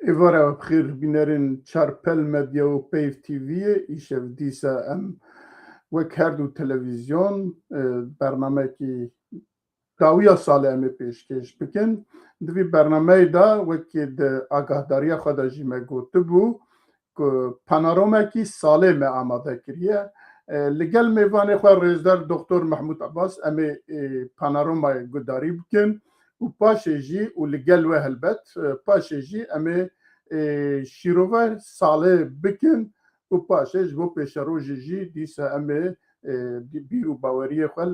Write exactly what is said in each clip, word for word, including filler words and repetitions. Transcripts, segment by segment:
Êvara xêr bînerên Çarpel Medya û Peyv T V'yê. Îşev dîsa em wek her du televîzyon, e, bernamekî dawiya salê em ê pêşkêş bikin. Di vî bernameyê de wekî di agahdariya xwe de jî me gotibû ku panoromekî salê me amade kiriye. E, li gel mêvanê xwe rêzdar Doktor Mehmûd Abbas em ê, e, panoramayê gudarî bikin û paşê jî û li gel we helbet, e, paşê jî em ê, e, şîrove salê bikin û paşê ji bo pêşerojê jî dîsa em ê, e, bîr û baweriyê xwe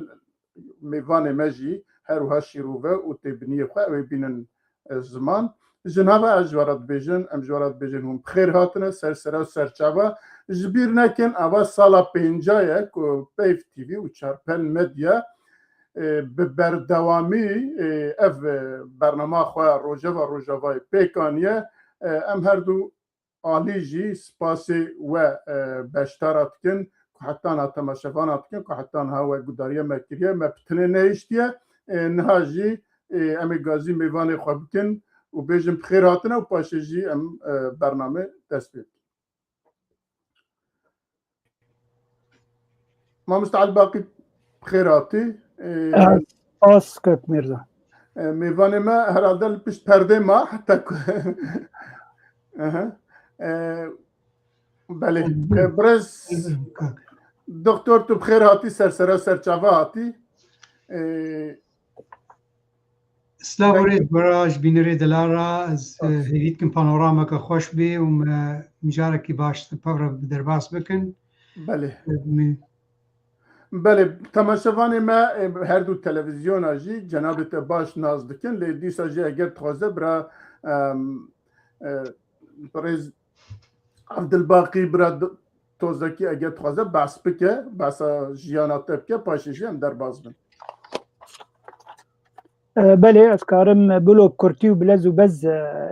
mêvanê me jî her wiha şîrove û têbiniyê xwe ew ê bînin, e, ziman. Ji nava ez ji we re dibêjin, em ji we re dibêjin hûn bi xêr hatine ser sera û serçava. Ji bîr nekin, ava sala pênca ye ku Peyv T V û Çarpel Medya, e, bi berdewamî, e, ev, e, bernama xwe Rojeva Rojavayê pêk aniye. E, em her du alî jî spasê we, e, beşdara dikin, ku heta niha temaşevana dikin, ku heta niha we gudariya me kiriye, me bi tinê nehiştiye. E, niha jî, e, em ê gazî mêvanê xwe bikin û bêjin bi xêr hatine û paşê jî em, e, bername dest pê bikin. Mamoste Elbaqî, bi xêr hatî. E, Spas kek Mirza. E, mêvanê me herhalde li pişt perdê ma, heta ku. Aha. E, belê. E, birêz Doktor, tu bi xêr hatî, ser sera ser çava hatî. E, Silav û rêz bera ji bînerê dilara, ez, e, hêvî dikim panorameke xweş bê û me mijarekî baş li pevre bi derbas bikin. Belê. E, min- Belê, temaşevanê me, e, her du televîzyona jî cenabê te baş nas dikin, lê dîsa jî eger dixwaze bira, em, e, birêz Evdilbaqî bira d-, Tozakî eger dixwaze behs bike, behsa jiyana te bike, paşê jî em derbas bin. E, belê, ez karim bilo bi kurtî û bi lez û bez, e,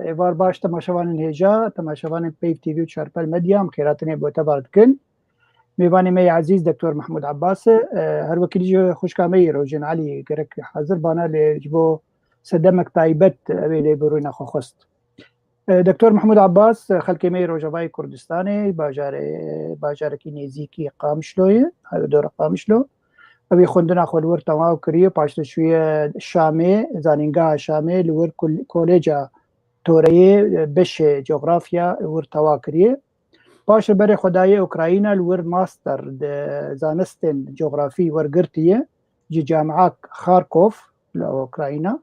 êvar baş temaşevanên hêja, temaşevanên Peyv T V û Çarpel Medya, em xêratinê bo te bar dikin. Mêvanê me yê ezîz Doktor Mehmûd Abbas e, e, her wekî dî jî xwişka me yê Rojên Elî gerek hazir bana, lê ji bo sedemek taybet ew ê lê bi rûyna xwe xwest. E, Doktor Mehmûd Abbas, e, xelkê me yê Rojavayê Kurdistanê, bajarê, bajarekî nêzîkî Qamişloyê, dora Qamişlo. Ew ê xwendina xwe li wir temam kiriye, paştir çûye Şamê, zanîngeha Şamê, li wir kul-, Koleja Toreyê, e, beşê cografya li wir tewa kiriye. Paştir berê xwe daye Ukrayna, li wir master di zanistên cografî wergirtiye ji Camia Kharkov li Ukrayna.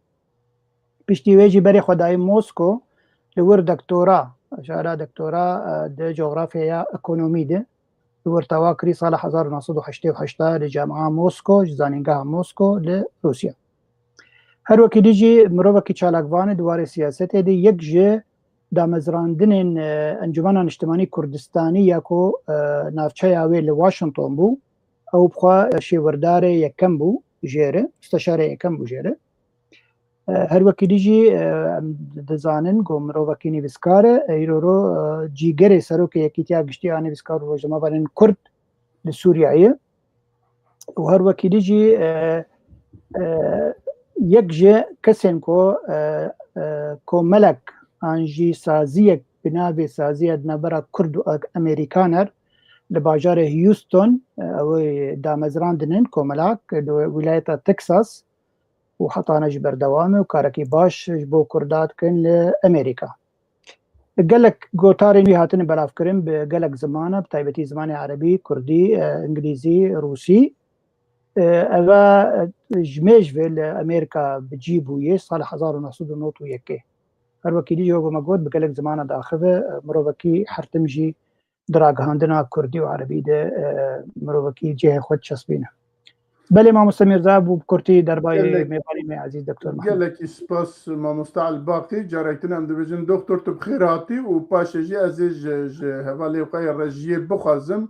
Piştî wê jî berê xwe dayî Mosko, li wir doktora, şara doktora, e, di cografyaya ekonomî de li wir tewa kirî sala hezar û neh sed û heştê û heşt de li Camia Mosko, ji zanîngeha Mosko li Rûsya. Her wekî dî jî mirovekî çalakvan e di warê siyasetê de, yek ji damezrandinên, e, Encûmena Niştimanî Kurdistanî ya ku, e, navçeya wê li Washington bû, ew bi xwe şêwirdarê yekem bû jê re, musteşarê yekem bû jê re. E, her wekî dî jî, e, em dizanin ku mirovekî nivîskar e, e, îro ro, e, cîgerê serokê Yekîtiya Giştî ya Nivîskar û Rojnamevanên Kurd li Sûriyeyê. Û her wekî dî jî, e, e, yek ji kesên ku, e, e, komelek an jî saziyek bi navê saziya di navbera Kurd û Amerîkaner li bajarê Houston, e, ew ê damezrandinin komelak li wîlayeta Texas, û heta ne jî berdewam e û karekî baş ji bo Kurda dikin li Amerîka. Gelek gotarên wî hatine belavkirin bi gelek zimana, bi taybetî zimanê erebî, kurdî, e, îngilîzî, rûsî. E, eve, e, ji mêj ve li Amerîka bi cî bûye, sala hezar û neh sed û nod û yekê. Her wekî dî jî wek me got, bi gelek zimana diaxive, e, mirovekî her tim jî di ragihandina kurdî û erebî de, e, mirovekî cihê xwe diçespîne. Belê mamoste Mîrza, bû bi kurtî derbarê Gelek-, mêvanê me ezîz Doktor Mehmet. Gelekî spas mamoste Elbaqî. Carek din em dibêjin doktor tu bi xêr hatî û paşê jî ez ê ji, ji hevalê xwe yê rejiyê bixwazim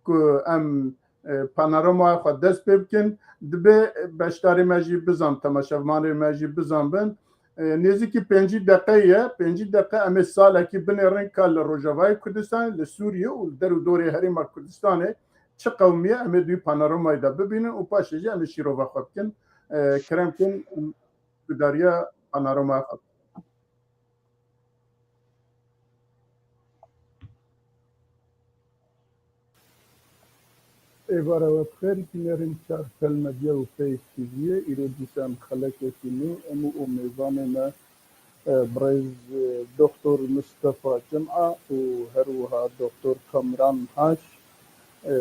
ku em, e, panorama xwe dest pê bikin. Dibe beşdarê me jî bizan, temaşevanê me jî bizan bin. E, nêzîkî pêncî deqe ye. Pêncî deqe em ê salekî binêrin ka li Rojavayê Kurdistanê, li Sûriyê û li der û dorê Herêma Kurdistanê çi qewimiye, em ê di wî panoramayê de bibînin û paşê jî em ê şîrova xwe bikin. E, kerem kin, em gudariya panoramaya xwe bikin. Êvara we bi xêr, bînerên Çarpel Medya û Peyv T V'yê. Îro dîsa em xelekekî nû, em û mêvanê me, e, birêz, e, Doktor Mistefa Cima û her wiha Doktor Kamran Haş, e,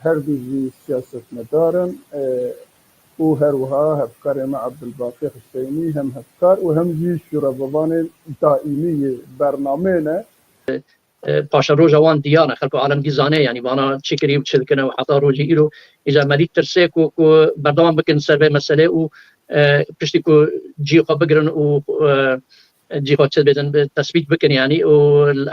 her du jî siyasetmedar in, e, û her wiha hevkarê me Ebdulbaqî Hiseynî hem hevkar û hem jî şûrevevanên daîmî yê bernameyê ne. E, paşeroja wan diyar e, xelk û alem dî zane, yanî vana çi kirî û çi dikine û heta rojî îro îca me dî tirse ku, ku berdewam bikin ser vê meselê û, e, piştî ku cî xwe bigirin û, e, cî xwe çi dibêjin, bi tesbît bikin, yanî û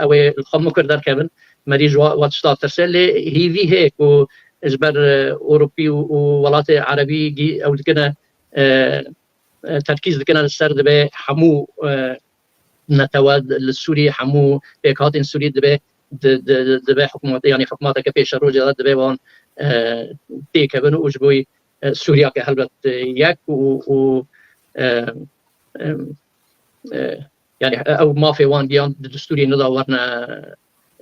ew ê li xwe mikur derkevin. Me dî ji wa, wa tişta tirse, lê hîvî heye ku ji ber, e, Ewropî û, û welatê Erebî gî ew dikine, e, e, terkîz dikine li ser dibê hemû, e, netewe li Sûriyê, hemû pêkhatên Sûriyê dibê di, di, di, dibê hikûmet, yanî hikûmeteke pêşerojê de dibê wan, e, têkevin û ji bo, e, Sûriyake helbet, e, yek û, û, e, e, e, yanî ew mafê wan diyan di destûrê nida werine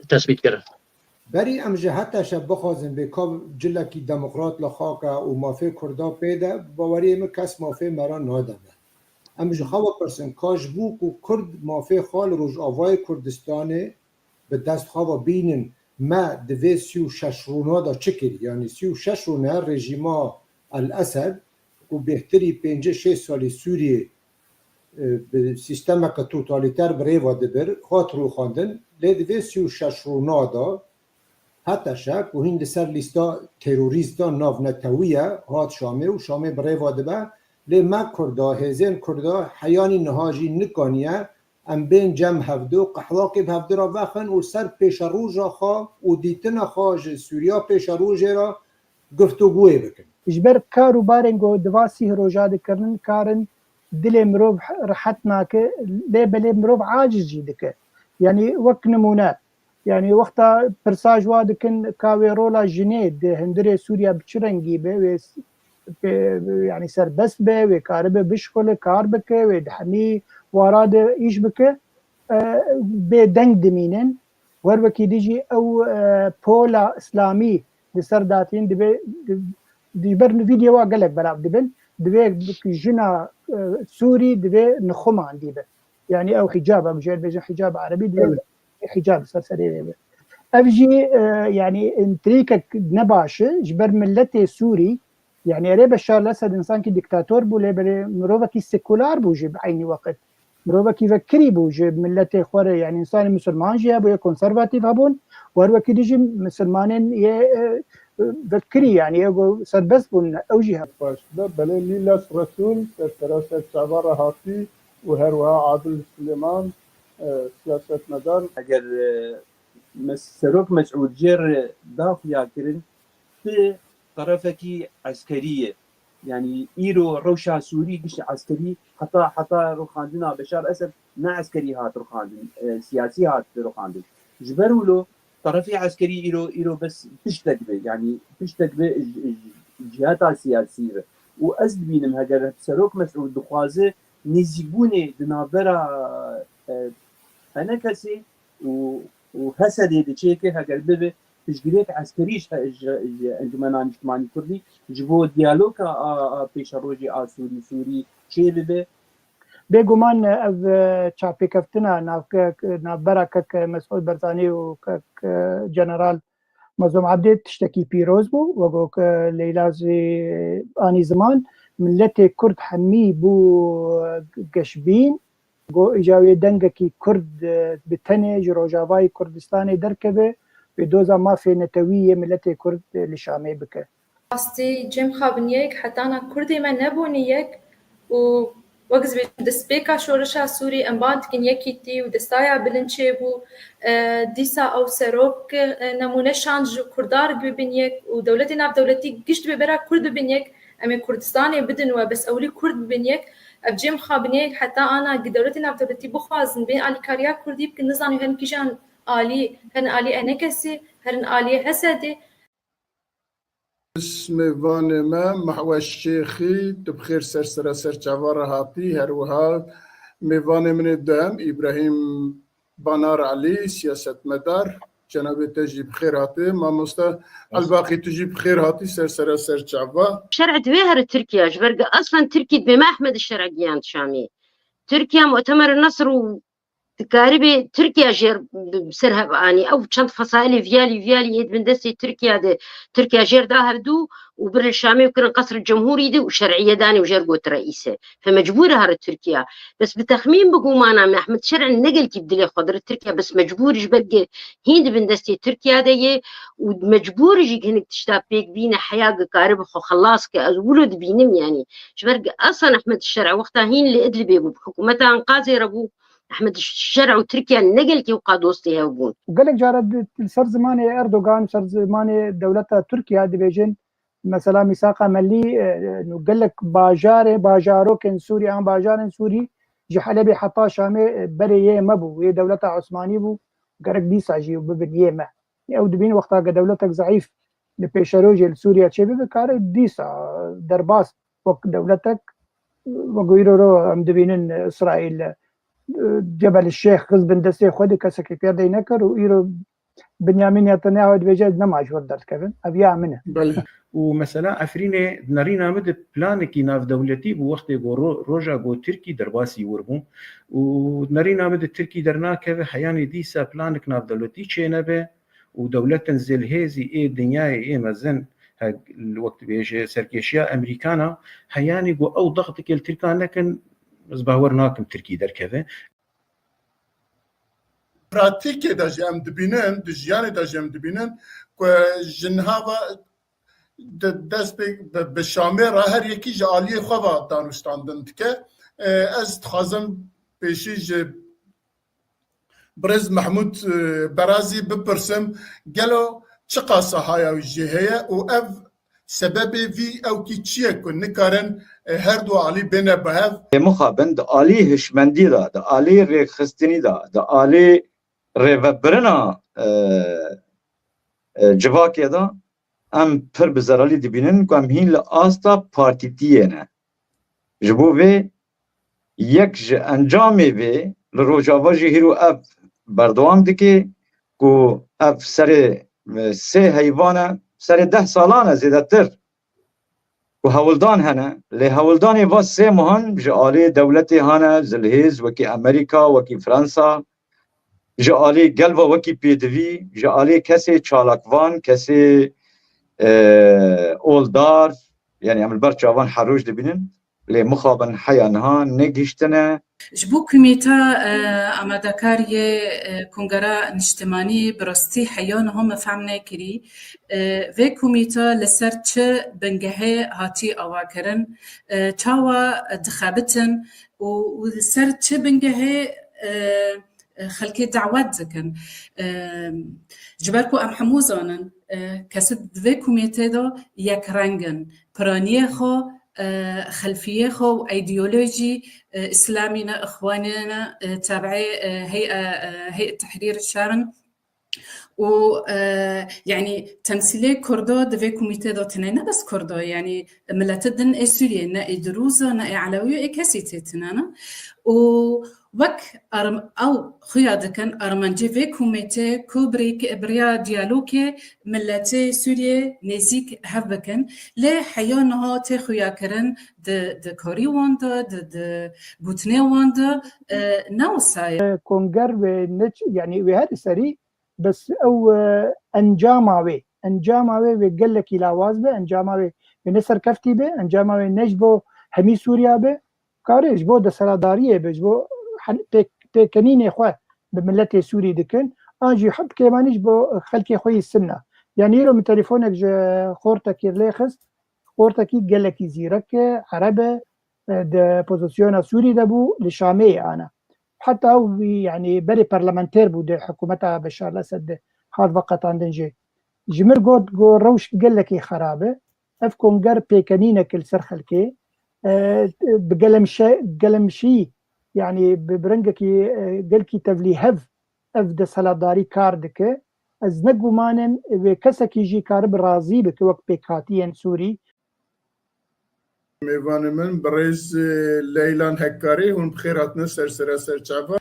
tesbîtkirin. Berî em ji HTŞ bixwazin bê ka cilekî demokrat li xaka û mafê Kurda pê de, bi baweriyê min kes mafê me re nade me. Em ji xwe bipirsin, ka ji bo ku Kurd mafê xwe li Rojavayê Kurdistanê bi dest xwe ve bînin, me di vê sî û şeş rûna de çi kirî? Yanî sî û şeş rûne rejîma El Esed ku bêhtirî pêncî şêst salî Sûriyê, e, bi sîstemeke totalîter bi rê ve dibir, hat rûxandin. Lê di vê sî û şeş rûna de HTŞ ku hîn li ser lîsta terorîstan navnetewî ye, hat Şamê û Şamê bi rê ve dibe. Lê me Kurda, hêzên Kurda heyanî niha jî nikaniye em bên cem hevdu, qehwakê bi hevdu re vexin û ser pêşeroja xwe û dîtina xwe ji Sûriya pêşerojê re guftûgoyê bikin. Ji ber kar û barên ku di va sîh roja dikirin, karin dilê mirov rehet nake, lê belê mirov aciz jî dike. Yanî wek nimûne, yanî wexta pirsa ji wa dikin ka wê rola jinê di hundirê Sûriya bi çi rengî be, wê s-, pê-, yanî serbest be, wê karibe bişxule, kar bike, wê di hemî wara de îş bike, e, bê deng dimînin. Wer wekî dî jî ew, e, pola îslamî li ser datîn dibe, di, di ber vîdyowa gelek belav dibin. Divê jina, e, Sûrî divê nixumandî be. Yanî ew hicab, em jê bêjin hicab erebî, divê Evet. hicab ser serê wê be. Ev jî, e, yanî întrîkek nebaş e ji ber miletê Sûrî. Yanî erê Beşar Lesed însankî dîktator bû, lê belê mirovekî sekular bû jî bi eynî weqt. Mirovekî vekirî bû ji miletê xwe re, yanî însanê misilman jî hebûye, konservatîf hebûn, wer wekî dî jî misilmanên yê, e, vekirî, yanî yê ku serbest bûn, ew jî hebûn. Baş be, belê Lîlas Resûl, sersera ser çava re hatî û her wiha Adil Silêman, e, siyasetmedar. Eger, e, Mes-, Serok Mesûd jê re da xuya kirin, ti terefekî eskerî ye. Yanî îro rewşa Sûrî gişt eskerî, heta, heta rûxandina Beşar Esed ne eskerî hat rûxandin, e, siyasî hat rûxandin. Ji ber wilo terefê eskerî îro, îro bes piştek be, yanî piştek be ji, ji ciheta siyasî re. Û ez dibînim heger Serok Mesûd dixwaze nêzîkbûnê di navbera, e, H N K S û, û H S D'ê diçêke heger bibe piştgirêk eskerî ji, ji, ji Encumena Niştimanî Kurdî ji bo diyaloga a, a pêşerojê a Sûrî, Sûrî çêbibe. Bêguman ev, e, çavpêkeftina navke-, navbera kek Mesûd Barzanî û kek, e, General Mazlûm Ebdî tiştekî pîroz bû, wek ku Leyla jî anî ziman, miletê Kurd hemî bû geşbîn, ku îca wê dengekî Kurd, e, bi tenê ji Rojavayê Kurdistanê derkeve, wê doza mafê netewî yê miletê Kurd, e, li Şamê bike. Rastî cem xwe bin yek, hetana Kurdê me nebûne yek û wek ez bêjim, destpêka şoreşa Sûrî em ba dikin yekîtî û destaya bilind çêbû. E, dîsa ew serok, e, nemûne şand ji Kurda re bibin yek û dewletê navdewletî gişt bê bera Kurd bibin yek. Em ê Kurdistanê bidin we, bes ewlî Kurd bibin yek. Ev cem xwe bin yek, heta ana gi dewletê navdewletî bixwazin bê alîkariya Kurdî bikin, nizanim herin kîjan alî, herin alî Enekesê, herin alî Hesedê. Mêvanê me Mehwez Şêxî, tu bi xêr ser sera ser çava re hatî, her wiha mêvanê min ê duhem Îbrahîm Banar Elî, siyasetmedar. Cenabê te jî bi xêr hatî. Mamoste Elbaqî, tu jî bi xêr hatî ser sera ser çava. Şer'ê divê here Tirkiye, ji ber ku aslen Tirkî dibê me Ehmed Şer'e giyand Şamê. Tirkiye Mu'temer Nasr û dikaribê Tirkiye jêr bi ser hev anî. Ew çend fesailê viyalî viyalî yê di bin destê Tirkiye de Tirkiye jêr da hevdû û bir li Şamê kirin Qesr Cemhûrî de û Şer'iyê danê û jêr got reîse. Fe mecbûr e here Tirkiye. Bes bi texmîn bi gumana me Ehmed Şer'e ne gelkî bi dilê xwe dire Tirkiye, bes mecbûr ji ber ku hîn di bin destê Tirkiye de ye û mecbûr jî hinek tişta pêk bîne heya ku karibe xwe xelas ke. Ez wilo dibînim yanî. Ji ber ku aslan Ehmed Şer'e wexta hîn li Idlibê bû, bi hikûmeta Enqazê re bû, Ehmed Şer'e û Tirkiye ne gelkî wqa dostê hev bûn. Û gelek cara di, li ser zimanê Erdogan, ser zimanê dewleta Tirkiye dibêjin, mesela mîsaqa mellî, e, e, gelek bajarê, bajarokên Sûrî, an bajarên Sûrî ji Helebê heta Şamê, e, berê yê me bû, yê dewleta Osmanî bû, gerek dîsa jî bibin yê me. Ew dibîn wexta ke dewletek zeîf li pêşerojê li Sûriye çêbibe, kare dîsa derbas wek dewletek, wek îro ro em dibînin Îsraîl, e, Cebel Şêx xiz bin destê xwe de kesekî pê dey nekir û îro Binyamin Netanyahu dibêje ez nema ji wir derdikevim, ev ya min e. Belê. Û mesela Efrînê di nerîna min de planekî navdewletî bû wextê ku ro-, roja ku Tirkî derbasî wir bû û di nerîna min de Tirkî dernakeve heyanî dîsa planek navdewletî çênebe û dewletên zêlhêzî ê dinyayê ê mezin he, wek dibêje serkêşiya Emerîkana heyanî ku ew daxtikê li Tirkan nekin ez bawer nakim Tirkî derkeve. Pratîkê de jî em dibînin, di jiyanê de jî em dibînin ku ji niha ve di dest pê bi, bi Şamê re her yekî ji aliyê xwe ve danûstandin dike. E, ez dixwazim pêşî ji birêz Mehmûd, e, Berazî bipirsim, gelo çiqas sahaya wî jê heye û ev sebebê vî ewkî çi ye ku nikarin, e, her du alî bêne bi hev? Lê mixabin di alî hişmendî de, di alî rêkxistinî de, di alî rêvebirina, e, e, civakê de em pir bi zerarî dibînin ku em hîn li asta partîtiyê ne. Ji bo vê yek ji encamê vê li Rojava jî hîro ev berdewam dike ku ev serê, e, sê heyvan e, serê deh salan e zêdetir ku hewldan hene, lê hewldanê va sê mehan ji alê dewletê hane, zilhêz wekî Amerîka, wekî Fransa, ji alê gel ve wekî pêdivî, ji alê kesê çalakvan, kesê, e, oldar, yanî em li ber çavan her roj dibînin, lê mixabin heya niha negihiştine. Ji bo Komîta, e, Amadekariyê, e, Kongera Niştimanî bi rastî heya niha me fehm nekirî, e, vê komîta li ser çi bingehê hatî avakirin, e, çawa dixebitin û, û li ser çi bingehê, e, e, xelkê dawet dikin. E, ji ber ku em hemû zanin, e, kesê di vê komîtê de yekreng in. Piraniyê xwe, e, xelfiyê xwe û îdeolojî, e, îslamî ne, ixwanê ne, e, tebeê, e, hey'e, e, hey'e tehrîr şer in. Û, e, yanî temsîlê Kurdo di vê komîtê de tine, ne bes Kurdo, yanî miletê din ê Sûriyê, ne ê Dirûz e, ne ê Elewî ye, ê kesî tê tine ne. Û wek arm-, ew xuya dikin, armancê vê komîtê ku birêk-, bi rêya diyalogê miletê Sûriyê nêzîk hev bikin. Lê heya niha tê xuyakirin di, di karî wan de, di, di gotinê wan de, e, ne wisa ye. Konger wê ne ç-, yanî wê her serî bes ew, e, encama wê, encama wê wê gelekî lawaz be, encama wê, wê ne serkeftî be, encama wê ne ji bo hemî Sûriya be, karê ji bo desthilatdariyê be, ji bo hen-, pêk-, pêkenînê xwe bi miletê Sûrî dikin, an jî hep kêmanî ji bo xelkê xwe yî Sinna. Yanî îro min telefonek ji xortekî lê xist, xortekî gelekî zîrek e, ereb e, e, di pozisyona Sûrî de bû, li Şamê ye ana. Heta ew wî, yanî berê parlamenter bû di hikûmeta Beşar el-Esed de hat veqetandin jî. Ji min got, got rewş gelekî xerab e. Ev konger pêkenînek li ser xelkê, e, bi gelemşe-, gelemşî, yanî bi, bi rengekî, e, gelkî tevlîhev ev desthilatdarî kar dike. Ez ne gumanim wê kesekî jî karibe razî bike wek pêkhatiyên Sûrî. Mêvanê min birêz, e, Leylan Hekkarî, hûn bi xêr hatine ser sera ser çava.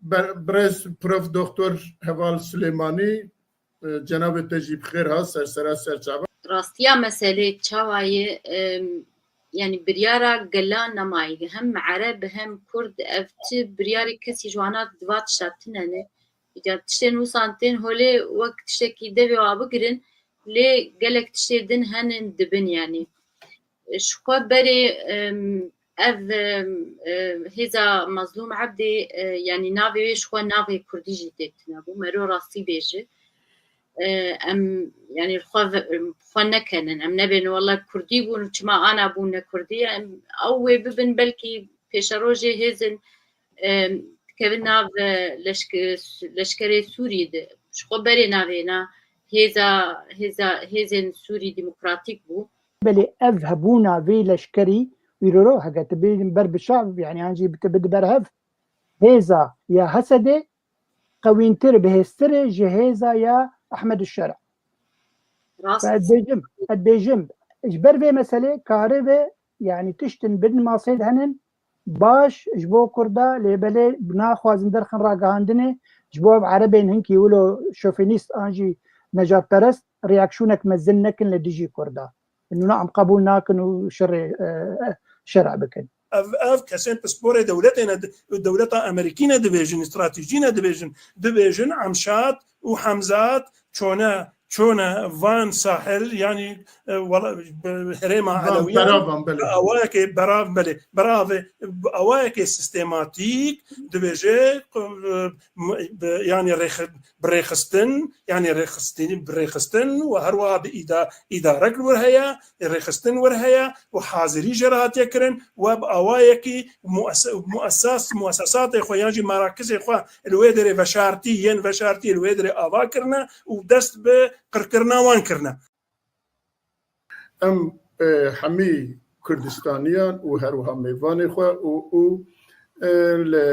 Be-, birêz Prof Doktor Heval Silêmanî, Cenabê te jî bi xêr hat, ser sera ser çava. Rastiya meselê çawa ye, em, yanî biryara gela nemayî, hem Ereb hem Kurd, ev ti biryarê kesî ji wana di va tişta tune ne. Îca tiştên wisan tên holê wek tiştekî devê wa bigirin, lê gelek tiştê din henin dibin yanî. Ji xwe berê, em, ev, em, e, hêza Mazlûm Ebdê, e, yanî navê wê ji xwe navê kurdî jî tê tune bû. Mero rastî bêje. E, em, yanî xwe ve-, xwe nekenin. Em nebênin wela kurdî bûn, çima ana bûn ne kurdî. Em, ew wê bibin belkî pêşerojê hêzên, e, dikevin nav, e, leşke-, leşkerê Sûrî de. Ji xwe berê navê na hêza, hêza, hêzên Sûrî demokratîk bû. Belê ev hebûna vê leşkerî îro ro heke tu bêjin ber bi çav, yanî an jî tu bidî ber hev, hêza ya Hesedê qewîntir, bihêztir e ji hêza ya Ehmed Şer. Rast. Ez bêjim, ez bêjim, ji ber vê meselê karibe, yanî tiştin bin masê de henin, baş ji bo Kurda, lê belê naxwazin derxin ragihandinê, ji bo ev Erebên hinkî wilo şofinîst an jî nejadperest reaksiyoneke mezin nekin li dijî Kurda. Nûna em qebûl nakin û şerê, e, şer'a bikin. Ev, ev kesên pisporê dewletê ne, dewleta Amerîkî ne dibêjin, stratejî ne dibêjin. Dibêjin Emşad û Hemzat çone, çone van sahil, yanî, e, wela-, bi herêma Van, Elewiyan, beravan, belê. Awayekê berav, belê, beravê, awayekê sistematîk dibêje, e, m-, bi, yanî rêx-, bi rêxistin, yanî rêxistin, bi rêxistin û her wiha bi îda-, îdarek li wir heye, rêxistin wir heye û hazirî jê re hatiye kirin û bi awayekî mues-, muesas-, muesesatê xwe yan jî merakizê xwe li wê derê veşartî, yên veşartî li wê derê ava kirine û dest bi qirkirina wan kirine. Em, e, hemî Kurdistaniyan û her wiha mêvanê xwe û, û, e, li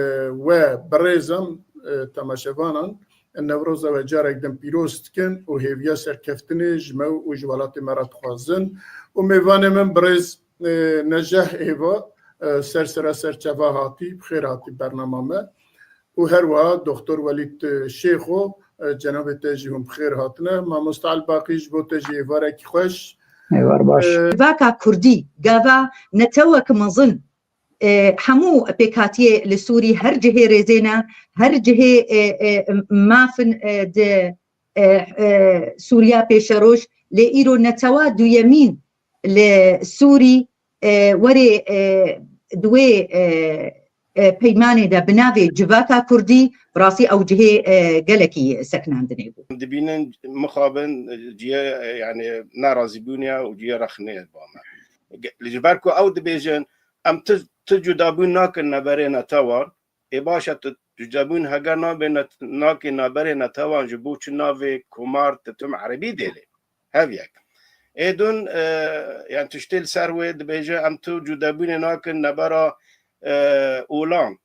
we birêzan, e, temaşevanan, Newroza we carek din pîroz dikin û hêviya serkeftinê ji me û ji welatê me re dixwazin. Û mêvanê min birêz, e, Neceh Êva, e, ser sera ser çava hatî, bi xêr hatî bernama me. Û her wiha Doktor Welîd, e, Şêxo, e, cenabê te jî hûn bi xêr hatine. Mamoste Elbaqî, ji bo te jî êvarekî xweş. Êvar baş. E, Civaka kurdî, gava netewek mezin, e, hemû pêkhatiyê li Sûrî her cihê rêzê ne, her cihê, e, e, mafin, e, di, e, e, Sûriya pêşeroj, lê îro netewa duyemîn li Sûrî, e, werê, e, di wê, e, e, peymanê de bi navê Civaka Kurdî, bi rastî ew cihê, e, gelekî seknandinê bû. Dibînin mixabin cihê, e, yanî nerazîbûnê ye û cihê rexnê ye ba me. Ge-, ji ber ku ew dibêjin, em ti, ti cudabûn nakin neberê netewan, ê baş e tu cudabûn heger nabê net-, nakê neberê netewan ji bo çi navê komar tu tim erebî dêlê. Hev yek. Ê dun, e, yani tiştê li ser wê dibêje, em tu cudebûnê nakin nebera, e, olan.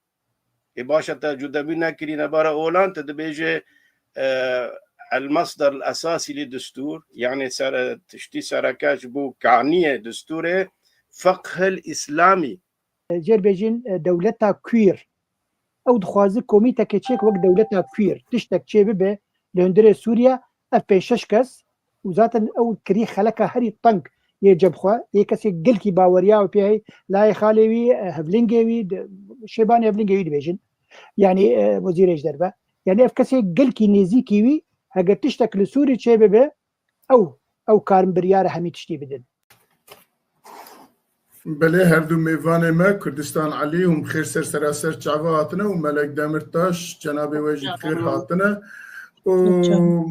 Ê baş e te cudebûn nekirî nebera olan, tu dibêje, e, el masder el esasî li destûr, yani ser, tiştî sereke ji bo kaniyê destûrê, fiqhil îslamî. Jêr bêjin, e, dewleta queer. Ew dixwaze komîteke çêk wek dewleta queer. Tiştek çê bibe li hundirê Sûriye, ev pênc şeş kes û zaten ew kirî xeleka herî teng yê cem xwe, yê kesê gelkî baweriya û pê hey layê xalê wî, e, hevlingê wî, di, şêbanê hevlingê wî dibêjin. Yanî, e, wezîrê ji derve. Yanî ev kesê gelkî nêzîkî wî, heger tiştek li Sûrî çê bibe, ew, ew karin biryara hemî tiştî bidin. Belê, her du mêvanê me, Kurdistan Elî, hûn bi xêr ser sera ser çava hatine û Melek Demirtaş, cenabê we jî bi xêr hatine. Û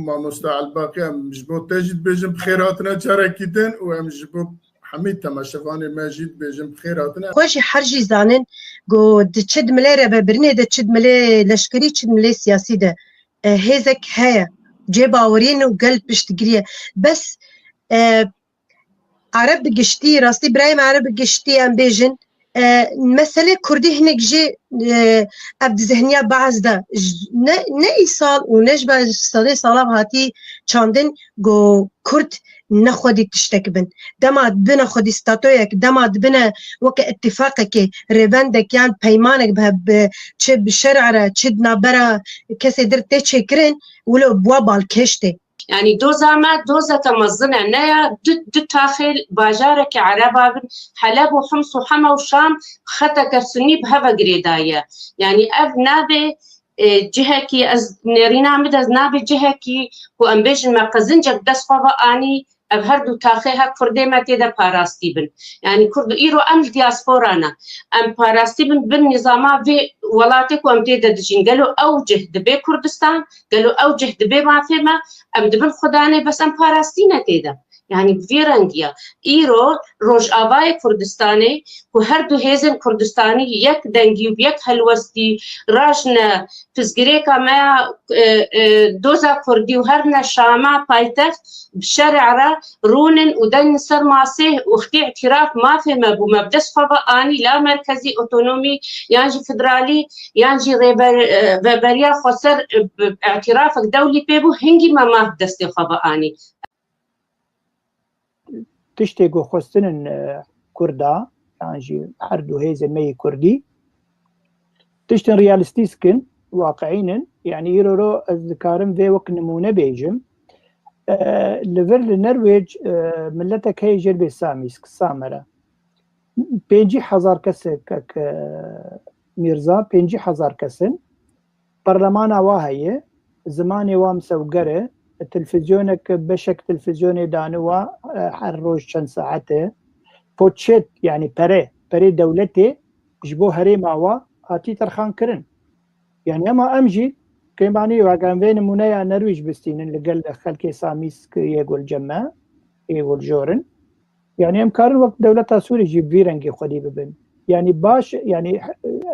mamoste Elbaqî, em ji bo te jî dibêjin bi xêr hatine carekî din û em ji bo hemî temaşevanê me jî dibêjin bi xêr hatine. Xwe jî her jî zanin ku di çi di milê rêvebirinê de, çi di milê leşkerî, çi di milê siyasî de, e, hêzek heye. Cê bawerî ne û gel piştgirî ye. Bes, e, Ereb bi giştî, rastî birayê me Ereb bi giştî em bêjin, e, meselê Kurdî hinek jî, e, ev di zihniya Baas de j-, ne, ne îsal û ne ji ber sedê salan hatî çandin ku Kurd ne xwedî tiştek bin. Dema dibine xwedî statoyek, dema dibine weke îtîfaqekê, rêvendek yan peymanek bi, bi, çi bi şer'a re, çi di navbera kesê dir tê çêkirin, wilo bi wa balkêş tê. Yanî doza me dozeke mezin e, ne ya du, du taxê bajareke ereba bin, Heleb û Hims û Hema û Şam xeteke sunî bi heve girêdaye. Yanî ev nabê, e, cihekî, ez nêrîna min de nabê cihekî ku em bêjin me qezincek bi dest xwe ve anî, ev her du taxê her kurdê me tê de parastî bin. Yanî kurd îro em li diaspora ne. Em parastî bin bin nîzama vê welatê ku em tê de dijîn. Gelo ew cih dibê Kurdistan, gelo ew cih dibê mafê me, em dibin xudanê bes em parastî ne tê de. Yanî bi vî rengiya. Îro Rojavayê Kurdistanê ku her du hêzên Kurdistanî yek dengî û yek helwestî rajne pizgirêka me ya, e, e, doza Kurdî û her ne Şama paytext bi şerê re rûnin û denin ser masê û xitî îtîraf mafê me bû, me bi dest xwe ve anî la merkezî otonomî yan jî federalî yan jî rêber-, e, veberiya xweser, e, bi îtîrafek dewlî pê bû, hingî me maf bi destê xwe ve anî. Tiştê ku xwestin in, e, Kurda, yan jî her du hêzên me yê Kurdî, tiştên realîstîk in, waqiîn in. Yanî îro ro ez dikarim vê wek nimûne bêjim. E, li vir li Norwêc, e, miletek heye jê dibê Samîsk, Samere. Pêncî hezar kesek, kek, e, Mîrza, pêncî hezar kes in. Parlemana wa heye, zimanê wa misewger e, televîzyonek, beşek televîzyonê dane wa, e, her roj çend saet e. Poçet, yanî pere, perê dewletê ji bo herêma wa hatî terxankirin. Yanî ema em jî kêmanî weke em vê nimûneya Nerwîj bistînin li gel xelkê Samîsk yê gulceme, yê guljor in. Yanî em karin wek dewleta Sûrî jî bi vî rengî xwedî bibin. Yanî baş, yanî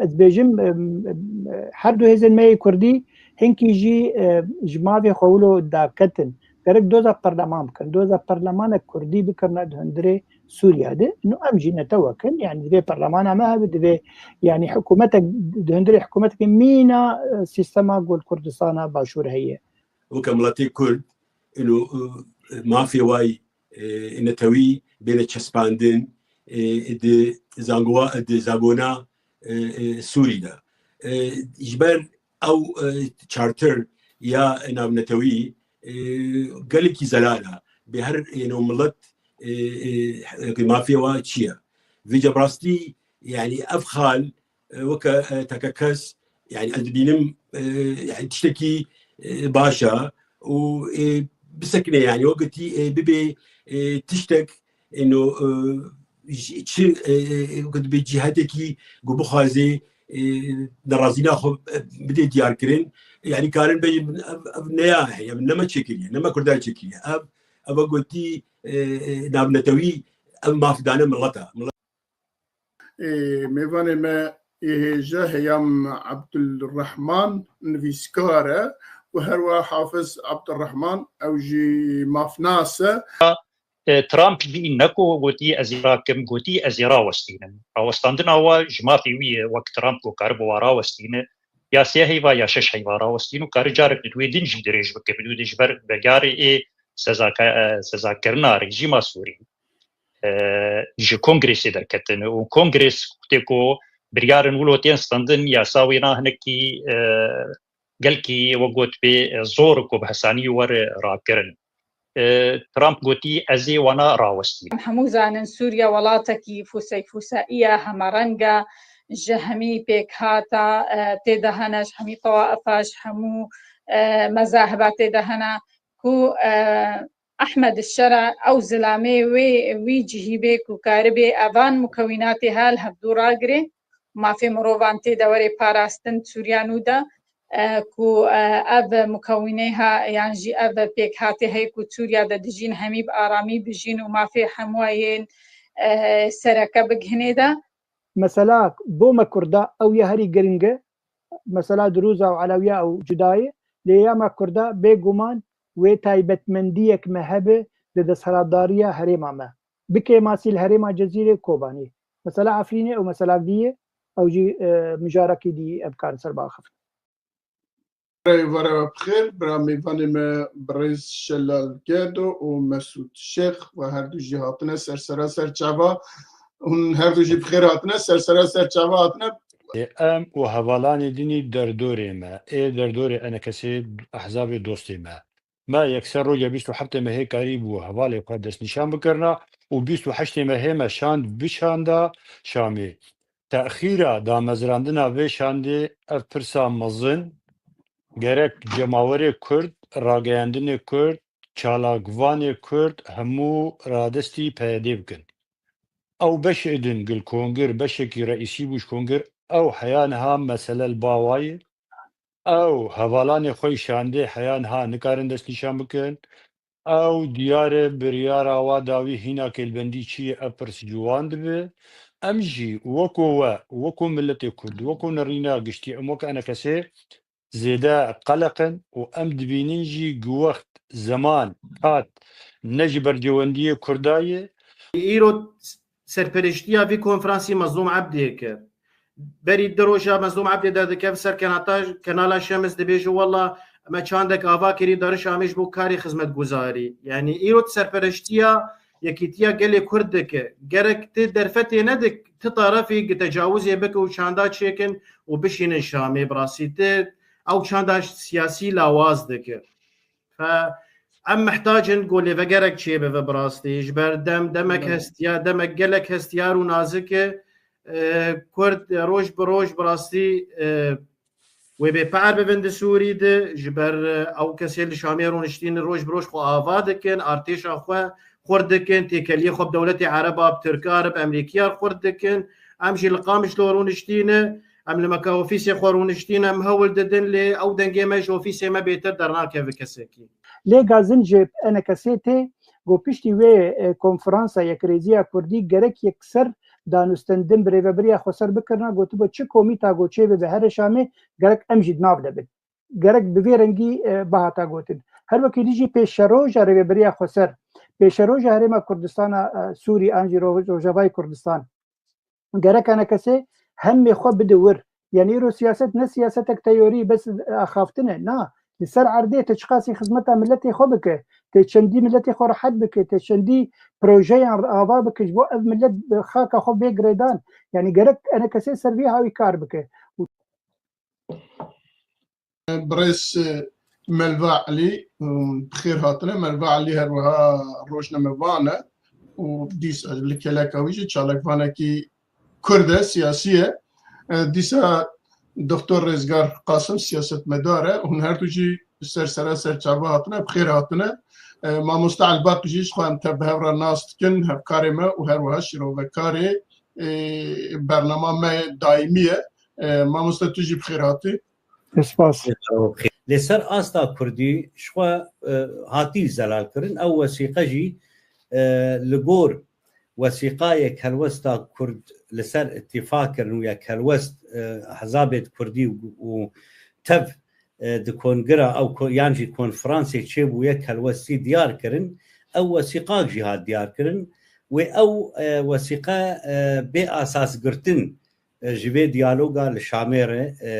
ez bêjim, em, em, her du hêzên me yê Kurdî hinkî jî, e, ji mafê xwe wilo daketin. Gerek doza perleman bikin. Doza perlemanek Kurdî bikirine di hundirê Sûriye de. Ino em jî netewek in. Yanî divê perlemana me hebe, divê yanî hikûmetek, di hundirê hikûmetekê mîna, e, sîstema ku li Kurdistana Başûr heye. Weke miletê Kurd, ino, e, mafê wayî, e, netewî bêne çespandin, e, di zangowa-, di zagona, e, e, Sûrî de. E, ji ber ew, e, charter ya navnetewî, e, gelekî zelal e. Bê her, ino, milet, e, e, mafê wa çi ye? Vêca bi rastî, yanî ev xal, e, weke, e, teke kes, yanî ez dibînim, e, yanî tiştekî, e, baş e û, e, bisekine, yanî wek gotî, e, bibe, e, tiştek, ino, e, ji-, çi, e, e, e, wek dibe cîhetekî ku bixwaze, e, nerazîna xwe, e, bide diyarkirin, yanî karin bêjin ev, ev ne ya heye, ev ne me çêkiriye, ne me Kurdan çêkiriye. Ev, ev wek gotî, e, e, navnetewî, ev maf dane mileta. Ê, mêvanê me ê hêja Heyam Abdulrahman nivîskar e û herwiha Hafiz Abdulrahman, ew jî mafnas e. E, Trump jî ne ku gotî ez ê rakim, gotî ez ê rawestînim. Rawestandina wa ji mafê wî ye, wek Trump ku karibe wa rawestîne, ya sê heyva ya şeş heyva rawestîn û kare carek di wê din jî dirêj bike, bi dû de ji ber veyarê ê sezaka-, e, sezakirina rejîma Sûrî, e, ji kongresê derketine û kongres tê ku biryar in wilo tên stendin, yasa wêna hinekî, e, gelkî wek got pê zor ku bi hesanî were rakirin. E, Trump gotî, ez ê wana rawestînim. Hemû zanin Sûriye welatekî fûsey fûseyî ye, hemereng e, ji hemî pêkhata, e, tê de hene, ji hemî tewaifa, ji hemû, e, mezaheba tê de hene ku, e, Ehmed Şera ew zilamê wê, wî cihî bê ku karibê evan mukewînatê hal hevdû ragirê, mafê mirovan tê de were parastin Sûriya nû de, e, ku, e, ev mukewînê ha, yan jî ev pêkhatê heye ku Sûriya de dijîn hemî bi aramî bijîn û mafê hemûya yên, e, sereke bigihînê de. Mesela bo me Kurda ew ya herî giring e, mesela Dirûza û Elewiya ew cuda ye, lê ya me Kurda bêguman wê taybetmendiyek me hebe di desthilatdariya herêma me. Bi kêmasî li herêma Cezîrê Kobanê. Mesela Efrînê ew meselak dî ye, ew jî, e, mijarekî dî em karin ser biaxivin. Rêvara we bi xêr, bira mêvanê me birêz Şelal Gedo û Mesûd Şêx, we her du jî hatine ser sera ser çava, hûn her du jî bi xêr hatine, ser sera ser çava hatine. Ê em û hevalanê din î derdorê me, ê derdorê enekesê ehzabê dostê me. me yekser roja bîst û heftê mehê karîbû hevalê xwe destnîşan bikirina û bîst û heştê mehê me şand bişanda Şamê. Texîra damezrandina vê şandê ev pirsa mezin, gerek cemawerê Kurd, rageyandinê Kurd, çalakvanê Kurd hemû radestî P Y D'ê bikin. Ew beşê din gil kongir, beşekî reîsî bû ji kongir, ew heya niha mesele li ba wa ye. Ew hevalanê xwe yî şandê heya niha nikarin destnîşan bikin. Ew diyar e, biryara wa dawî hîna kêlbendî çi ye, ev pirs ji wan dibe. Em jî weko we, weko miletê Kurd, weko nerîna giştî, em weke enekesê zêde qeleq in û em dibînin jî ku wext, zeman, kat ne ji bercewendiyê Kurda ye. Îro serpereştiya vî konferansî Mezlûm Ebdiyê kir. Berî du roja Mezlûm Ebdê derdikeve ser kenata, kenala Şems dibêje, wela me çandek ava kirî, darişa me ji bo karê xizmetguzarî. Yanî îro serpereştiya Yekîtiya Gelê Kurd dike. Gerek ti derfetê nedik, ti tarafî gi tecawizê bike û çanda çêkin û bişînin Şamê. Bi rastî ti ew çanda siyasî lawaz dike. Fe em mihtac in ku lêvegerek çêbibe bi rastî. Ji ber dem, demek Belê. hestiya, demek gelek hestiyar û nazik e. E, Kurd, e, roj bi roj bi rastî, e, wê bê par bibin di Sûrî de. Ji ber, e, ew kesê li Şamê rûniştîne roj bi roj xwe ava dikin, artêşa xwe xurt dikin, têkeliyê xwe bi dewletê Ereba, bi Tirka re, bi Emerîkiya re xurt dikin. Em jî li Qamişlo rûniştîne. Em li meka ofîsê xwe rûniştîn, em hewl didin, lê ew dengê me ji ofîsê me bêtir dernakeve kesekî. Lê gazin ji enekesê tê, ku piştî wê, e, konferansa Yekrêziya Kurdî gerek yekser danûstendin bi rêvebiriya xweser bikirina, gotibo çi komîta ku çêbibe here Şamê, gerek em jî di nav de bin. Gerek bi vê rengî, e, bihata gotin. Her wekî dî jî pêşeroja rêvebiriya xweser, pêşeroja Herêma Kurdistana, e, Sûrî an jî Ro-, Rojavayê Kurdistan, gerek enekesê hemê xwe bide wir. Yanî îro siyaset ne siyasetek teorî bes axaftin e. Na, li ser erdê te çiqasî xizmeta miletê xwe bike, te çendî miletê xwe rehet bike, te çendî projeyan ava bike ji bo ev milet bi xaka xwe bê girêdan. Yanî gerek enekesê ser vî hawî kar bike. Birêz, e, Melva Elî, e, bi xêr hatine. Melva Elî her wiha rojnamevan e û dîsa li keleka wî jî çalakvanekî Kurd e, siyasî ye. E, dîsa Doktor Rêzgar Qasim siyasetmedar e. Hûn her du jî ser sera serçava hatine, bi xêr hatine. E, Mamoste Elbaq jî ji xwe em tev bi hev re nas dikin, hevkarê me û her wiha şîrovekarê, e, bernama me daîmî ye. E, mamoste, tu jî bi xêr hatî. Spas. Lê ser asta kurdî, ji xwe, e, hatî zelal kirin. Ew wesîqe jî, e, li gor wesîqayê yekhelwesta kurd li ser îtîfaq kirin û yekhelwest, e, hezabê kurdî û, û tev, e, di kongira ew ko-, yan jî konferansê çêbû yekhelwestî diyar kirin. Ew wesîqak jî hat diyar kirin. Wê ew, e, wesîqe, e, bê asas girtin e, ji vê diyaloga li Şamê re, e,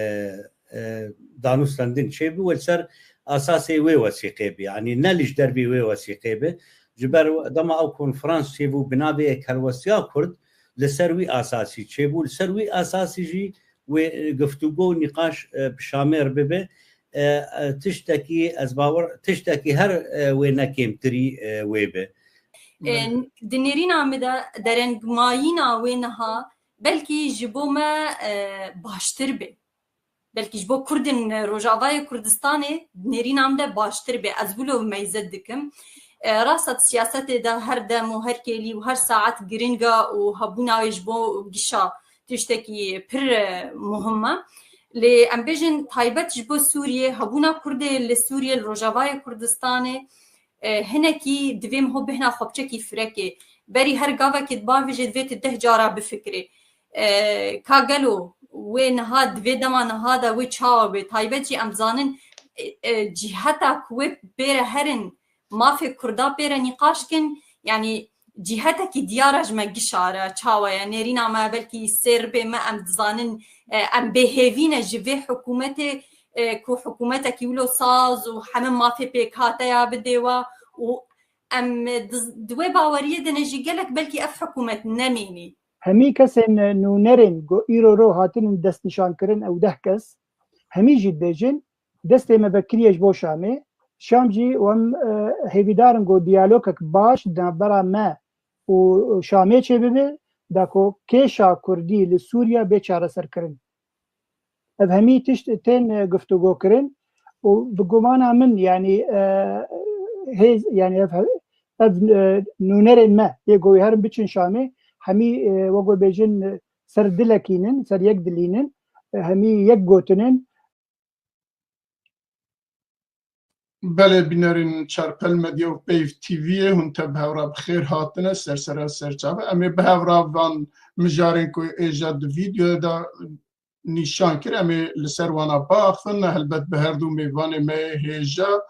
e, danûstendin çêbû, wê li ser asasê wê wesîqê bî. Yanî ne li ji dervî wê wesîqê bi. Ji ber dema ew konferans çêbû bi navê Yekhelwestiya Kurd, li ser wî asasî çêbû. Li ser wî asasî jî wê, e, giftûgo û nîqaş, e, bi Şamê re bibe. E, e, tiştekî, ez bawer, tiştekî her, e, wê ne kêmtirî, e, wê be. E, di nêrîna min de derengmayîna wê niha belkî ji bo me, e, baştir be. Belkî ji bo Kurdên Rojavayê Kurdistanê nêrîna min de baştir be. Ez wilo meyze dikim. E, rast e, siyasetê de her dem û her kêlî û her saet giring e û hebûna wê ji bo gişa tiştekî pir, e, muhim e. Lê em bêjin taybet ji bo Sûriyê, hebûna Kurdê li Sûriyê, li Rojavayê Kurdistanê, e, hinekî divê miho bihna xwe biçekî firekê. Berî her gavekê dibavêje divê tu deh cara bifikirê. E, ka gelo wê niha, divê dema niha de wê çawa bê? Taybet jî em zanin, e, e, cîheta ku wê pêre herin, mafê Kurda pêre nîqaş kin, yanî cîhetekî diyar e ji me gişa re, çawa ye? Nêrîna me belkî sêr bê me, em dizanin, e, em bêhêvî ne ji vê hikûmetê, e, ku hikûmetekî wilo saz û heme mafê pêkhateya bidê we û em di, di wê baweriyê de ne jî gelek belkî ev hikûmet nemînî. Hemî kesên nûnerên ku îro ro hatinin destnîşankirin ew deh kes, hemî jî dibêjin, destê me vekiriye ji bo Şamê, Şam jî em, e, hêvîdar in ku diyalogek baş di navbera me û Şamê çêbibe, da ku kêşa Kurdî li Sûriye bê çareserkirin. Ev hemî tişt tên, e, guftûgo kirin û bi gumana min, yanî, e, hêz, yanî ev, ev, e, nûnerên me, yê ku herin biçin Şamê, hemî, e, wek we bêjin, e, ser dilekî nin, ser yek dilî nin, e, hemî yek gotin in. Belê, bînerên Çarpel Medya û Peyv T V'yê hûn tev bi hev re bi xêr hatine ser sera serçave. Em ê bi hev re van mijarên ku êja di vîdeoyê de nîşan kir, em ê li ser wana biaxivin. Helbet bi her du mêvanê me yê hêja,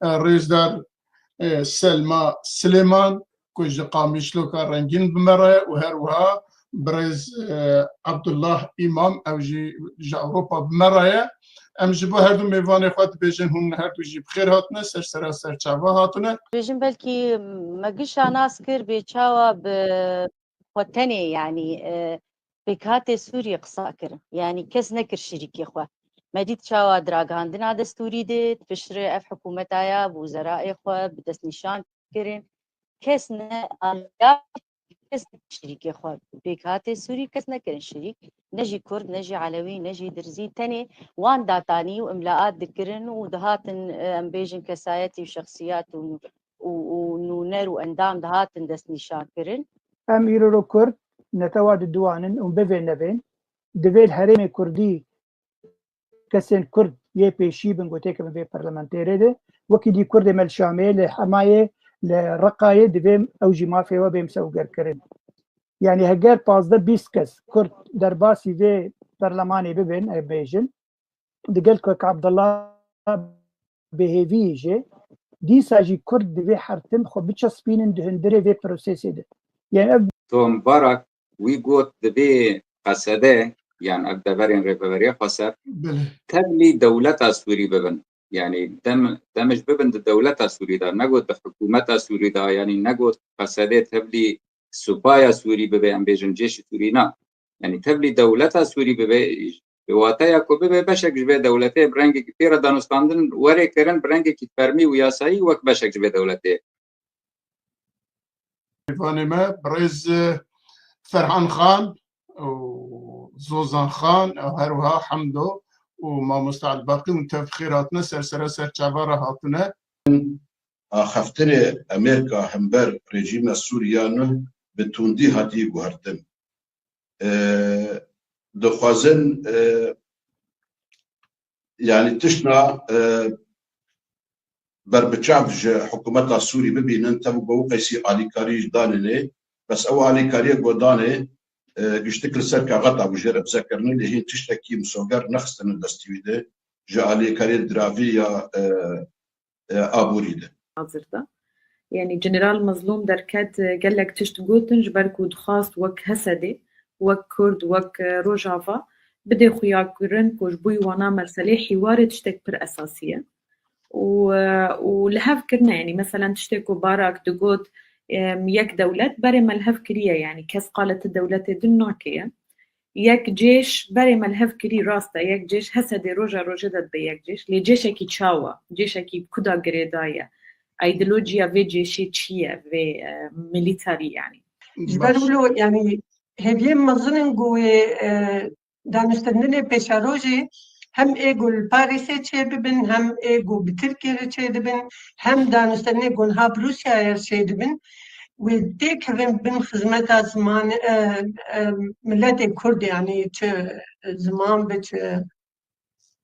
e, rêzdar, e, Selma Silêman, ku ji Qamişloka Rengîn bi me re ye û her wiha birêz, e, Abdullah Îmam, ew jî ji Ewropa bi me re ye. Em ji bo her du mêvanê xwe dibêjin, hûn her du jî bi xêr hatine, ser sera serçava hatine. Bêjin belkî me gişa nas kir, bê çawa bi xwe tenê, yanî, e, pêkhatê Sûriyê qisa kirin. Yanî kes nekir şirîkê xwe. Me dît çawa di ragihandina destûrî de, piştre ev hikûmeta ya bi wizeraê xwe bi destnîşan kirin. Kes ne aliya, kes ne şirîkê xwe. Pêkhatê Sûrî kes nekirin şirîk. Ne jî Kurd, ne jî Elewî, ne jî Dirzî. Tenê wan datanî û imlaat dikirin û dihatin, e, em bêjin kesayetî û şexsiyat û, û, û nûner û endam dihatin destnîşan kirin. Em îro Kurd netewa didiwanin û bivên nevên, divê li herêmê Kurdî kesên Kurd yê pêşî bin ku têkevin vê parlamenterê de. Wekî dî Kurdê me li Şamê, li Hemayê, li Reqayê divê ew jî mafê we bê misewgerkirin. Yanî heger pazdeh bîst kes Kurd derbasî vê perlemanê bibin, em bêjin, digel Kek Abdullah bêhêvî jê, dîsa jî Kurd divê her tim xwe biçespînin di hundirê vê prosesê de. Yanî ev Tom Barak wî got, divê Qesede, yan ev deverên Rêveberiya Xweser, Belê. tevlî dewleta Sûrî bibin. Yanî dem, demij bibin di dewleta Sûrî de, negot di hikûmeta Sûrî de, yanî negot Qesedê tevlî supaya Sûrî bibe, em bêjin cêşî Sûrî na. Yanî tevlî dewleta Sûrî bibe, bi wateya ku bibe beşek ji vê dewletê bi rengekî pê re danûstandin were kirin, bi rengekî fermî û yasayî wek beşek ji vê dewletê. Mêvanê me birêz Ferhan Xan û Zozan Xan û her wiha Hemdo û Mamoste Elbaqî hûn tev xêr hatine, ser sera serçava re hatine. Axaftinê Amerîka hember rejîma Sûriye ne bi tundî hatiye guhertin. E, dixwazin, e, yanî tiştna, e, berbiçav ji hikûmeta Sûrî bibînin, tev ku ew qeysî alîkarî danê lê, bes ew alîkariyê ku danê, e, giştik li ser kaxeta bû jê re bize kirine, lê hîn tiştekî misoger nexistine destî wî de, ji alîkariyê diravî ya, e, e, aborî de. Hazirda. Yanî General Mezlûm derket, e, gelek tişt gotin, ji ber ku dixwast wek Hesedê, wek Kurd, wek, e, Rojava bidê xuyakirin ku ji bo wana meselê hîwarê tiştek pir esasî ye. Û, e, û li hev kirine, yanî meselen tiştê ku Barak digot, em, yek dewlet berê me li hev kiriye, yanî kes qale ti dewletê din nake ye. Yek cêş berê me li hev kirî, rast e, yek cêş Hesedê roja rojê de dibe yek cêş. Lê cêşekî çawa? Cêşekî kuda girêdaye? Îdeolojiya vê cêşê çi ye? Vê, e, milîtarî yanî. Ji ber Baş. wilo, yanî hêviyên mezin in ku wê, e, danûstendinê pêşerojê hem ê ku li Parîsê çêbibin, hem ê ku bi Tirkiyê re çêdibin, hem danûstendinê ku niha bi Rûsyayê re çêdibin, wê têkevin bin xizmeta ziman, e, e, miletê Kurd, yanî çi ziman be, çi,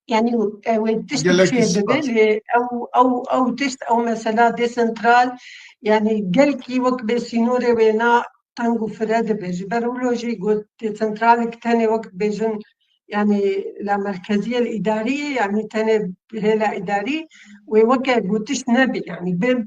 yanî, e, wê tişt Gelek çêbibe, ispat. lê ew, ew, ew tişt, ew mesela desentral, yanî gelkî wek bê sînorê wêna teng û fire dibe. Ji ber wilo jî got, desentral tenê wek bêjin, yanî la merkeziyel îdarî, yanî tenê hêla îdarî, wê weke gotiş nebe, yanî bê,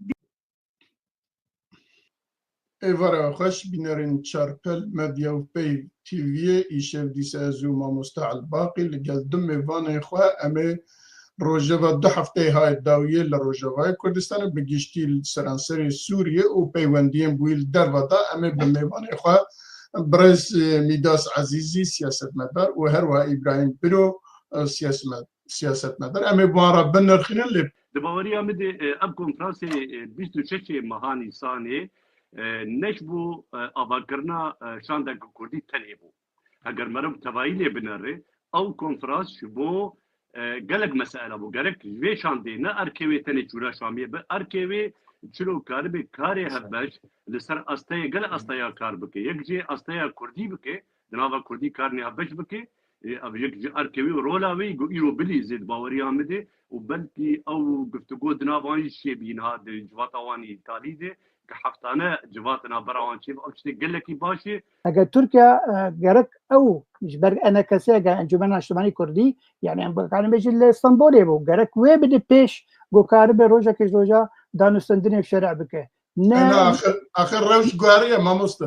Êvara xweş, bînerên Çarpel Medya û Peyv T V'yê, îşev dîsa ez û Mamoste Elbaqî li gel du mêvanên xwe em ê rojeva du hefteyê hayê dawiyê li Rojavayê Kurdistanê, bi giştî li seranserê Sûriyê û peywendiyên bi wî li derve de em ê bi mêvanê xwe birêz, e, Mîdas Ezîzî, siyasetmedar û her wiha Îbrahîm Biro, e, siyasmet-, siyasetmedar. Em ê bi wan re binirxînin, lê Di baweriya min de, e, ev konferansê, e, bîst û şeşê meha Nîsanê, e, ne ji bo, e, avakirina, e, şandeke kurdî tenê bû. Heger meriv tevayî lê binere, ew konferans ji bo, e, gelek mesele bû. Gerek ji vê şandê ne erkê wê tenê çûna Şamiyê be, erkê wê çilo karibe karê hevbeş li ser asteyê gel asteya kar bike. Yek jê asteya kurdî bike, di nava kurdî karê hevbeş bike. E, ev yek ji erkê wê û rola wê ku îro bilîze di baweriya min de û belkî ew guftûgo di nav wan jî çêbî niha di civata wan îtalî de, ki heftane civata navbera wan çêbî, ev tiştê gelekî baş e. Eger Tirkiye, e, gerek ew ji ber enekesê, eger Encûmena Niştimanî Kurdî, yani em bikarîn bêjin li Stenbolê bû, gerek wê bide pêş ku karibe rojekê ji roja danûstendinê şerê bike. Ne Ena axir, axir rewş guheriye mamoste.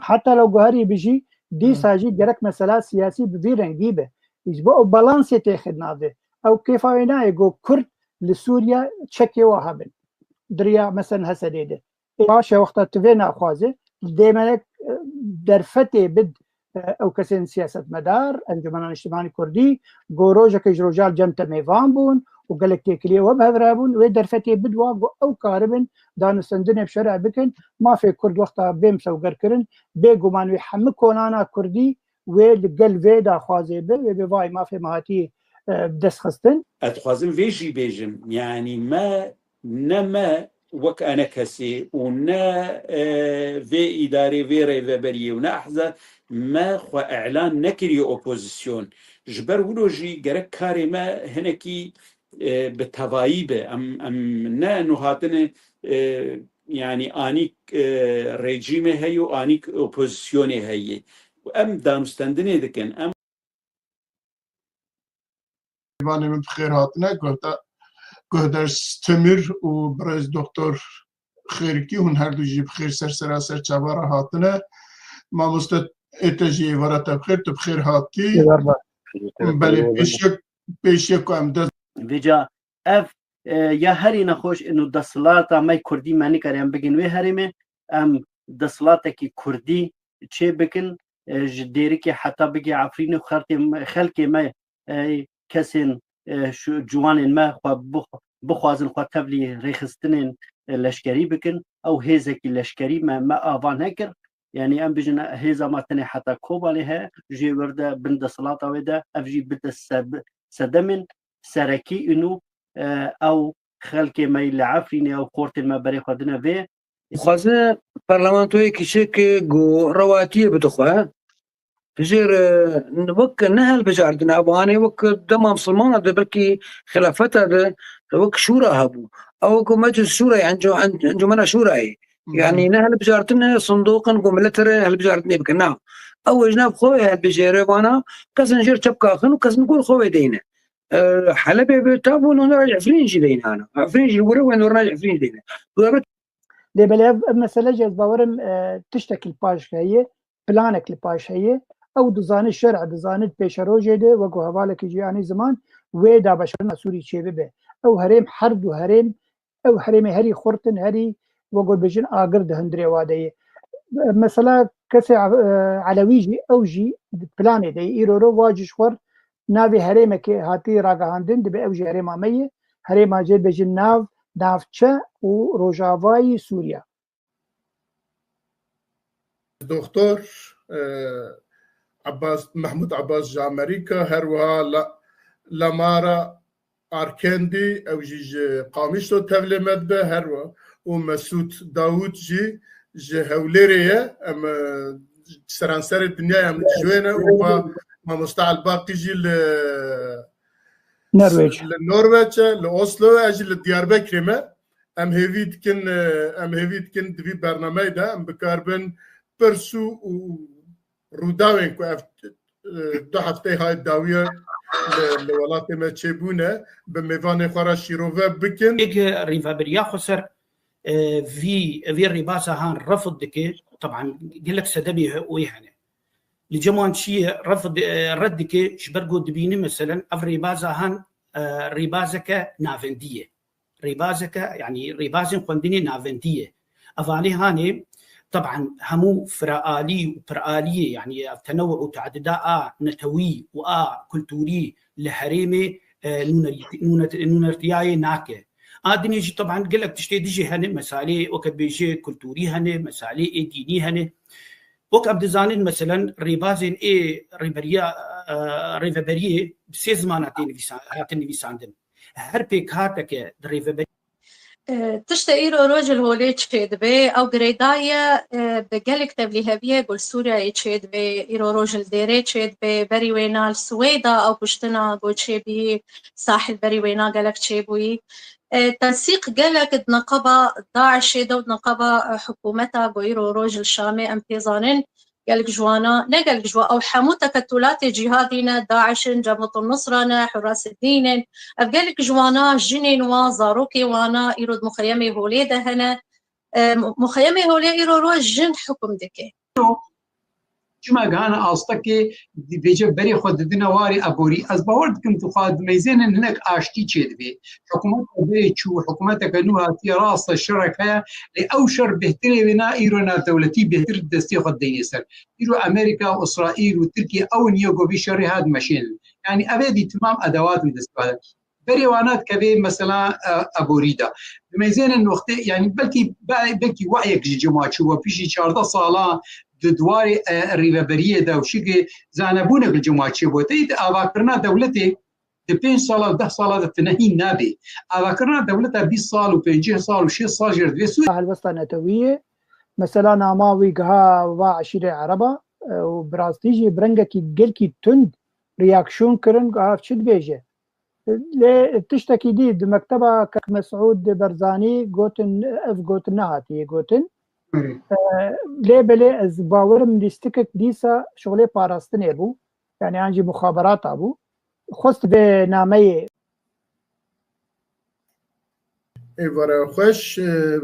Heta lew guherî bi jî, dîsa jî gerek mesela siyasî bi vî rengî be. Ji bo ew balansê têxe navê. Ew kêfa wê nayê ku Kurd li Sûriye çekê wa hebin. Di riya, meselen, Hesedê de. Ê, baş e, wexta tu vê naxwaze, dê me, e, derfetê bid, e, ew kesên siyasetmedar, Encûmena Niştimanî Kurdî, ku rojekê ji roja li cem te mêvan bûn û gelek têkiliyê we bi hev re bûn, wê derfetê bid wa ku ew karibin danûstendinê bi şerê bikin, mafê Kurd wexta bê misewgerkirin, bêguman wê hemû kolana Kurdî wê li gel vê daxwazê be, wê bê vay mafê me hatî, e, bi dest xistin. Ez dixwazim vê jî bêjim, yanî me, ne me wek enekesê û ne, e, vê îdarê, vê rêveberiyê û ne ehza me xwe îlan nekiriye opozîsyon. Ji ber wilo jî gerek karê me hinekî, e, bi tevayî be. Em, em ne nuhatine, e, yanî anî, e, rejîmê heye û anî opozîsyonê heye. Em danûstendinê dikin. Em Mêvanê min bi xêr hatine, guhda-, guhdaş Temir û birêz Doktor Xêrikî, hûn her du jî bi xêr ser sera ser çava re hatine. Mamoste, ê te jî êvara te bi xêr, tu bi xêr hatî. Êvar baş. Belê, pêşiya, pêşiya ku em dest Vêca ev, e, ya herî nexweş ino desthilata me kurdî me nikare em bigin wê herêmê, em desthilatekî kurdî çê bikin, e, ji Dêrikê heta bigê Efrînê û xelkê me, xelkê me, e, kesên, e, şu ciwanên me xwe bix-, bixwazin xwe tevlî rêxistinên, e, leşkerî bikin. Ew hêzekî leşkerî me, me ava nekir. Yanî em bijin hêza me tenê heta Kobanê heye, jê wir de bin desthilata wê de, ev jî bide seb-, sedemên serekî û nû, e, ew xelkê me yî li Efrînê, ew xortên me berê xwe dine vê. Dixwaze parlamentoyekî çêke ku rewatiyê bide xwe. Jêr, e, wek ne hilbijartin, ev anê wek dema misilmana de, belkî xilafeta de, wek şûra hebû. Ew ku meclis şûra, enco-, en-, encûmena şûrayê. Yanî ne hilbijartin, sindoqin ku milet re hilbijartinê bikin. Na. Ew ji nav xwe hilbijêre vana, kesin jêr çepka xin û kesin gor xwe wê deyne. E, Helebê bi tabû nûneraj Efrîn jî deyne ana. Efrîn jî were wê nûneraj Efrîn jî deyne. Lê belê ev, ev mesele jî ez bawerim, e, tiştek li paş heye, planek li paş heye. Ew dizane şer'a, dizane pêşerojê de, wek ku hevalekî jî anî ziman, wê dabeşirina Sûrî çêbibe. Ew herêm, her du herêm, ew herêmê herî xurt in, herî, wek ku bêjin, agir di hundirê wa de ye. Mesela kesê, e, Elewî jî, ew jî di planê de ye. Îro ro wa jî ji xwe navê herêmekê hatî ragihandin, dibe ew jî herêma me ye. Herêma jê bêjin nav, navçe û rojavayî Sûriya. Doktor, e, Abbas, Mahmud Abbas ji Amerîka, her wiha La-, Lamara Arkendî, ew jî ji Qamişlo tevlê me dibe, her wiha û Mesûd Dawûd jî ji Hewlêrê ye. Em, e, seranserê dinyayê em ji wê ne û va Mamosta Elbaqî jî li Norveç. Li Norveç e, li Oslo, ez jî li Diyarbekirê me. Em hêvî dikin, e, em hêvî dikin di vî bernameyê de em bikaribin pirs û, û rûdawên ku ev, e, du hefteyê hay dawiye li, li welatê me çêbûne, bi mêvanê xwe re şîrove bikin. Êk rêveberiya xweser, e, vî, vî rêbaza han refd dike, teban gelek sedemê he-, wê hene. Li cem wan çi ye, refd, e, red dike, ji ber ku dibîne, meselen, ev rêbaza han, e, rêbazeke navendî ye. Rêbazeke, yanî rêbazên xwendinê navendî ye. Evanê hanê, teban hemû firaalî û piraliyê, yanî ev tenewuc û teadida a netewî û a kulturî li herêmê, e, nûner-, nûner-, nûnertiyayê nake. A dinê jî teban gelek tiştê dijî hene, mesalê weke bêje kulturî hene, mesalê ê dînî hene. Wek em dizanin, meselen, rêbazên ê rêberiya, e, rêveberiyê bi sê zimana tê nivîsan-, hatin nivîsandin. Her pêkhateke di rêveberiyê E, tiştê îro roj li holê çêdibe, ew girêdayî ye, e, bi gelek tevlîheviyê ku li Sûriyeyê çêdibe, îro roj li Dêrê çêdibe, berî wêna li Swêda ew kuştina ku çêbûyî, sahil berî wêna gelek çêbûyî. E, tensîq gelek di neqeba DAIŞê de û di neqeba, e, hikûmeta ku îro roj li Şamê em pê zanin, gelek ji wana, ne gelek ji wan, ew hemû teketûlatê cîhadî ne, DAIŞ in, Cebhetul Nusra ne, Hurras Dîn in. Ev gelek ji wana jinên wan, zarokê wana îro di muxeyemê holê de hene. E, mu-, muxeyemê holê îro roj jin hukm dike. Çima gihane astekê dibêje berê xwe didine warê eborî? Ez bawer dikim tu xwe dimeyzênin hinek aştî çêdibê. Hikûmeta berê çû, hikûmeteke nû hatiye, rast e şerek heye, lê ew şer bêhtirê wê na îro navdewletî bêhtir destê xwe dideyne ser. Îro Amerîka û Îsraîl û Tirkiye ew in yê ku vî şerê hat meşênin. Yanî ev ê dî timam edewat in destê xwe de. Berê wana dikeve mesela, e, eborî de. Dimeyzênin wextê, yanî belkî, be-, belkî weyek ji cima çû we piştî çardeh sala di dwarê, e, rêveberiyê de û şikê zanebûnek li cima çê bû. Teyî di avakirina dewletê di pênc sala û deh sala de tinehî nabe. Avakirina dewleta bîst sal û pêncî sal û şêst sal jê re divê Sûriye. Helwesta netewî ye. Mesela nama wî giha va eşîrê Ereba, e, û bi rastî jî bi rengekî gelkî tund reaksiyon kirin, giha ev çi dibêje? Lê tiştekî dî di mekteba Kek Mesûd Barzanî gotin, ev gotin nehatiye gotin. Erê. E, lê belê ez bawerim lîstikek dîsa şixulê parastinê bû. Yanî an jî muxaberata bû. Xwest vê nameyê. Êvara xweş, e,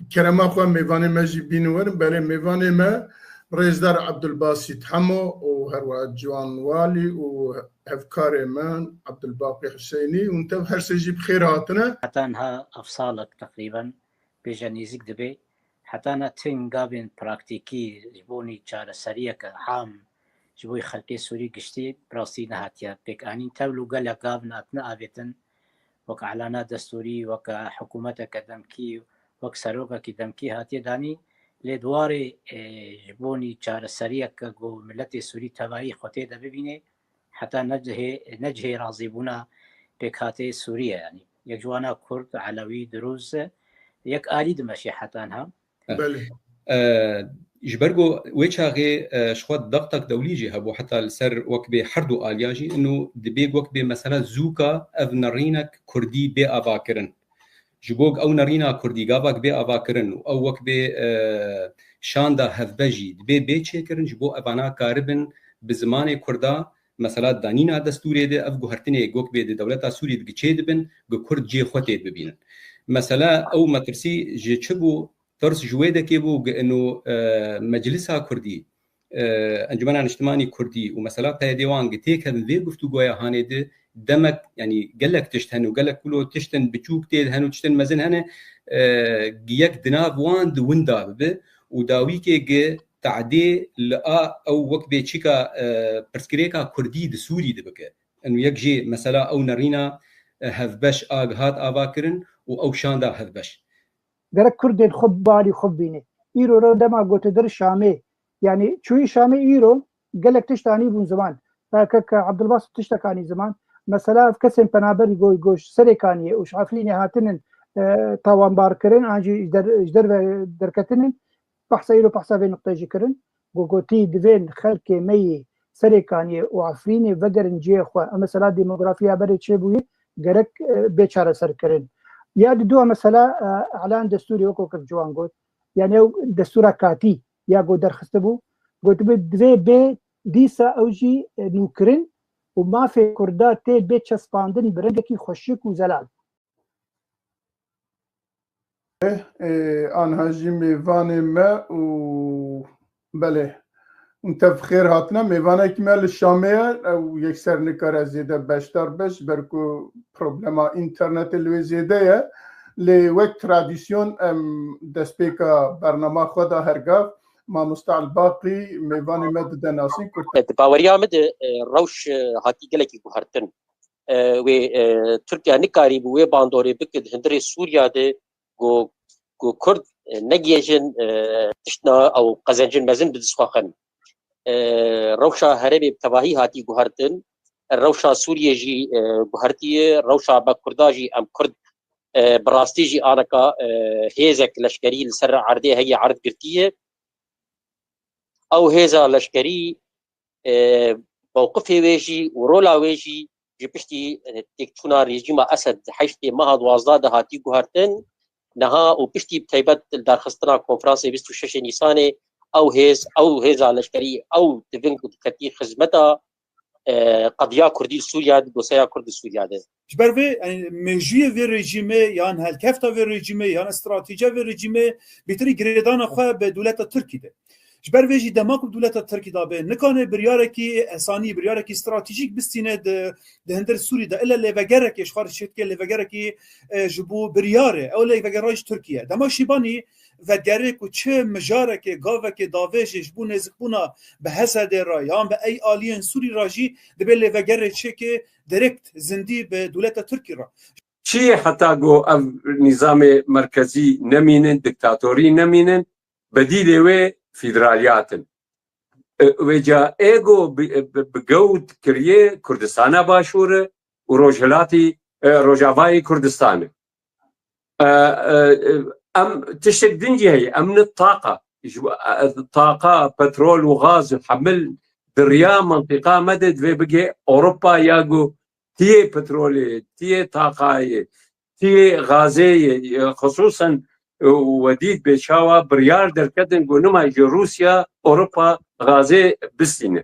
kerema xwe mêvanê me jî bînin werin. Belê mêvanê me Rêzdar Ebdulbasît Hemo û herwiha Ciwan Walî û hevkarê min Ebdulbaqî Huseynî, hûn tev her sê jî bi xêr hatine. Heta niha ev salek teqrîben bêje nêzîk dibe. Heta niha tin gavên praktîkî ji bo nî çareseriyeke am ji bo xelkê Sûrî giştî bi rastî nehatiye pêkanîn. Tevlû gelek gav hatine avêtin, wek elana destûrî, wek hikûmeteke demkî, wek serokekî demkî hatiye danî. Lê di warê, e, ji bo nî çareseriyeke ku miletê Sûrî tevayî xwe tê de bibîne, heta ne cihê, ne cihê razîbûna pêkhateyê Sûrî ye, yanî yek ji wana Kurd, Elewî, Dirûz, yek alî dimeşe heta niha. Belê. E, ji ber ku wê çaxê, e, ji xwe dextek dewlî jî hebû, heta li ser wek bê her du aliya jî, ino dibê wek bê mesela zûka ev nerînek kurdî bê avakirin. Ji bo ew nerîna kurdî gavak bê avakirin û ew wek bê, e, şanda hevbeş jî dibê bê çêkirin, ji bo evana karibin bi zimanê kurda, mesela danîna destûrê de ev guhertinê wek bê di dewleta Sûrî de çê dibin, ku kurd cê xwe tê bibînin. Mesela ew metirsî ji çi bû? Tirs ji wê dekê bû, ku ino, e, Meclisa Kurdî, e, Encumena Niştimanî Kurdî û mesela P Y D wan gi têkevin vê guftûgoya hanê di demek, yanî gelek tişt hene û gelek wilo tiştin biçûk tê de hene û tiştin mezin hene, e, gi yek di nav wan di winda bibe û dawîkê gi tadê li a ew wek bê çîka, e, pirsgirêka Kurdî di Sûrî de bike. Eno yek jê mesela ew nerîna, e, hevbeş a gihat avakirin û ew şanda hevbeş. Gerek Kurdên xwe balî xwe bîne. Îro re dema gote der Şamê, yanî çûyî Şamê îro gelek tişt anî bûn ziman. Kek Ebdulbasit tiştek anî ziman. Mesela ev kesên penaberî go-, go ji Serêkaniyê û ji Efrînê hatinin, e, tawanbar kirin, an jî ji der-, ji derve derketinin. Behsa îro behsa vê nuqteyê jî kirin. Ku gotî divên xelkê me yê Serêkaniyê û Efrînê vegerin cihê xwe. Ev mesela demografiya berê çêbûyî gerek, e, bê çareserkirin. Ya di dua mesela, e, elan destûrê wek wek Ciwan got. Yani ew destûra katî ya ku derxistibû. Gotibû divê bê dîsa ew jî, e, nûkirin û mafê Kurda tê bê çespandin bi rengekî xweşik û zelal. Ê, aniha jî mêvanê me û belê, hûn tev xêr hatine. Mêvanekî me li Şamê ye, ew yekser nikare zêde beşdar be, ji ber ku problema înternetê li wê zêde ye. Lê wek tradîsyon em destpêka bernama xwe da her gav. Mamoste Elbaqî mêvanê me dide nasîn kurte. Di baweriya min de, e, rewş, e, hatî gelekî guhertin. e, wê, e, Tirkiye nikarîbû wê bandorê bike di hundirê Sûriya de ku, ku Kurd, e, negihêjin, e, tiştna ew qezencin mezin bi dest xwe xin. E, rewşa herêmê bi tevahî hatî guhertin, rewşa Sûriyê jî, e, guhertiye, rewşa me Kurda jî em Kurd, e, bi rastî jî aneka, e, hêzek leşkerî li ser erdê heye erd girtiye. Ew hêza leşkerî, e, mewqifê wê jî û rola wê jî ji piştî, e, têkçûna rejîma Esed heştê meha duwazdeh de hatî guhertin. Niha û piştî bi taybet li darxistina konferansê bîst û şeşê Nîsanê ew hêz, ew hêza leşkerî, ew diving û diketî xizmeta, e, qediya Kurdî li Sûriya, dosyaya Kurd li Sûriya de. Ji ber vê, yanî, mêjûyê vê rejîmê yan helkefta vê rejîmê yan stratejiya vê rejîmê bêtirî girêdana xwe bi dewleta Tirkî de. Ji ber vê jî dema ku bi dewleta Tirkî de be, nikane biryarekî esanî, biryarekî stratejîk bistîne di, di hundir Sûrî de. Ile lêvegerekê ji xwe re çêdike, lêvegerekî, e, ji bo biryarê. Ew lêvegera ji Tirkiye. Dema Şîbanî vedigerê ku çi mijarekê, gavekê davêjê ji bo nêzikbûna bi Hesedê re yan bi ey aliyên Sûrî re jî dibe lêvegerê çêke direkt zindî bi dewleta Tirkî re. Çi ye heta ku ev nîzamê merkezî nemînin, diktatorî nemînin, bedîlê wê federaliyat in. E, wê ca ê ku bi, bi, bi gewt kiriye Kurdistana Başûr e û Rojhilatî, e, Rojavayê Kurdistan e. E, e, e, em tiştek din jî heye, em ne taqa. Ji, e, taqa, petrol û gaz û hemil di riya mentiqa me de divê bige Ewropa ya ku tiyê petrolê, tiyê taqayê, tiyê gazê ye, e, xisûsen, e, we dît bê çawa biryar derketin ku nima ji Rûsya, Ewropa gazê bistîne.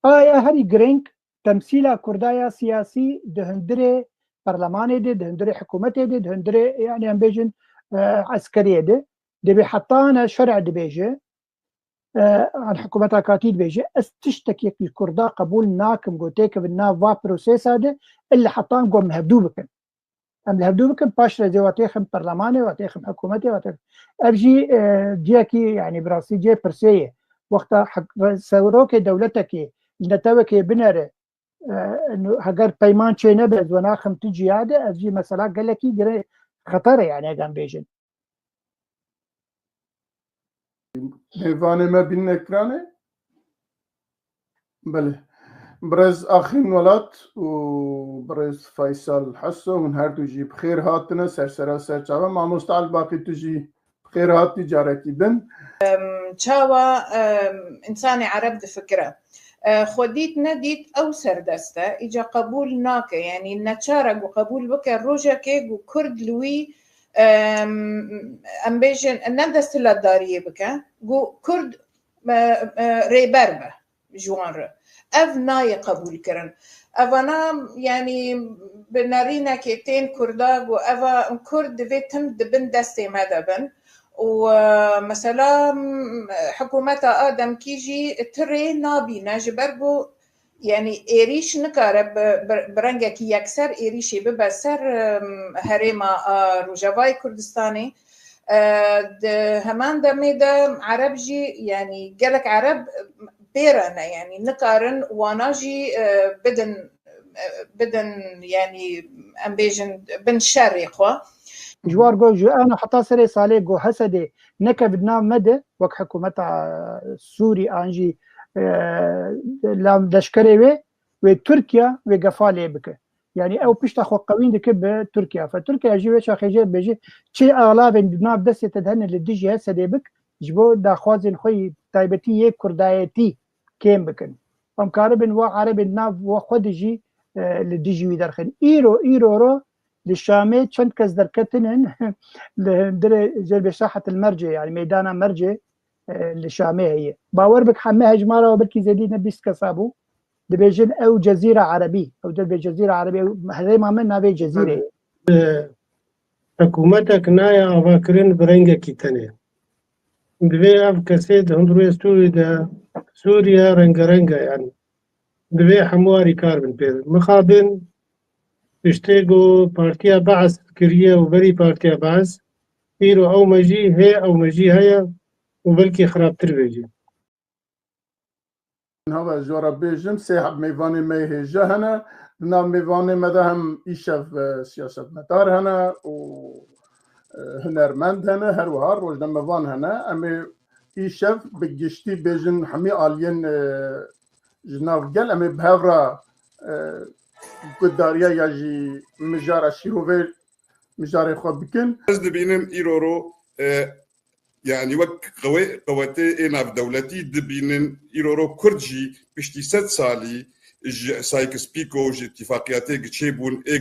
Aya herî girîng temsîla Kurda ya siyasî di hundirê perlemanê de, di hundirê hikûmetê de, di hundirê, yanî em bêjin, e, eskeriyê de. Dibê heta ne şerê dibêje, e, an hikûmeta katî dibêje, ez tiştekî li Kurda qebûl nakim, ku têkevin nav va prosesa de, illa heta em ku em hevdû bikin. Em li hevdû bikin, paş re zê wa têxin perlemanê, wa têxin hikûmetê, wa têxin. Ev jî, e, ciyekî, yanî bi rastî cihê pirsê ye. Wexta hik-, re-, serokê dewletekê li netewekê binere, e, nu-, heger peyman çê nebe, ez we naxim tu ciya de, ev jî mesela gelekî girê xeter e, yanî, eger em bêjin. Mêvanê me bînin ekranê? Belê. Birêz Axîn Welat û birêz Faysal Heso, hûn her du jî bi xêr hatine ser sera ser çava. Mamoste Elbaqî, tu jî bi xêr hatî carekî din. Em, çawa, em, însanê ereb difikire? E, xwe dît nedît ew serdest e. Îca qebûl nake. Yanî neçar e ku qebûl bike rojekê ku Kurd li wî, em, em bêjin, ne desthilatdariyê bike. Ku Kurd, e, e, rêber be ji wan re. Ev nayê qebûlkirin. Evana, yanî, bi nerînekê tên Kurda ku eva Kurd divê tim di bin destê me de bin. Û, e, mesela, m, hikûmeta a demkî jî ti rê nabîne, ji ber ku, yanî, êrîş nikare bi, bi, bi rengekî yekser êrîşê bibe ser, e, herêma a Rojavayê Kurdistanê. E, di heman demê de ereb jî, yanî, gelek ereb bê re ne, yanî, nikarin wana jî, e, bidin, e, bidin, yanî, em bêjin, bin şerê xwe. Ji war got, ji ana heta serê salê ku Hesedê nekevin nav me de, wek hikûmeta Sûrî an jî, e, la leşkerê wê, wê Tirkiye wê gefa lê bike. Yanî ew pişta xwe qewîn dike bi Tirkiye. Fe Tirkiye jî wê çaxê jê dibêje, çi alavên di nav destê te de hene li dijî Hesedê bik, ji bo daxwazên xwe yî taybetî yê kurdayetî kêm bikin. Em karibin wa erebên nav we xwe de jî, e, li dijî wî derxin. Îro, îro ro li Şamê çend kes derketinin li hundirê Celbê Sahet el Mercê, yanî meydana Mercê, e, li Şamê heye. Bawer bik heme hejmara we belkî zêdî ne bîst kesa bû. Dibêjin ew Cezîra Erebî. Ew dibê Cezîra Erebî. Ew herêma me navê Cezîrê ye. E, hikûmetek nayê avakirin bi rengekî tenê. Divê ev kesê di hundirê Sûrî de, Sûriye rengereng e, yanî. Divê hemû alîkar bin pê. Mixabin tiştê ku Partiya Be'es kiriye û berî Partiya Be'es, îro ew mejî hê, ew mejî heye û belkî xirabtir bê jî. Niha ji we re bêjim, sê heb mêvanê me yê hêja hene. Di nav mêvanê me de hem îşev, e, siyasetmedar hene û, e, hunermend hene, her wiha rojnamevan hene. Em ê îşev bi giştî bêjin hemî aliyên, e, ji nav gel, em ê bi hev re, e, guhdariya ya jî mijara şîrovê mijarê xwe bikin. Ez dibînim îro ro, e, yanî wek qewê-, qewetê ê navdewletî dibînin, îro ro Kurd jî piştî sed salî ji Sykes-Picot, ji îtîfaqiyatê gi çêbûn, ê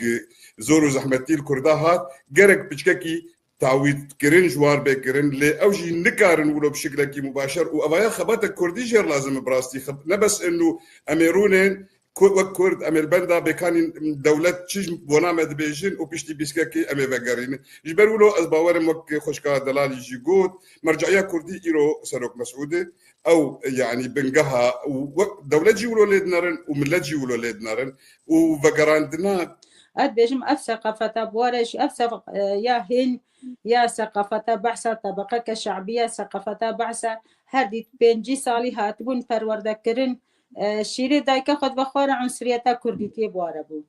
gi zor û zehmetî li Kurda hat, gerek piçkekî tawît kirin, ji war bê kirin, lê ew jî nikarin wilo bi şiklekî mubaşer û evaya xebata Kurdî jê re lazim e bi rastî. Xeb-, ne bes inu em ê rûnên, Ku-, wek Kurd, em ê li benda bêkanîn dewlet çi ji bona me dibêjin û piştî bîskekê em ê vegerînin. Ji ber wilo ez bawerim wek xweşka Delalî jî got, merceya Kurdî îro Serok Mesûd e. Ew, yanî bingeha û wek dewlet jî wilo lê dinerin û millet jî wilo lê dinerin û vegerandina. Ez dibêjim ev seqafeta bi were jî, ev seq-, e, ya hîn, ya seqafeta behsa tebeqeke şe'biya, seqafeta behsa her dît pêncî salî hatibûn perwerdekirin, e, şîrê dayika xwe dibe xwara unsuriyeta kurdîtiyê bi ware bû.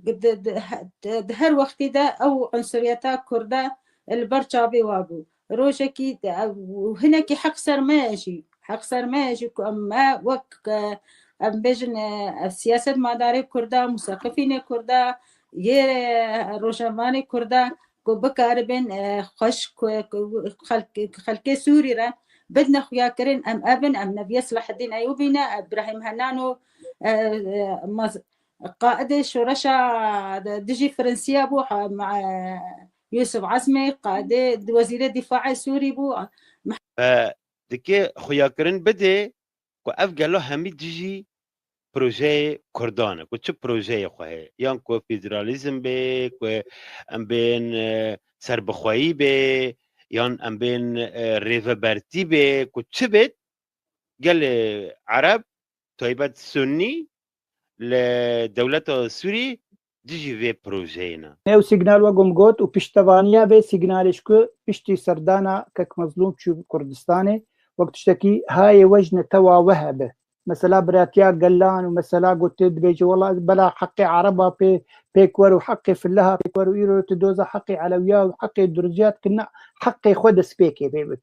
Di, di, di, di her wextî de ew unsuriyeta kurda li ber çavê wa bû. Rojekî de, ew, hinekî heq ser me ye jî. Heq ser me ye jî ku em, me wek, e, em bêjin, e, ev siyasetmedarê kurda, musaqifînê kurda, yê rojnamevanê kurda ku bikaribin, e, xweş ku, ku xelk-, xelkê Sûrî re bidine xuyakirin, em ev in, em neviye Selaheddîn Eyûbî ne, Îbrahîm Henan û, e, e, maz-, qaidê şoreşa dijî Firinsiya bû, ha, ma-, Yûsif Ezmê, qaidê wezîrê dîfaê Sûrî bû. E, dike xuyakirin bidê ku ev gelo hemî dijî projeyê Kurdan e, ku çi projeyê xwe heye, yan ku federalîzm bê, ku em bên, e, serbixweyî bê, yan em bên, e, rêvebertî bê, ku çi bêt, gelê Ereb, taybet Sunnî, li dewleta Sûrî dijî vê projeyê ne. Ew signal wek hûn got û piştevaniya vê signalê ji ku piştî serdana Kek Mezlûm çû Kurdistanê, wek tiştekî hayê we ji netewa we hebe. Mesela biratiya gelan û mesela ku tê dibêje, wela bela heqê Ereba pê, pêk wer û heqê Fileha pêk wer û îro tu doza heqê Elewiya û heqê Durziya dikine, heqê xwe destpêkê pê bik.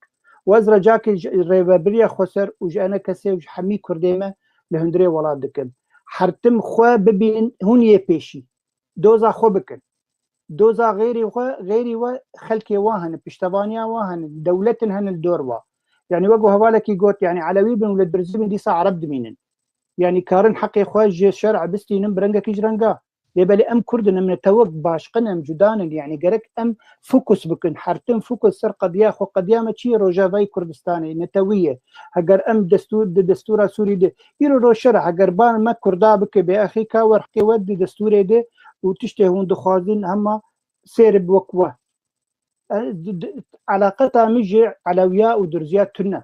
Û ez re cakê ji rêvebiriya xweser û ji enekesê û ji hemî Kurdê me li hundirê welat dikim. Her tim xwe bibînin hûn yê pêşî. Doza xwe bikin. Doza xêrî xwe, xêrî we xelkê wa hene, piştevaniya wa hene, dewletin hene li dor wa. Yanî wek ku hevalekî got, yanî Elewî bin û li Dirzî bin dîsa Ereb dimînin. Yanî karin heqê xwe ji şer'a bistînin bi rengekî ji renga. Lê belê em Kurd in, em netewek başqin, em cuda nin. Yanî gerek em fokus bikin, her tim fokus ser qediya xwe. Qediya me çi ye? Rojavayê Kurdistanê, netewî ye. Heger em destûr, di destûra Sûrî de, îro roj şer e, heger ban me Kurda bike bê exî ka wer heqê we di destûrê de û tiştê hûn dixwazin hema sêr bi wek we. E, di, di, eleqeta min ji Elewiya û Durziya tune.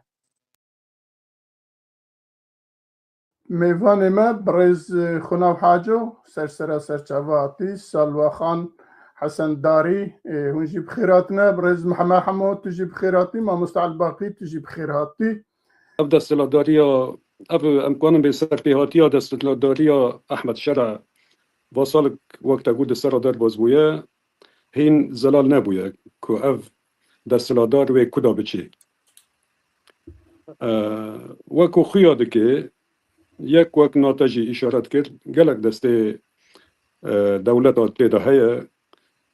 Mêvanê me birêz, e, Xunav Haco, sersera serçava hatî, Salwa Xan, Hesen Darî, e, hûn jî bi xêr hatine. Birêz Mihemed Hemo, tu jî bi xêr hatî. Mamoste Elbaqî, tu jî bi xêr hatî. Ev desthilatdariya, ev em kanin bê serpêhatiya desthilatdariya Ehmed Şera, vasalik wek te got di sera derbas bûye, hîn zelal nebûye ku ev desthilatdar wê kuda biçê. E, wek ku xuya dike, yek wek Nate jî îşaret kir, gelek destê, e, dewleta tê de heye,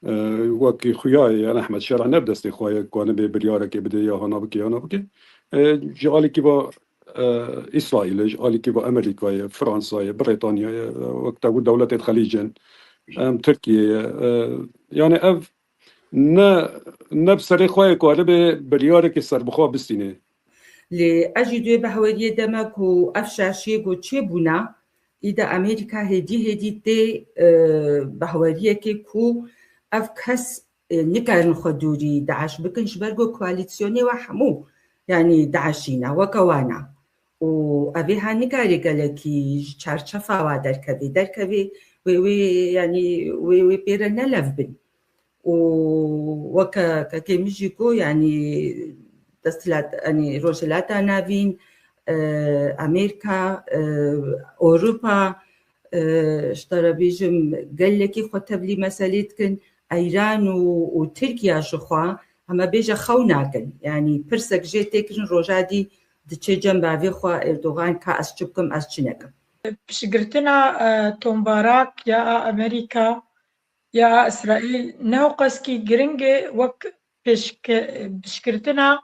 e, wekî xuya ye, yani Ehmed Şera ne bi destê xwe ye, ku anibê biryarekê bide ya hana bike ya na bike. E, ji alîkî va, e, Îsraîl e, ji alîkî va Amerîka ye, Fransa ye, Britanya ye, e, wek te got dewletên Xelîc in, em Tirkiye ye. E, yani ev ne, ne bi serê xwe ye ku anibê biryarekê serbixwe bistîne. Lê ez jî duyê behweriyê de me ku ev şaşiyê ku çêbûna, îda Amerîka hêdî hêdî tê, e, behweriyekê ku ev kes, e, nikarin xwe dûrî DAIŞ bikin, ji ber ku koalîsyonê we hemû, yanî DAIŞî ne, weke wan e. Û evê ha nikarê gelekî ji çarçefa wa derkevê, derkevê wê, wê, yanî wê, wê pê re ne lev bin. Û weke kekê min jî got, yanî desthilat, yanî Rojhilata Navîn, e, Amerîka, e, Ewropa, e, ji te re bêjim, gelekî xwe tevlî meselê dikin. Eyran û, û Tirkiya ji xwe heme bêje xew nakin. Yanî pirsek jê tê kirin, roja dî diçe cem bavê xwe Erdogan ka ez çi bikim, ez çi nekim. Piştgirtina, e, tombarak ya a Amerîka ya a Îsraîl ne qeskî giring e wek pêşke-, piştgirtina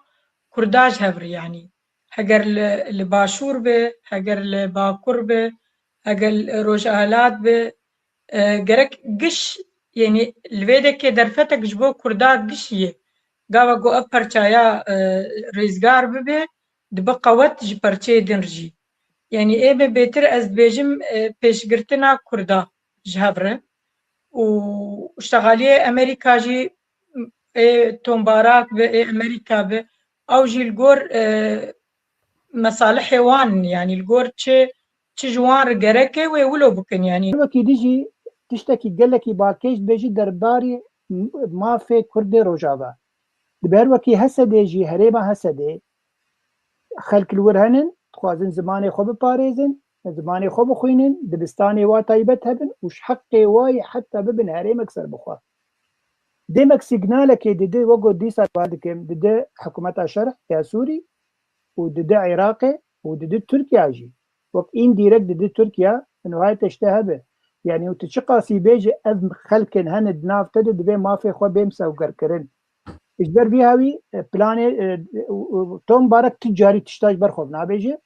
Kurda ji hev re, yanî heger li, li Başûr be, heger li Bakur be, heger li Rojhilat be, e, gerek giş, yanî li vê dekê derfetek ji bo Kurda gişî ye. Gava ku ev perçaya, e, rêzgar bibe, dibe qewet ji perçeyê din re jî. Yanî ê me bêtir ez dibêjim, e, pêşgirtina Kurda ji hev re. Û şexaliyê Amerîka jî, ê tombarak be, ê Amerîka be, ew jî li gor, e, mesalihê wan in, yanî li gor çi, çi ji wan re gerek e, wê wilo bikin, yanî. Wekî dî jî tiştekî gelekî balkêş dibêjî derbarê mafê Kurdê Rojava. Di ber wekî Hesedê jî, herêma Hesedê, xelk li wir henin, dixwazin zimanê xwe biparêzin, zimanê xwe bixwînin, dibistanê wa taybet hebin û ji heqê wa yê heta bibin herêmek serbixwe. Demek sîgnalekê dide, wek ku dîsa dikim, dide hikûmeta şerh ya Sûrî û dide Iraqê û dide Tirkiya jî. Wek îndirek dide Tirkiya, niha tişte hebe. Yanî û tu çiqasî bêje ev xelkin hene di nav te de, divê mafê xwe bê misewgerkirin. Ji ber vî hawî, e, planê, e, û, û Tom Barak tu carî tişta ji ber xwe nabêje.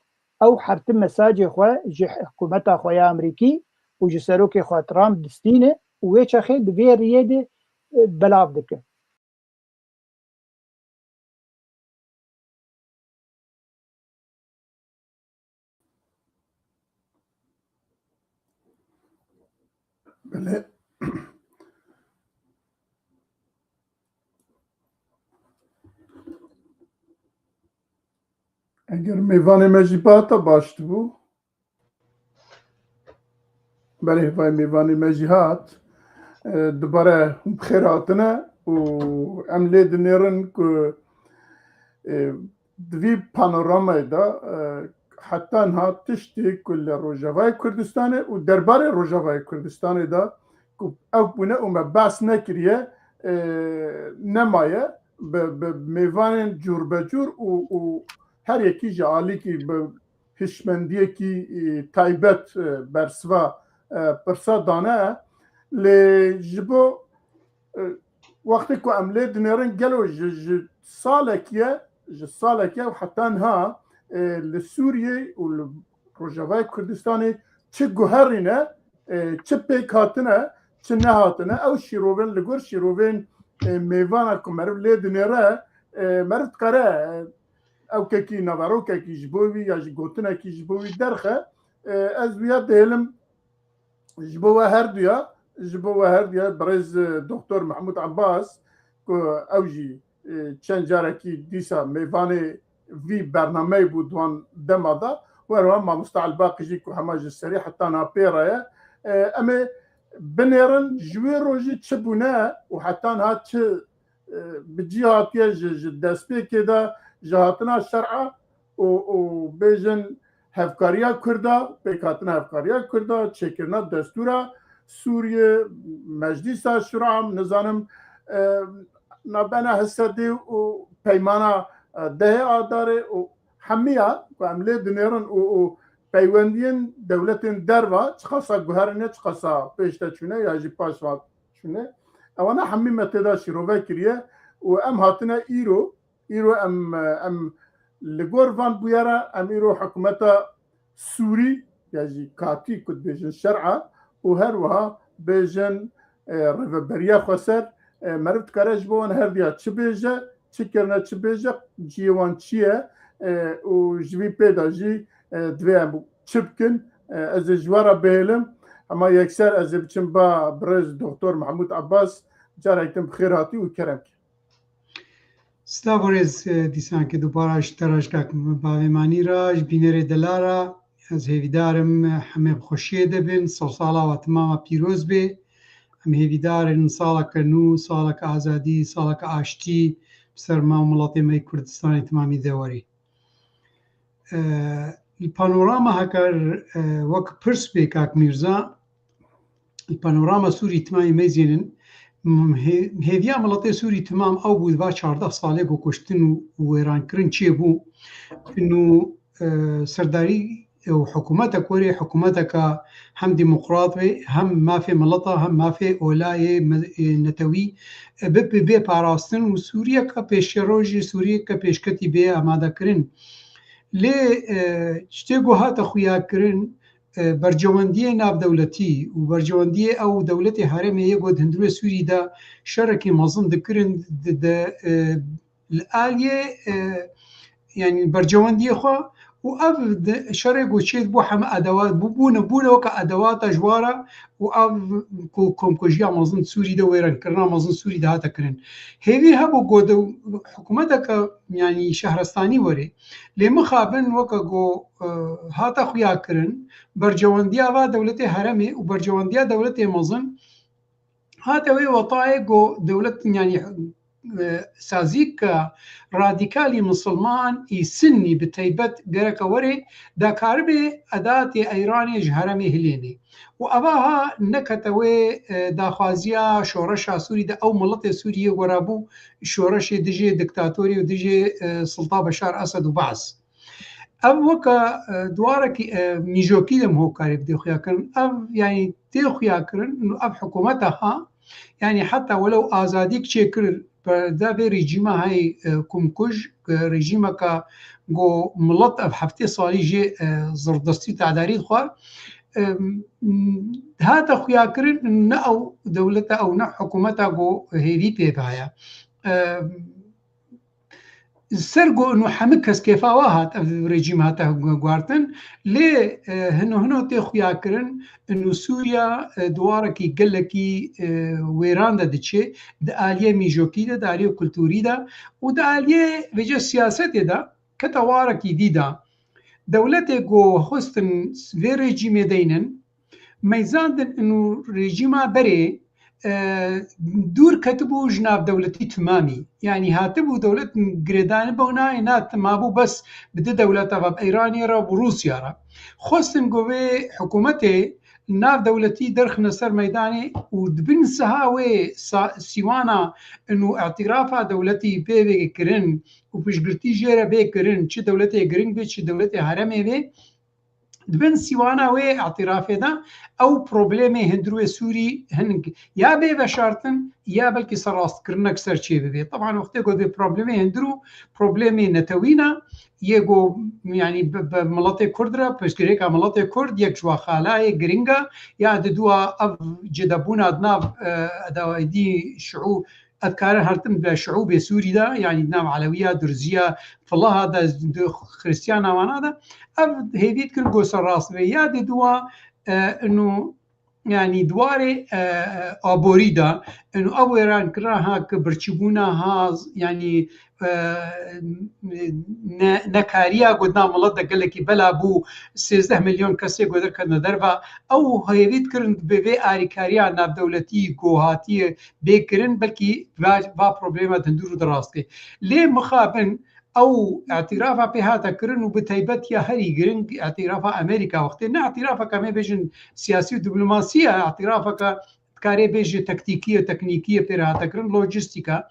Ew her tim mesajê xwe ji hikûmeta xwe ya Amerîkî û ji serokê xwe Trump distîne û wê çaxê di vê riyê de, e, belav dike. Belê. Eger mêvanê me jî bihata baş dibû. Belê, vay mêvanê me jî hat. E, dubare hûn bi xêr hatine û em lê dinêrin ku, e, di vî panoramayê de, e, heta niha tiştê ku li Rojavayê Kurdistanê û derbarê Rojavayê Kurdistanê de ku ew bûne û me behs nekiriye, e, nemaye bi, bi mêvanên cûrbecûr û, û her yekî ji alîkî bi hişmendiyekî, e, taybet, e, bersiva, e, pirsa dane. Lê ji bo, e, wextê ku em lê dinêrin, gelo ji, ji salekî ye, ji salekî ye û heta niha, e, li Sûriyê û li Rojavayê Kurdistanê çi guherîne, e, çi pêk hatine, çi nehatine, ew şîrovên, li gor şîrovên, e, mêvana ku meriv lê dinêre, e, meriv dikare, e, ew kekî naverokekî ji bo wî ya jî gotinekî ji bo wî derxe. E, ez wiya dihêlim ji bo we herduya, ji bo we herduya birêz, e, Doktor Mehmûd Abbas, ku ew jî, e, çend carekî dîsa mêvanê vî bernameyê bû di wan dema de, û herwiha Mamoste Elbaqî jî ku hema ji serî heta niha pê re ye. E, em ê binêrin ji wê rojî çi bûne û heta niha çi e, bi cî hatiye ji, ji destpêkê de, ji hatina şer'a û, û bêjin hevkariya Kurda, pêkhatina hevkariya Kurda, çêkirina destûra Sûriye, Meclîsa Şura, nizanim, e, navbena Hesedê û peymana, e, dehê Adarê û hemiya ku em lê dinêrin û, û peywendiyên dewletên derva çiqasa guherîne, çiqasa pêş de çûne ya jî paş ve çûne. Ewana hemî me tê de şîrove kiriye û em hatine îro, îro em, em li gor van bûyera, em îro hikûmeta Sûrî ya jî katî ku dibêjin şer'a û her wiha bêjin, e, rêveberiya xweser, e, meriv dikare ji bo wan her diya çi bêje, çi kirine, çi bêje, cihê wan çi ye, e, û ji vî pê de jî, e, divê em çi bikin? E, ez ê ji we re bihêlim. Hema yekser ez ê biçim ba birêz Doktor Mehmûd Abbas, carek din bi xêr hatî û kerem ke. Sita birêz, e, dîsan ke dubara ji te re ji kak bavê manî re, ji bînerê delal re, ez hêvîdar im, e, hemê bi xweşiyê de bin, sersala we timama pîroz bê. Em hêvîdar in saleke nû, saleke azadî, saleke aştî bi ser me û miletê me yê Kurdistanê timamî de werî. E, Li panorama heker, e, wek pirs bê kak Mîrza, li panorama Sûrî timamî meyzênin, m-, hê-, hêviya miletê Sûrî timam ew bû, di va çardeh salê ku kuştin û wêrankirin çêbû. Û, e, serdarî û hikûmetek werê, hikûmeteka hem demokrat bê, hem mafê mileta, hem mafê olayê me-, e, netewî, e, bi, bi, bê parastin û Sûriyeka pêşerojî, Sûriyeke pêşketî bê amadekirin. Lê, e, tiştê ku hate xuyakirin, e, bercewendiyê navdewletî û bercewendiyê ew dewletê herêmê yê ku di hundirê Sûrî de şerekî mezin dikirin, di, di, e, li aliyê, e, yanî bercewendiyê xwe û ev di, şerê ku çêdibû heme edewat bû, bûne, bûne weke edewata ji wara û ev ku komkujiya mezin Sûrî de, wêrenkirina mezin Sûrî de hate kirin. Hêvî hebû ku de hikûmeteke, yanî şehrestanî were. Lê mixabin weke ku, e, hate xuya kirin, bercewendiya va dewletê herêmê û bercewendiya dewletê mezin hate wê wetayê ku dewlet, yanî, e, sazîka radîkalî misilman î sinnî bi teybet gereke were, dakaribe edatê Eyranê ji herêmê hilênê. Û eva ha nekete wê, e, daxwaziya şoreşa Sûrî de ew miletê Sûriyê werabû şoreşê dijê diktatorî û dijê, e, silta Beşar Esed û Baas. Ev weke, e, duwarekî, e, mîjokî de min hokarî bi tê xuya kirin. Ev, yanî tê xuya kirin, ev hikûmeta ha, yanî heta welew azadîk çêkir, perda vê rejîma hay, e, kumkuj, e, rejîmeka ku milet ev heftê salî jê, e, zirdestî û tedarî dixwar, e, m-, hate xuya kirin, ne ew dewleta ew ne hikûmeta ku hêvî pê heye. E, Ser ku û hemî kes kêfa wa hat, ev rejîm hate gu-, guartin, lê, e, hino hino tê xuya kirin, û Sûriya, e, duwarekî gelekî, e, wêran de diçe, di aliyê mîjokî de, di aliyê kulturî de û di aliyê vêce siyasetê de kete warekî dî de. Dewletê ku xwestin vê rejîmê deynin, meyzandin û rejîma berê, e, dûr ketibû ji navdewletî timamî. Yanî hatibû dewlet girêdane bû nayê, na mabû bes bi du dewleta ve, bi Îranê re û Rûsya re. Xwestin ku vê hikûmetê navdewletî derxine ser meydanê û di bin siha wê sa-, sîwana û îtîrafa dewletî pê bê kirin û piştgirtî jê re bê kirin, çi dewletê giring bê, çi dewletê herêmê bê, di bin sîwana wê îtîrafê de ew problemê hundirê Sûrî hin ya bê veşartin ya belkî serrastkirinek ser çê bibe. Teban wextê ku vê problemê hundir û problemê netewî ne, yê ku, yanî bi, bi miletê Kurd re, piştgirêka miletê Kurd yek ji wa xalayê giring e, ya di dûa ev cidebûna di nav, e, edawayî şiû Ev dikare hertin bi şiûbê Sûrî de, yanî di nav Elewiya, Durziya, Filaha de, di Xiristiyana wana de, ev hêvî dikin ku serrast be. Ya dê dua, e, inu, yanî diwarê, e, aborî de, inu ev wêrankirina ha ki birçîbûna ha, yanî, e, ne-, nekariya ku di nav milet de gelekî bela bû, sêzdeh milyon kesê ku derketine derva, ew hêvî dikirin bi vê arîkariya navdewletî ku hatiye bê kirin, belkî va, va problema di hundir û di rastê. Lê mixabin ew îtîrafa pê hate kirin û bi taybet ya herî giring îtîrafa Amerîka wextê ne îtîrafeke em ê bêjin siyasî û diplomasî ye, îtîrafeke dikarê bêjî taktîkî ye, teknîkî ye pê re hate kirin, lojîstîk e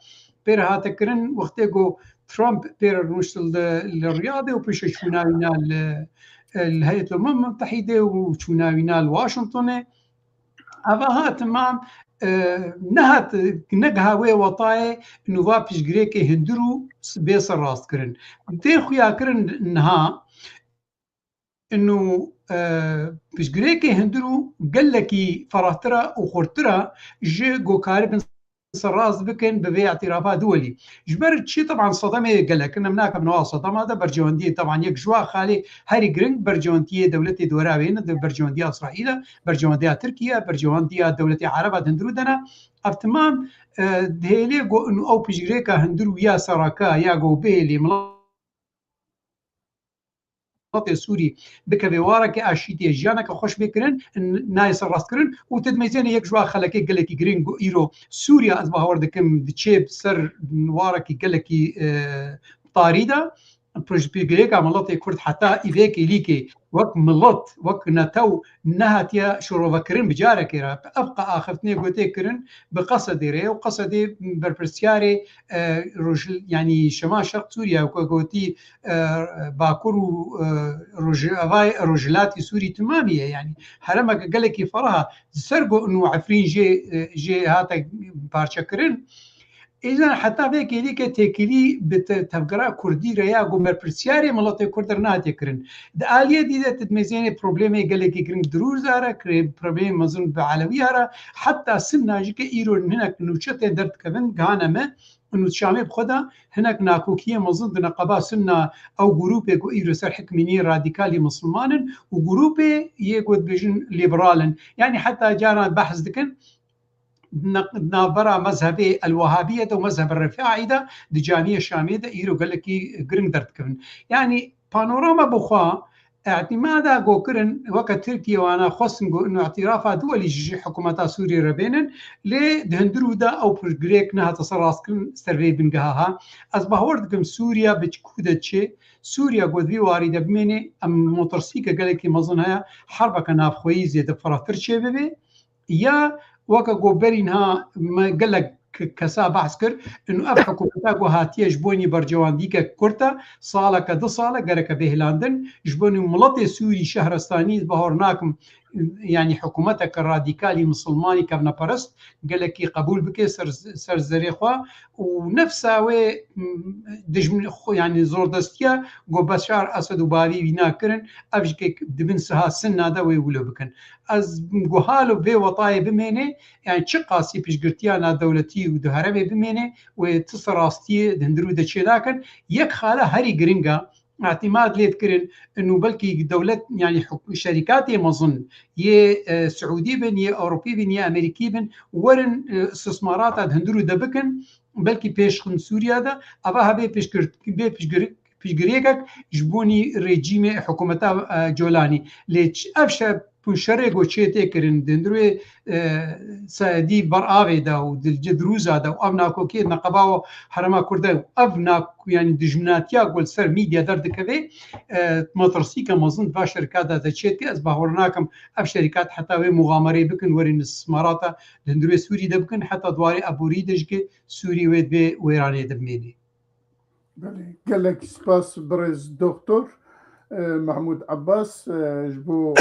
pê re hate kirin wextê ku Trump pê re rûnişt li, li Riyadê û pêşe çûna wîna li, li Heyet Umem Mutehîdê û çûna wîna li Washingtonê. Eva ha timam, e, nehat, negiha wê wetayê nûva piştgirêkê hundir û bê serrast kirin. Tê xuya kirin niha, inu, e, piştgirêkê hundir û gelekî ferahtir e û xurtir e ji ku karibin serrast bikin bi vê îtîrafa duwelî. Ji ber çi, teban sedemê gelek in, em nakevin wa sedema de bercewendiyê, teban yek ji wa xalê herî giring bercewendiyê dewletê dora wê ne, de bercewendiya Îsraîl e, bercewendiya Tirkiye, bercewendiya dewletê Ereba di hundir û de ne. Ev timam, e, dihêlê ku inu ew piştgirêka hundir û ya sereke ya ku bihêlî milet miletê Sûrî bikeve wareke aşîtiyê, jiyaneke xweş bê kirin, n-, nayê serrastkirin û tu dimeyzêne yek ji wa xelekê gelekî giring ku îro Sûriya, ez bawer dikim, diçê ser warekî gelekî, e, tarî de. piştgirêka miletê Kurd heta îvê kêlîkê wek milet, wek netew nehatiye şirovekirin bi carekê re. Ev qe axiftinê gotê kirin bi Qesedê re û Qesedê berpirsiyarê, e, roj-, yanî Şema Şerq Sûriye ku gotî, e, Bakur û, e, Rojavayê, Rojhilatî Sûrî timamî ye. Yanî herêmeke gelekî ferah e. Ser ku û Efrîn jê, e, jê hate parçekirin. Îcan heta vê kêlîkê têkilî bi te-, tevgera kurdî re ya ku berpirsiyarê miletê kurd re nehatiye kirin. Di aliyê dî de tu dimêzênê problemê gelekî giring dirûza re, kirê problemê mezin bi Elewî re, heta Sinna jî ke îro hinek nûçe tên derdikevin, gihane me, û Şamê bi xwe de hinek nakokiyê mezin di neqeba Sinna, ew grûpê ku îro ser hikmîniyê radîkalî misilman in û grûpê yê ku dibêjin lîberal in. Yanî heta caran behs dikin, ne-, navbera mezhebê El-Wehabiyê de û mezhebê Refaî de di camiyê Şamê de îro gelekî giring derdikevin. Yanî panorama bi xwe, îtîmada ku kirin weke Tirkiye wana xwestin ku ino îtîrafa duwelî ji, ji hikûmeta Sûriyê re bênin, lê di hundirû de ew piştgirêk nehate ser rastkirin ser vê bingeha ha. Ez bawer dikim Sûriya bi çi ku de çê, Sûriya ku di vî warî de bimêne, em metirsîke gelekî mezin heye, herbeke navxweyî zêde firehtir çêbibe. Ya weke ku berî niha me gelek ke-, kesa behs kir, ino ev hikûmeta ku hatiye ji bo nî bercewendîke kurt e, saleke du sal e, gereke bê hilandin, ji bo nî miletê Sûrî şehrestanî, ez bawer nakim, yanî hikûmeteke radîkalî misilmanî kevneperest gelekî qebûl bike ser, ser zerê xwe û nefsa wê, m, dijmin xwe, yanî zordestiya ku Beşar Esed û bavî wî nakirin, ev jî ke dibin siha Sinna de wê wilo bikin. Ez guhalo vê wetayê bimêne, yanî çiqasî piştgirtiya navdewletî û di herêmê bimêne, wê ti ser rastiyê di hundirû de çênakin. Yek xala herî giring e, îtîmad lê dikirin, û belkî dewlet, yanî huk-, şerîkatê mezin yê, e, Siûdî bin, yê Ewropî bin, yê Amerîkî bin, werin, e, istismarata di hundirû de bikin, belkî pêşxin Sûriya de, eva hebe piştgir-, bê piştgir-, piştgirêkek ji bo nî rejîmê hikûmeta, e, Colanî. Lê ç-, ev şer, şerê ku çê tê kirin, di hundirê, e, Seedî ber avê de û di Cedrûza de û ev nakokiyê neqeba û herêma Kurd de û ev nak-, yanî dijminatiya ku li ser medya derdikeve, e, metirsîke mezin di va şerîkata de çê dike. Ez bawer nakim ev şerîkat heta wê muxamereyê bikin, werên istismarata di hundirê Sûrî de bikin, heta di warê aborî de jî ke Sûrî wê di vê wêranê de bimêne. Belê, gelek spas birêz Doktor, e, Mehmûd Abbas, e, ji bo,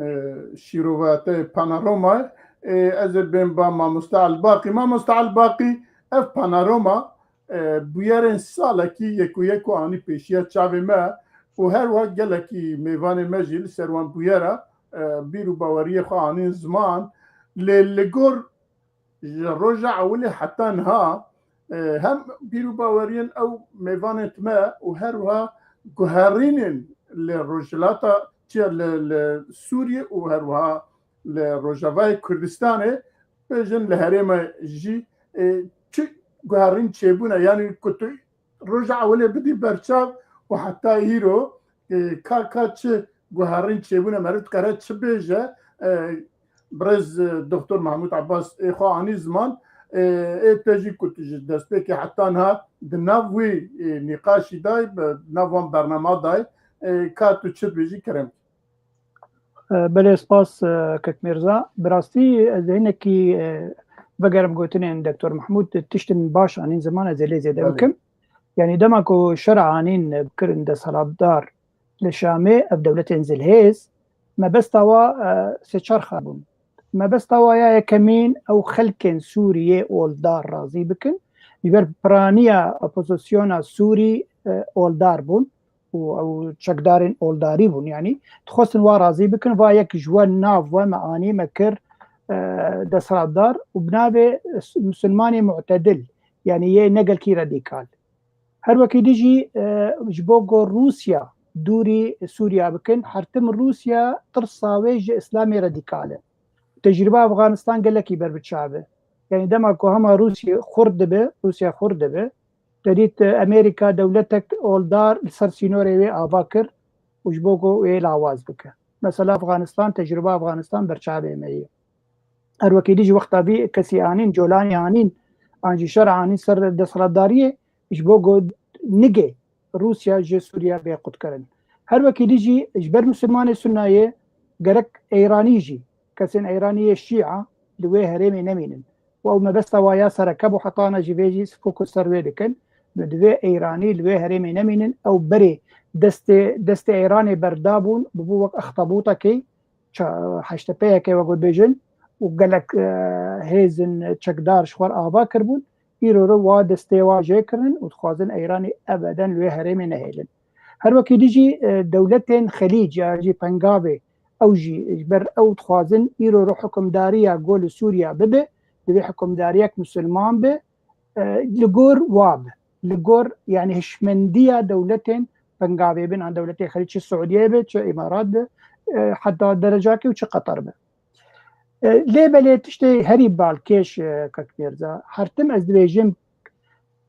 e, şîrova te panorama. E, ez ê bên ba Mamoste Elbaqî. Mamoste Elbaqî, ev panorama, e, bûyerên salekî yek û yek û anî pêşiya çavê me û her wiha gelekî mêvanê me jî li ser wan bûyera, e, bîr û baweriyê xwe anîn ziman. Lê li gor ji roja ewilê heta niha, e, hem bîr û baweriyên ew mêvanên me û her wiha guherînên li Rojhilata, çi li, li Sûriyê û her wiha li Rojavayê Kurdistanê, bêjin li herême jî, e, çi guherîn çêbûne, yanî ku tu roja ewilê bidî berçav û heta îro, e, ka, ka çi guherîn çêbûne, meriv dikare çi bêje, e, birêz, e, Doktor Mehmûd Abbas ê xwe anî ziman, e, ê te jî ku tu ji destpêkê heta niha di nav wî, e, nîqaşî dayî, bi nav wan bernama dayî, e, ka tu çi dibêjî kerem. E, belê, spas, e, Kek Mîrza. Bi rastî ez ê hinekî, e, vegerim gotinên Doktor Mehmûd, tiştin baş anîn ziman, ez ê lê zêde Belê. bikim. Yanî dema ku şer anîn, e, bikirin desthilatdar li Şamê, ev dewletên zilhêz, mebesta wa, e, sê çar xal bûn. Mebesta wa ya yekemîn ew xelkên Sûriyê oldar razî bikin. Ji ber piraniya opozisyona Sûrî, e, oldar bûn û ew çekdarên oldarî bûn. Yanî dixwestin wa razî bikin, va yek ji we nav we me anî me kir, e, desthilatdar û bi navê s-, misilmanê mu'tedil, yanî yê ne gelkî radîkal. Her wekî dî jî, e, ji bo ku Rûsya dûrî Sûriya bikin, her tim Rûsya tirsa wê ji Îslamê radîkal e. Tecrûba Afganistan gelekî ber bi çav e. Yanî dema ku hema Rûsya xurt dibe, Rûsya xurt dibe, te dît, e, Amerîka dewletek oldar li ser sînorê wê ava kir û ji bo ku wê lawaz bike. Mesela Afganistan, tecrûba Afganistan ber çavê me ye. Her wekî dî ji wexta vî kesî anîn, Colanî anîn, an jî şer anîn ser desthilatdariyê, ji bo ku nigê Rûsya ji Sûriye bê qutkirin. Her wekî dî jî ji ber Misilmanê Sunnayê gerek Eyranî jî, kesên Eyranî yê Şîa li wê herêmê nemînin. Û ew mebesta wa ya sereke bû, heta ana jî vê jî fokus ser wê dikin. Divê Eyranî li wê herêmê nemînin, ew berê destê, destê Eyranê berdabûn, bibû wek extebûtekê, ça-, heştepeyekê wek bêjin, û gelek, e, hêzin çekdar ji xwe ava kiribûn. Îro re wa destê wa jê kirin û dixwazin Eyranî ebeden li wê herêmê nehêlin. Her wekî dî jî, e, dewletên Xelîc ya jî Pengavê, ew jî ji ber ew dixwazin îro re hukimdariya go li Sûriya bibe, divê hukimdariyek misilman be, e, li gor wa be. Li gor, yani hişmendiya dewletên Pengavê bin, an dewletê Xelîc, çi Siûdiyeyê be, çi Îmarat be, e, heta derecakê û çi Qetar be. E, lê belê tiştê herî balkêş, e, kek Mîrza, her tim ez dibêjim,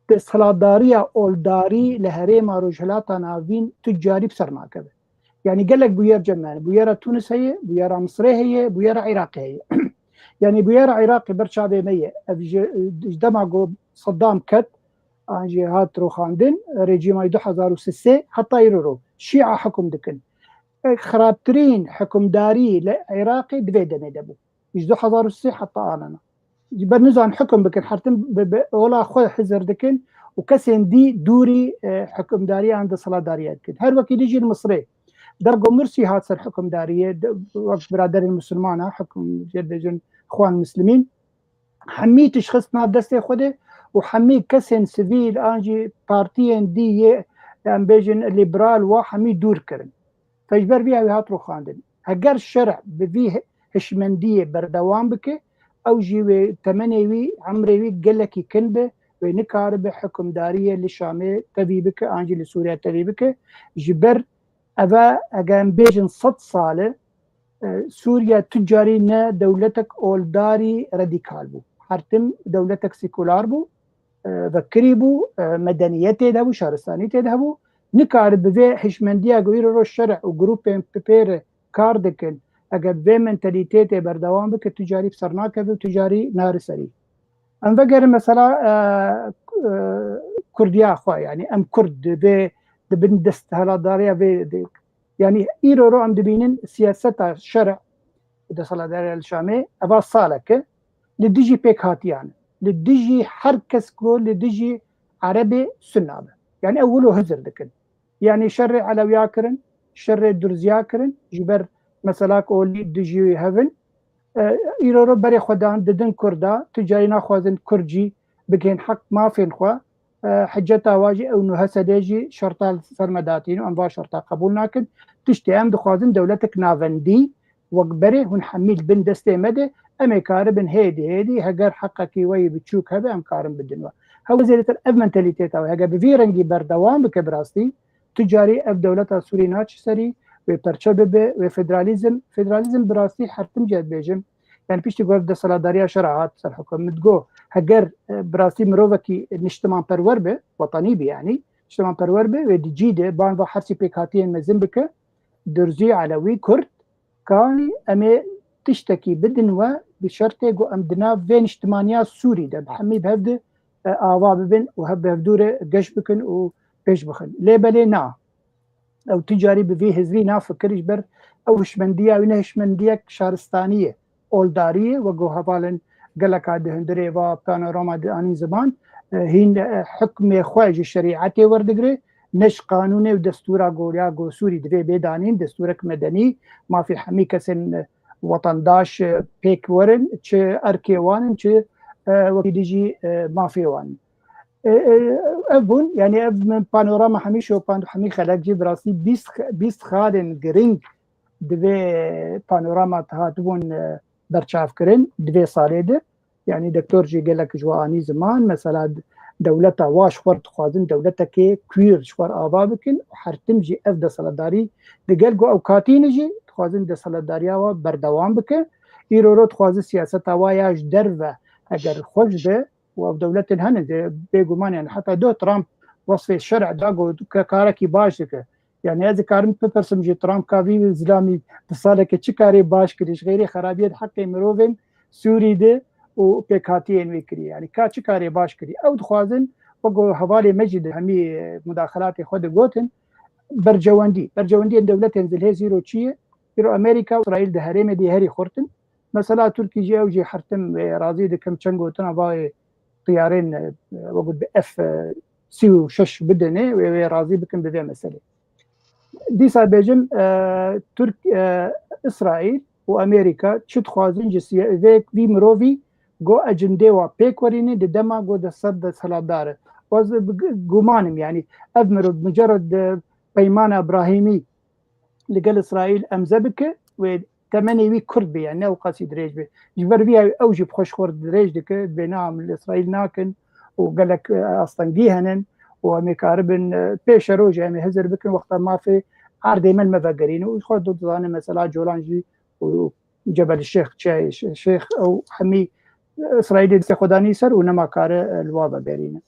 desthilatdariya oldarî li herêma Rojhilata Navîn tu carî bi ser nakeve. Yani gelek bûyer cem, yani bûyera Tunis heye, bûyera Misrê heye, bûyera Iraqê heye. Yani bûyera Iraqê ber çavê me ye. Ev ji, ji dema ku Saddam ket, an jî hat roxandin, rejîmayî du hezar û sisê heta îro ro Şîa hukm dikin. E, xirabtirîn hukimdarî li Iraqê di vê demê de bû. Ji du hezar û sê heta anana. Ji ber nizan hukm bikin, her tim bi, bi ola xwe hizir dikin û kesên dî dûrî, e, hukimdariya an desthilatdariya dikin. Her wekî dî jî li Misrê. Der ku Mursî hat ser hukimdariyê, de, wek biraderên Misilmana, hukm, jê dibêjin Xwan Muslimîn, hemî tişt xist nav destê xwe de û hemî kesên sivîl an jî partiyên dî yê, em bêjin, liberal wa hemî dûr kirin. Te ji ber vî ew hat rûxandin. Heger şerî bi vî hi-, hişmendiyê berdewam bike, ew jî wê temenê wî, emrê wî gelekî kin be, wê nikaribe hukimdariyê li Şamê tevî bike, an jî li Sûriye tevî bike. Ji ber eve, eger em bêjin sed sal e, e, Sûriye tu carî ne dewletek oldarî radîkal bû. Her tim dewletek sekular bû, e, vekirî bû, e, medeniyet tê de bû, şaristanî tê de hebû. Nikare bi vê hişmendiya ku îro roj şerî û grûpên pê re kar dikin, eger bi vê mentalîtetê berdewam bike, tu carî bi ser nakeve û tu carî nari serî. Em vegerin mesela, e, e, Kurdiya xwe, yani em Kurd di vê, di bin desthilatdariya vê de, yani îro ro em dibînin siyaseta şerî û desthilatdariya li Şamê, eva salek e, li dijî pêkhatiyan e. Li dijî her kes ku li dijî Erebê Sunna be. Yani ew wilo hizir dikin. Yani şerê Elewiya kirin, şerê Durziya kirin, ji ber mesela ku olî dijî hev in. E, îro ro berê xwe dan didin Kurda, tu carî naxwazin Kurd jî bigihên heq mafên xwe. E, hiceta wa jî ew nuhe sedê jî şerta li ser me datîn û em va şerta qebûl nakin. Tiştê em dixwazin dewletek navendî wek berê hûn hemî li bin destê me de, em ê karibin hêdî hêdî heger heqekî we yî biçûk hebe em karin bidin we. Hew zêdetir ev mentalîteta we. Heger bi vî rengî berdewam bike bi rastî, tu carî ev dewleta Sûrî naçi serî, wê perçe bibe, wê federalîzm, federalîzm bi rastî her tim jî ez dibêjim, yani piştî ku ev desthilatdariya şerî hat ser hikûmet, min digot, heger, e, bi rastî mirovekî niştimanperwer be, wetanî be yani, niştimanperwer be, wê di cî de ban va hersî pêkhatiyên mezin bike, Durzî, Elewî, Kurd, kanî em ê tiştekî bidin we bi şertê ku em di nav vê niştimaniya Sûrî de bi hemî bi hev de, e, ava bibin û hev bi hevdû re geş bikin û pêş bixin. Lê belê na. Ew tu carî bi vî hizrî nafikir ji ber ew hişmendiya wî ne hişmendiyek şaristanî ye, oldarî ye, wek ku hevalên geleka di hundirê va panorama de anîn ziman, e, hîn, e, hukmê xwe ji şerîetê werdigire, ne ji qanûnê û destûra goriya go Sûrî divê bê danîn, destûrek medenî, mafê hemî kesên, e, wetandaş, e, pêk werin, çi erkê wan in, çi, e, wekî dî jî, e, mafê wan in. E, e, ev bûn, yani ev min panorama hemî şopan, hemî xelek jî bi rastî bîst, bîst xalên giring di vê panorama de hatibûn, e, berçavkirin di vê salê de. Yani doktor jî gelek ji we anî ziman, mesela dewleta wa ji xwe dixwazin dewletekê queer ji xwe ava bikin û her tim jî ev desthilatdarî digel ku ew katî ne jî dixwazin desthilatdariya wa berdewam bike. Îro ro dixwazin siyaseta wa ya ji derve eger xweş be, û ev dewletên hene de bêguman, yani heta doh Trump wesfê şerî da got ke karekî baş dike. Yani ez dikarim bipirsim jî Trump ka vî zilamî di saleke çi karê baş kirî ji xêrê xerabiyê di heqê mirovên Sûrî de û pêkhatiyên wê kirî. Yani ka çi karê baş kirî? Ew dixwazin Wek ku hevalê me jî di hemî, e, mudaxelatê xwe de gotin, bercewendî, bercewendiyên dewletên zilhêz îro çi ye? Îro Amerîka û Îsraîl di herêmê de herî xurt in. Mesela Tirkî jî ew jî her tim wê razî dikim çend gotina vayê tiyarên, e, wek bi F, e, sî û şeş bidinê wê, wê razî bikin bi vê meselê. Dîsa bêjim, e, Tirk, e, Îsraîl û Amerîka çi dixwazin ji siya-, vê, vî mirovî go ecindê wa pêk werîne di dema go de ser desthilatdar e. Ez bi gu-, guman im, yanî ev mirov mucerred, e, peymana Îbrahîmî li gel Îsraîl emze bike, wê temenê wî kurt be, yani ne ew qasî dirêj be. Ji ber vî ew, ew jî bi xwe ji xwe dirêj dike, dibê na em li Îsraîl nakin û gelek, e, astengî henin û em ê karibin, e, pêşerojê em ê hizir bikin, wexta mafê erdê me li me vegerîne û xwe dizane mesela Colan jî û Cebel Şêx, Çiyayê Şê-, Şêx, ew hemî Îsraîlê destê xwe danî ser û nema kare, e, li wa vegerîne.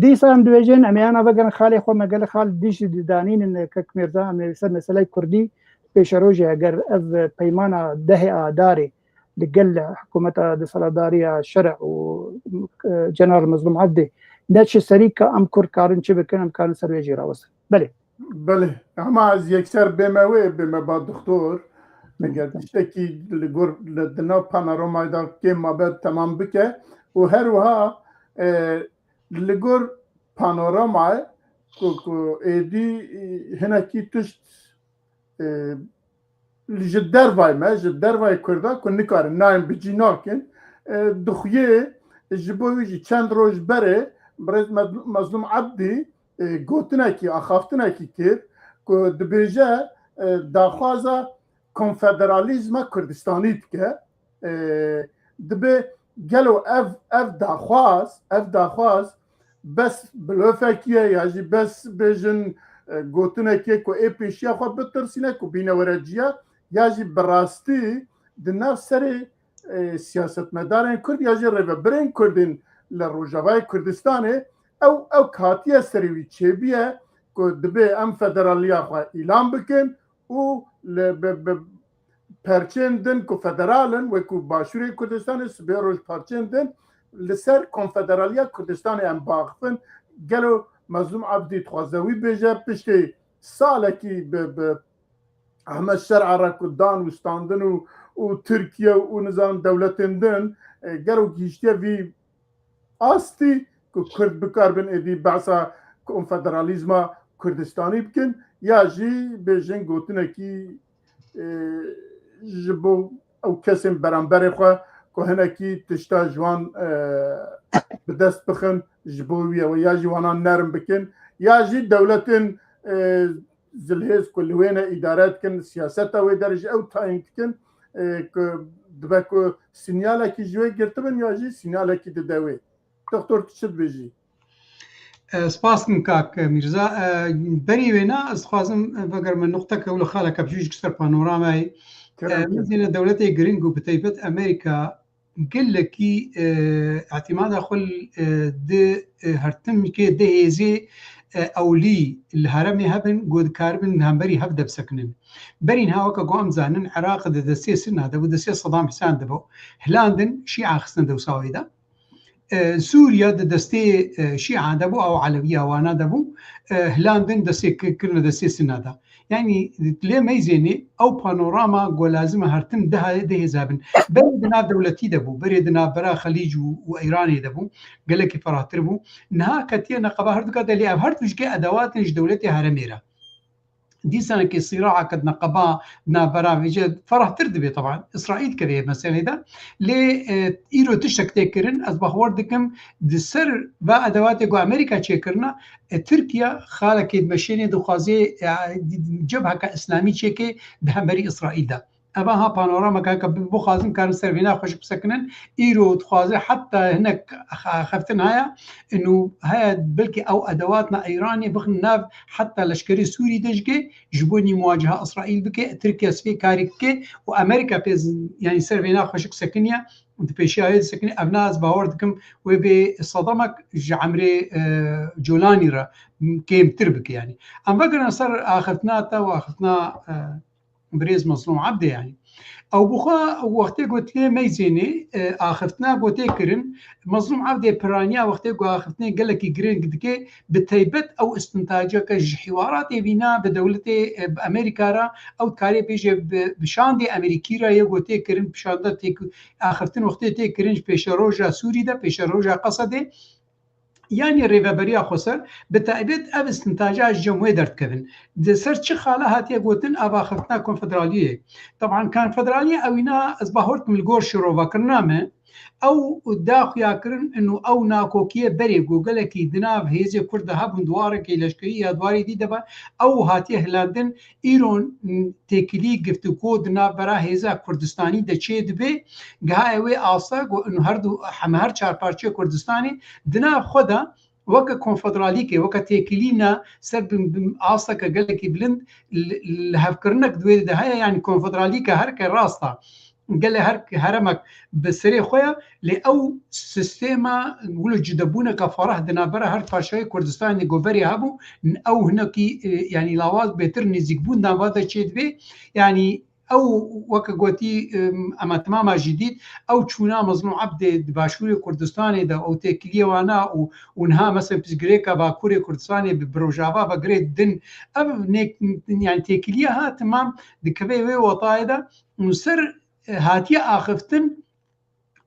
Dîsa em dibêjin, em ê ana vegerin xalê xwe, me gelek xal dî jî didanînin, e, kek Mîrza, em ê ser meseleyê Kurdî pêşerojê, eger ev peymana dehê Adarê li gel hikûmeta desthilatdarî ya şerê û, e, General Mezlûm Ebdî neçe serî, ka em Kurd karin çi bikin, em karin ser wê jî rawestin. Belê. Belê. Ama ez yekser bême wê, bême ba doktor. Eger tiştekî li gor, li, di nav panoramayê de kêm mabe temam bike û her wiha, e, li gor panoramayê ku, ku êdî, e, hinekî tişt, e, ji dervayê me, ji dervayê Kurda ku nikarin, nayên bi cî nakin, e, dixuyê ji bo wî jî çend roj berê birêz Med-, Mezlûm Ebdî, e, gotinekî, axaftinekî kir ku dibêje, e, daxwaza konfederalîzma Kurdistanî dike. E, dibe gelo ev, ev daxwaz, ev daxwaz bes blofekî ye ya jî bes bêjin, e, gotinekê ku ê pêşiya xwe bitirsîne ku bîne were ciya, ya jî bi rastî di nav serê, e, siyasetmedarên Kurd ya jî rêvebirên Kurdên li Rojavayê Kurdistanê ew, ew hatiye serê wî çêbûye ku dibê em federaliya xwe îlan bikin û li, bi, bi perçên din ku federal in, wekû Başûrê Kurdistanê, sibê roj perçên din, li ser konfederaliya Kurdistanê em biaxifin. Gelo Mezlûm Ebdî dixwaze wî bêje, piştê salekî bi, bi Ehmed Şer'a re ku dan û standin û, û Tirkiye û nizanim dewletên din, e, gelo gihiştiye vî astî ku Kurd bikaribin êdî behsa konfederalîzma Kurdistanî bikin ya jî bêjin gotinekî, e, ji bo ew kesên beramberê xwe ku hinekî tişta ji wan, e, bi dest bixin, ji bo wî ew ya jî wana nerm bikin ya jî dewletên, e, zilhêz ku li wê ne îdare dikin, siyaseta wê derê jî ew tayîn dikin, e, ku dibe ku sinyalekî ji wê girtibin ya jî sinyalekî dide wê. Doktor, tu çi dibêjî? E, spas dikim kak Mîrza. E, berî wêna ez dixwazim, e, vegerime nuqteke wilo xaleke biçûk ji ser panoramayê. Kerem E, kin. Mizêne dewletê giring û bi taybet Amerîka gelekî, e, îtimada xwe, e, di, e, her timkê di hêzê, e, ewlî li heremê hebin, ku dikaribin li hemberî hev de bisekinin. Berî niha weke ku em zanin, Iraq di destê Sina de bû, destê Saddam Hussein de bû. Hilandin Şîa xistin dewsa wê de. E, Sûriye di destê, e, Şîa de bû, ew Elewiya wana de bû. E, hilandin destê ki-, kirine destê Sina de. Yanî lê meyzênê ew panorama ku lazim e her tim di ha-, di hêza bin. Berê di nav dewletî de bû, berê di navbera Xelîc û, û Îranê de bû, gelekî ferahtir bû. Niha ketiye neqeba herduka de, lê ev her du jikê edewatin ji dewletê heremê re. Dîsanekê sîraeke di neqeba di navbera vêce ferahtir dibe, teban Îsraîl dikeve vê meselê de. Lê, e, îro tiştek tê kirin, ez bawer dikim di ser va edewatê ku Amerîka çêkirina, e, Tirkiye xalekê dimeşênê dixwazê, e, cebheke îslamî çêke di hemberî Îsraîl de. Eva ha panorameke heke bi-, bixwazin karin ser vêna xweşik bisekinin. Îro dixwaze heta hinek xe-, xeftin haya, û haya belkî ew edewatna Îranê bixin nav heta leşkerê Sûrî de jike, ji bo nî muwaceha Îsraîl bike, Tirkiye spê karî bike û Amerîka pê z-, yanî ser vêna xweşik sekiniye. Di pêşiya wê disekine, ev na ez bawer dikim wê bê Sedamek ji emrê, e, Colanî re kêmtir bike, yanî. Em vegerin ser axiftina te û axiftina, e, birêz Mezlûm Ebdê, yanî. Ew bixwe wextê ku lê meyzênê, e, axiftina ku tê kirin, Mezlûm Ebdê piraniya wextê ku axiftinê gelekî giring dike, bi teybet ew istintajeke ji hiwaratê vîna bi dewletê, e, bi Amerîka re, ew dikarê bêje bi, bi şandê Amerîkî re yê ku tê kirin, bi şanda tê ku axiftin wextê tê kirin ji pêşeroja Sûrî de, pêşeroja Qesedê, yanî Rêveberiya Xweser, bi taybet ev istintaja ji cem wê derdikevin. Di ser çi xala hatiye gotin, ev axiftina konfederaliyê? Teban konfederaliyê ewîna ez bahor dikim li gor şirovakirina me, ew da xuya kirin û ew nakokiyê berê ku gelekî di nav hêzê Kurd de hebûn, di warekê leşkerî ya di warê dî de be, ew hatiye hilandin, îro têkilî, giftûgo di navbera hêza Kurdistanî de çê dibe, giha ew ê asta ku û her du, heme her çar parçeyê Kurdistanê di nav xwe de weke konfederalîkê, weke têkilîna ser bi, bi asteke gelekî bilind li, li hevkirinek di wê de heye, yanî konfederalîke herke rast e. Gelê her heremek bi serê xwe ye, lê ew sîstema wilo cudebûneke fereh di navbera her parçeyê Kurdistanê de ku berê hebû, ew hinekî, e, yanî lawa bêtir nêzîkbûn nava de çêdibê. Yanî ew weke gotî, em, ema timama jî dît, ew çûna Mezlûm Ebdê di başûrê Kurdistanê de ew têkiliyê wana û, û niha mesela pirsgirêka Bakurê Kurdistanê bi, bi Rojava ve girê din. Ev nê-, yanî têkiliya ha timam dikeve wê watayê de û ser, e, hatiye axiftin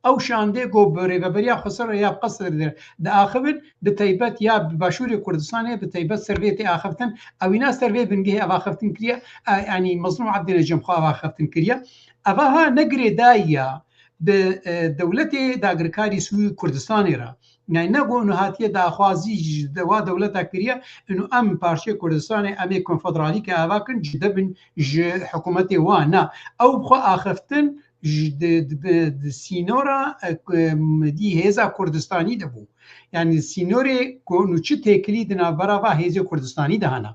ew şandê ku bi Rêveberiya Xweser re ya bi Qesedê re diaxivin, bi teybet ya bi Başûrê Kurdistanê, bi teybet ser vê tê axiftin, ewîna ser vê bingehê ev axiftin kiriye, e, yanî Mezlûm Ebdê ne cem xwe ev axiftin kiriye. Eva ha ne girêdayî ya bi, e, dewletê dagirkarî Sûrî Kurdistanê re. Yani ne ku û hatiye daxwazî ji de-, wa dewleta kiriye, û em parçeyê Kurdistanê, em ê konfederalîke ava kin, cude bin ji hikûmetê wan. Na, ew bi xwe axiftin ji di, di, di, di sînora, e, ku, em, dî hêza Kurdistanî de bû. Yani sînorê ku nû çi têkilî di navbera va hêzê Kurdistanî de hene.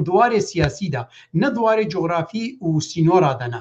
Di warê siyasî de, ne di warê cografî û sînora de ne.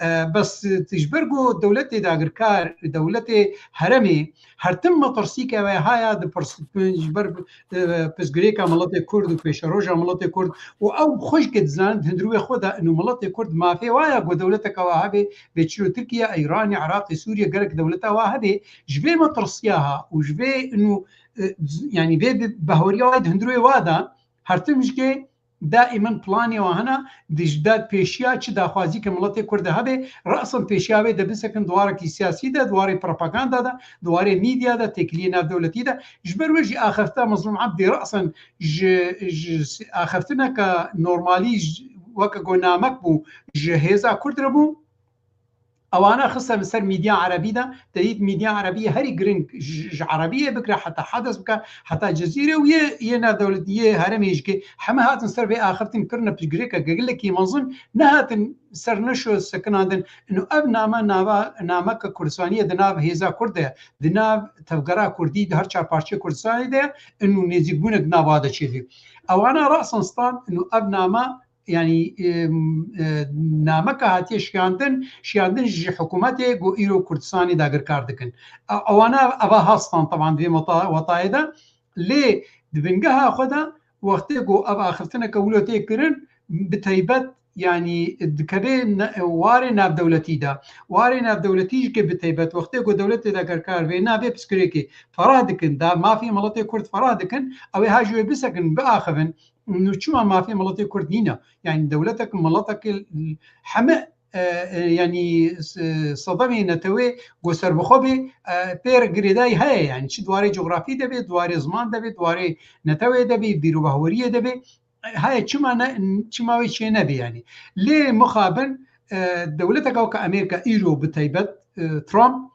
E, bes, e, ji ber ku dewletê dagirkar, dewletê heremê, her tim metirsîke wê haya di pirs-, ji ber, e, pirsgirêka miletê Kurd û pêşeroja miletê Kurd û ew xwe jî ke dizanin di hundirûyê xwe de û miletê Kurd mafê wa ya ku dewleteke wa hebe, bê çilo Tirkiye, Îranê, Iraqê, Sûriye, gerek dewleta wa hebe, ji vê metirsiya ha û ji vê û, e, z-, yanî vê bi-, bahoriya wa di hundirûyê wa de, her tim jî ke daîmen planê wan hene, di ji de pêşiya çi daxwazî ke miletê Kurd de hebe, re'sen pêşiya wê de bisekin di warekî siyasî de, di warê propaganda de, di warê medya de, têkiliyê navdewletî de. Ji ber wê jî axifta Mezlûm Ebdî re'sen ji, ji axiftineke normalî, ji, weke ku namek bû, ji hêza Kurd re bû. Ewana xiste min ser medya erebî de, te dît medya erebî herî giring ji, ji erebiyê bigire heta Hades bike, heta Cezîre û yê, yê navdewletî, yê herêmê jî ke heme hatin ser vê axiftin kirine pirsgirêke gelekî mezin, nehatin ser neşo sekinandin. Ino ev name nava, nameke Kurdistaniyê di nav hêza Kurd de ye, di nav tevgera Kurdî di her çar parçeyê Kurdistanê de ye, ino nêzîkbûnek nava de çêdî. Ewana re'sen stand, ino ev name yanî, em, e, nameke hatiye şiyandin, şiyandin ji hikûmetê ku îro Kurdistanê dagirkar dikin. E, ewana eva hastan teban di vê weta-, wetayê de, lê di bingeha xwe de wextê ku ev axiftineke wilo tê kirin, bi teybet, yanî dikeve ne-, warê navdewletî de. Warê navdewletî jî ke bi teybet wextê ku dewletê dagirkar vê navê pirsgirêkê ferah dikin, da mafê miletê Kurd ferah dikin, ew ê ha ji wê bisekin, biaxivin. Nû çima mafê miletê Kurd nîne? Yani dewletek, miletek heme, e, e, yani s-, sedemê netewê ku serbixwe bê, e, pê re girêdayî heye. Yani çi di warê cografî de bê, di warê ziman de bê, di warê netewê de bê, bîrobaweriyê de bê. E, heye çima ne, çima wê çê nebê yani. Lê mixabin, e, dewleteka weke Amerîka îro bi teybet, e, Trump,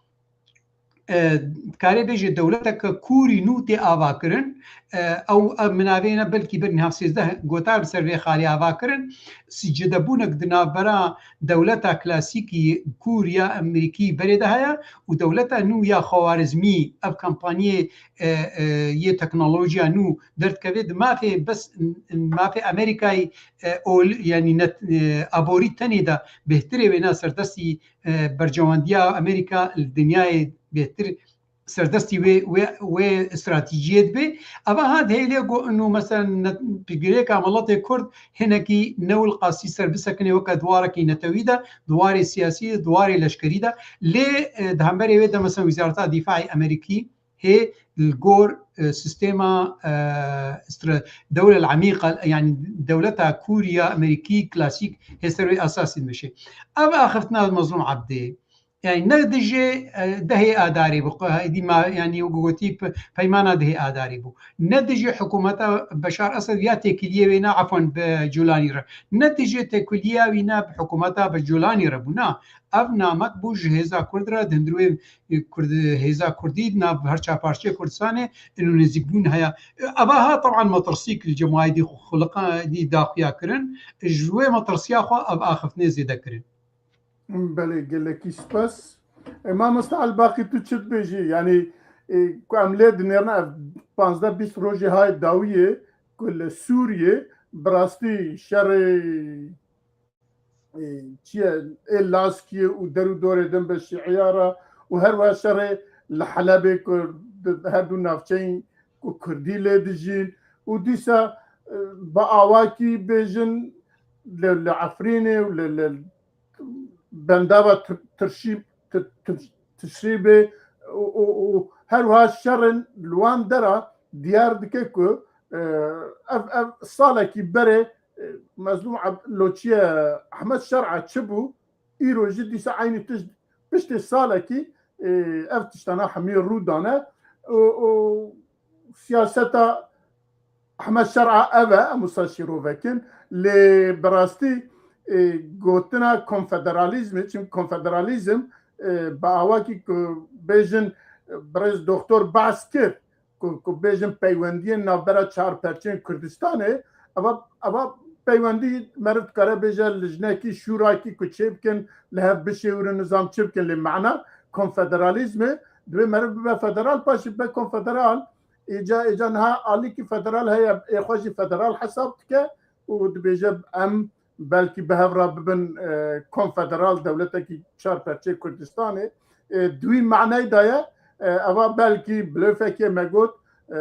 e, dikarê bêje dewleteke kûrî nû tê avakirin. E, ew, ev minavê ne belkî berî niha sêzdeh gotar li ser vê xalê ava kirin. Sicedebûnek di navbera dewleta klasîkî kûr ya Amerîkî berê de heye û dewleta nû ya Xewarizmî ev kampanyê, e, e, yê teknolojiya nû derdikeve di mafê bes, mafê Amerîkayê, e, ol, yanî net, e, aborî tenê de bêhtirê wêna serdestî e, berjewendiya Amerîka li dinyayê bêhtir serdestî wê, wê, wê stratejiyê dibe. Eva ha dihêlê ku inu, mesela, ne-, pirsgirêka miletê Kurd hinekî newil qasî ser bisekine weke duwarekî netewî de, duwarê siyasî de, duwarê leşkerî de. Lê, e, di hemberê wê de, mesela, Wizareta Dîfaî Amerîkî hê li gor, e, sîstema, e, stra-, dewle emîqa, yani dewleta kûr ya Amerîkî klasîk hê ser wê esasî dimeşe. Ev axiftina Mezlûm Ebdê, yani ne dijî, e, dehê Adarê bû, qe-, dîma, yani wek gotî pe-, peymana dehê Adarê bû. Ne dijî hikûmeta Beşar Esed ya têkiliyê wê ne, efwen, bi Cûlanî re. Ne dijî têkiliya wî ne bi hikûmeta bi Cûlanî re bû. Na, ev namek bû ji hêza Kurd re, di hundirê wê, e, Kurd, hêza Kurdî di nav her çar parçeyê Kurdistanê, ino nêzîkbûn heye. E, eva ha, teban, metirsîk li cemaîdî xuliqa dî daxuya kirin. Ji wê metirsiya xwe ev axiftinê zêde kirin. Belê, gelekî spas. E, mamoste Elbaqî, tu çi dibêjî? Yanî, e, ku em lê dinêrin ev panzdeh bîst rojê hay dawiyê ku li Sûriyê bi rastî şerê, e, çi ye, ê Laskiyê û der û dorê din bi Şîiya re û her wiha şerê li Helebê ku di her du navçeyên ku Kurdî lê dijîn û dîsa, e, bi awakî bêjin li, li Efrînê û li, li bendava Tir-, Tirşî-, Tir-, Tir-, Tirşîbê û, û, û her wiha şerên li wan dera diyar dike ku, e, ev, ev salekî berê, e, Mezlûm Eb-, Loçiye Ehmed Şer'a çi bû, îro jî dîsa eynî tişt piştê salekî, e, ev tiştana hemî rû dane û, û siyaseta Ehmed Şer'a ev e, em wisa şîrove kin. Lê bi rastî, e, gotina konfederalîzmê, çimkî konfederalîzm, e, bi awakî ku bêjin, e, birêz doktor behs kir, ku, ku bêjin peywendiyên navbera çar perçeyên Kurdistanê, eva, eva peywendî meriv dikare bêje lijnekî, şûrakî ku çêbikin, li hev bişêwirin, nizam çi bikin, lê mana konfederalîzmê, divê meriv bibe federal, paşî bibe konfederal. Êca, êca niha alîkî federal heye, ê xwe jî federal hesab dike û dibêje, em belkî bi hev re bibin, e, konfederal, dewletekî çar perçeyê Kurdistanê. E, di wî manayî de ye, e, eva belkî blöfekê me got, e,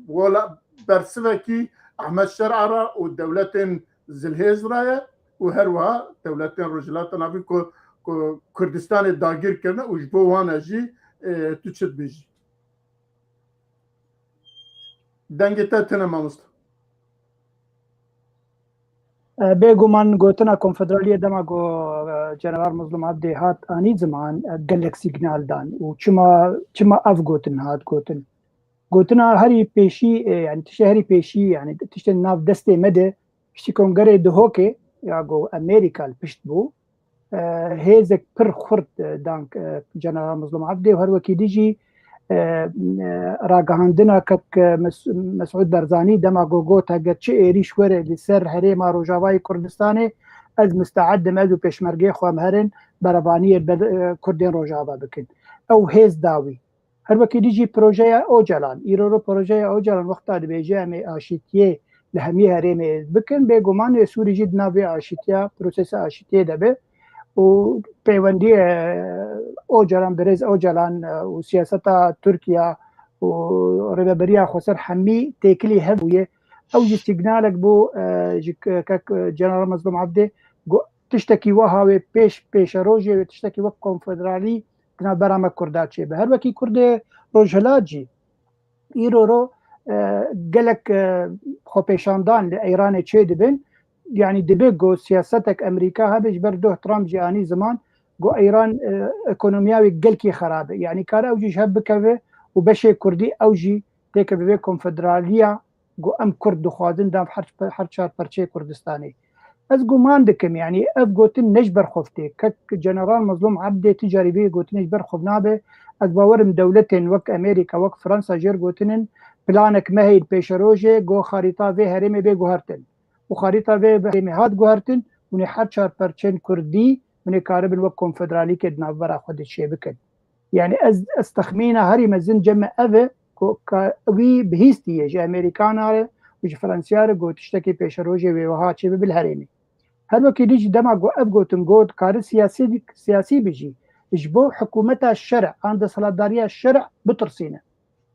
wela bersivekî Ehmed Şer'a re û dewletên zilhêz re ye û her wiha dewletên Rojhilata Navîn ku, ku Kurdistanê dagîr kirine û ji bo wan e jî, e, tu çi dibêjî? Dengê te tune, mamoste. E, bêguman gotina konfederaliyê dema ku, e, General Mazlum Abdê hat anî ziman, e, gelek sîgnal dan. Û çima, çima ev gotin hat gotin? Gotina herî pêşî, e, yani tiştê herî pêşî, yani tiştên nav destê me de, piştî kongerê Duhokê, ya ku Amerîka li pişt bû, e, hêzek pir xurt, e, dan, e, General Mazlum Abdê û her wekî dî jî, e, e, ragihandina kek, e, Mes-, Mesûd Barzanî dema ku got, eger çi êrîş were li ser herêma Rojavayê Kurdistanê, ez misteed im, ez û pêşmergeyê xwe em herin berevaniyê ber-, e, Kurdên Rojava bikin. Ew hêz da wî. Her wekî dî jî projeya Ocalan, îro ro projeya Ocalan wexta dibêje em ê aşîtiyê li hemî herêmê bikin, bêguman ê Sûrî jî di nav vê aşîtiya, prosesa aşîtiyê de be û pêwendiyê, e, Ocalan, birêz Ocalan, e, û siyaseta Tirkiye û rêveberiya xweser hemî têkilî hev bûye. Ew jî sîgnalek bû, e, ji ke-, kek, e, General Mazlum Abdê, got, tiştekî wiha wê pêş, pêşerojê wê tiştekî wek konfederalî di navbera me Kurda çêbe. Her wekî Kurdê Rojhilat jî îro ro, e, gelek, e, xwepêşandan li Îranê çêdibin. Yanî dibe ku siyasetek Amerîka hebe, ji ber Doh Trump jî anî ziman ku Îran, e, ekonomiya wê gelkî xerab e. Yanî kare ew jî ji hev bikeve û beşê Kurdî ew jî têke bi vê konfederaliya ku em Kurd dixwazin, di her, her çar perçeyê Kurdistanê. Ez guman dikim, yanî ev gotin ne ji ber xwe tê. Kek General Mazlum Abdê tu carî vê gotinê ji ber xwe nabe. Ez bawerim dewletên wek Amerîka, wek Fransa jêr gotinin, planek me heye pêşerojê, go xarîta vê herêmê bê guhertin. Û xarîta vê herêmê hat guhertin, hûn ê her çar perçên Kurdî, hûn ê karibin wek konfederalîkê di navbera xwe de çêbikin. Yani ez, ez texmîna herî mezin cem me ev e ku ka wî bihîstiye ji Amerîkana re û ji Fransiya re ku tiştekî pêşerojê wê wiha çêbibe li herêmê. Her wekî dî jî dema ku ev gotin got kare siyasî, siyasî be jî, ji bo hikûmeta şer an desthilatdariya şer bitirsîne.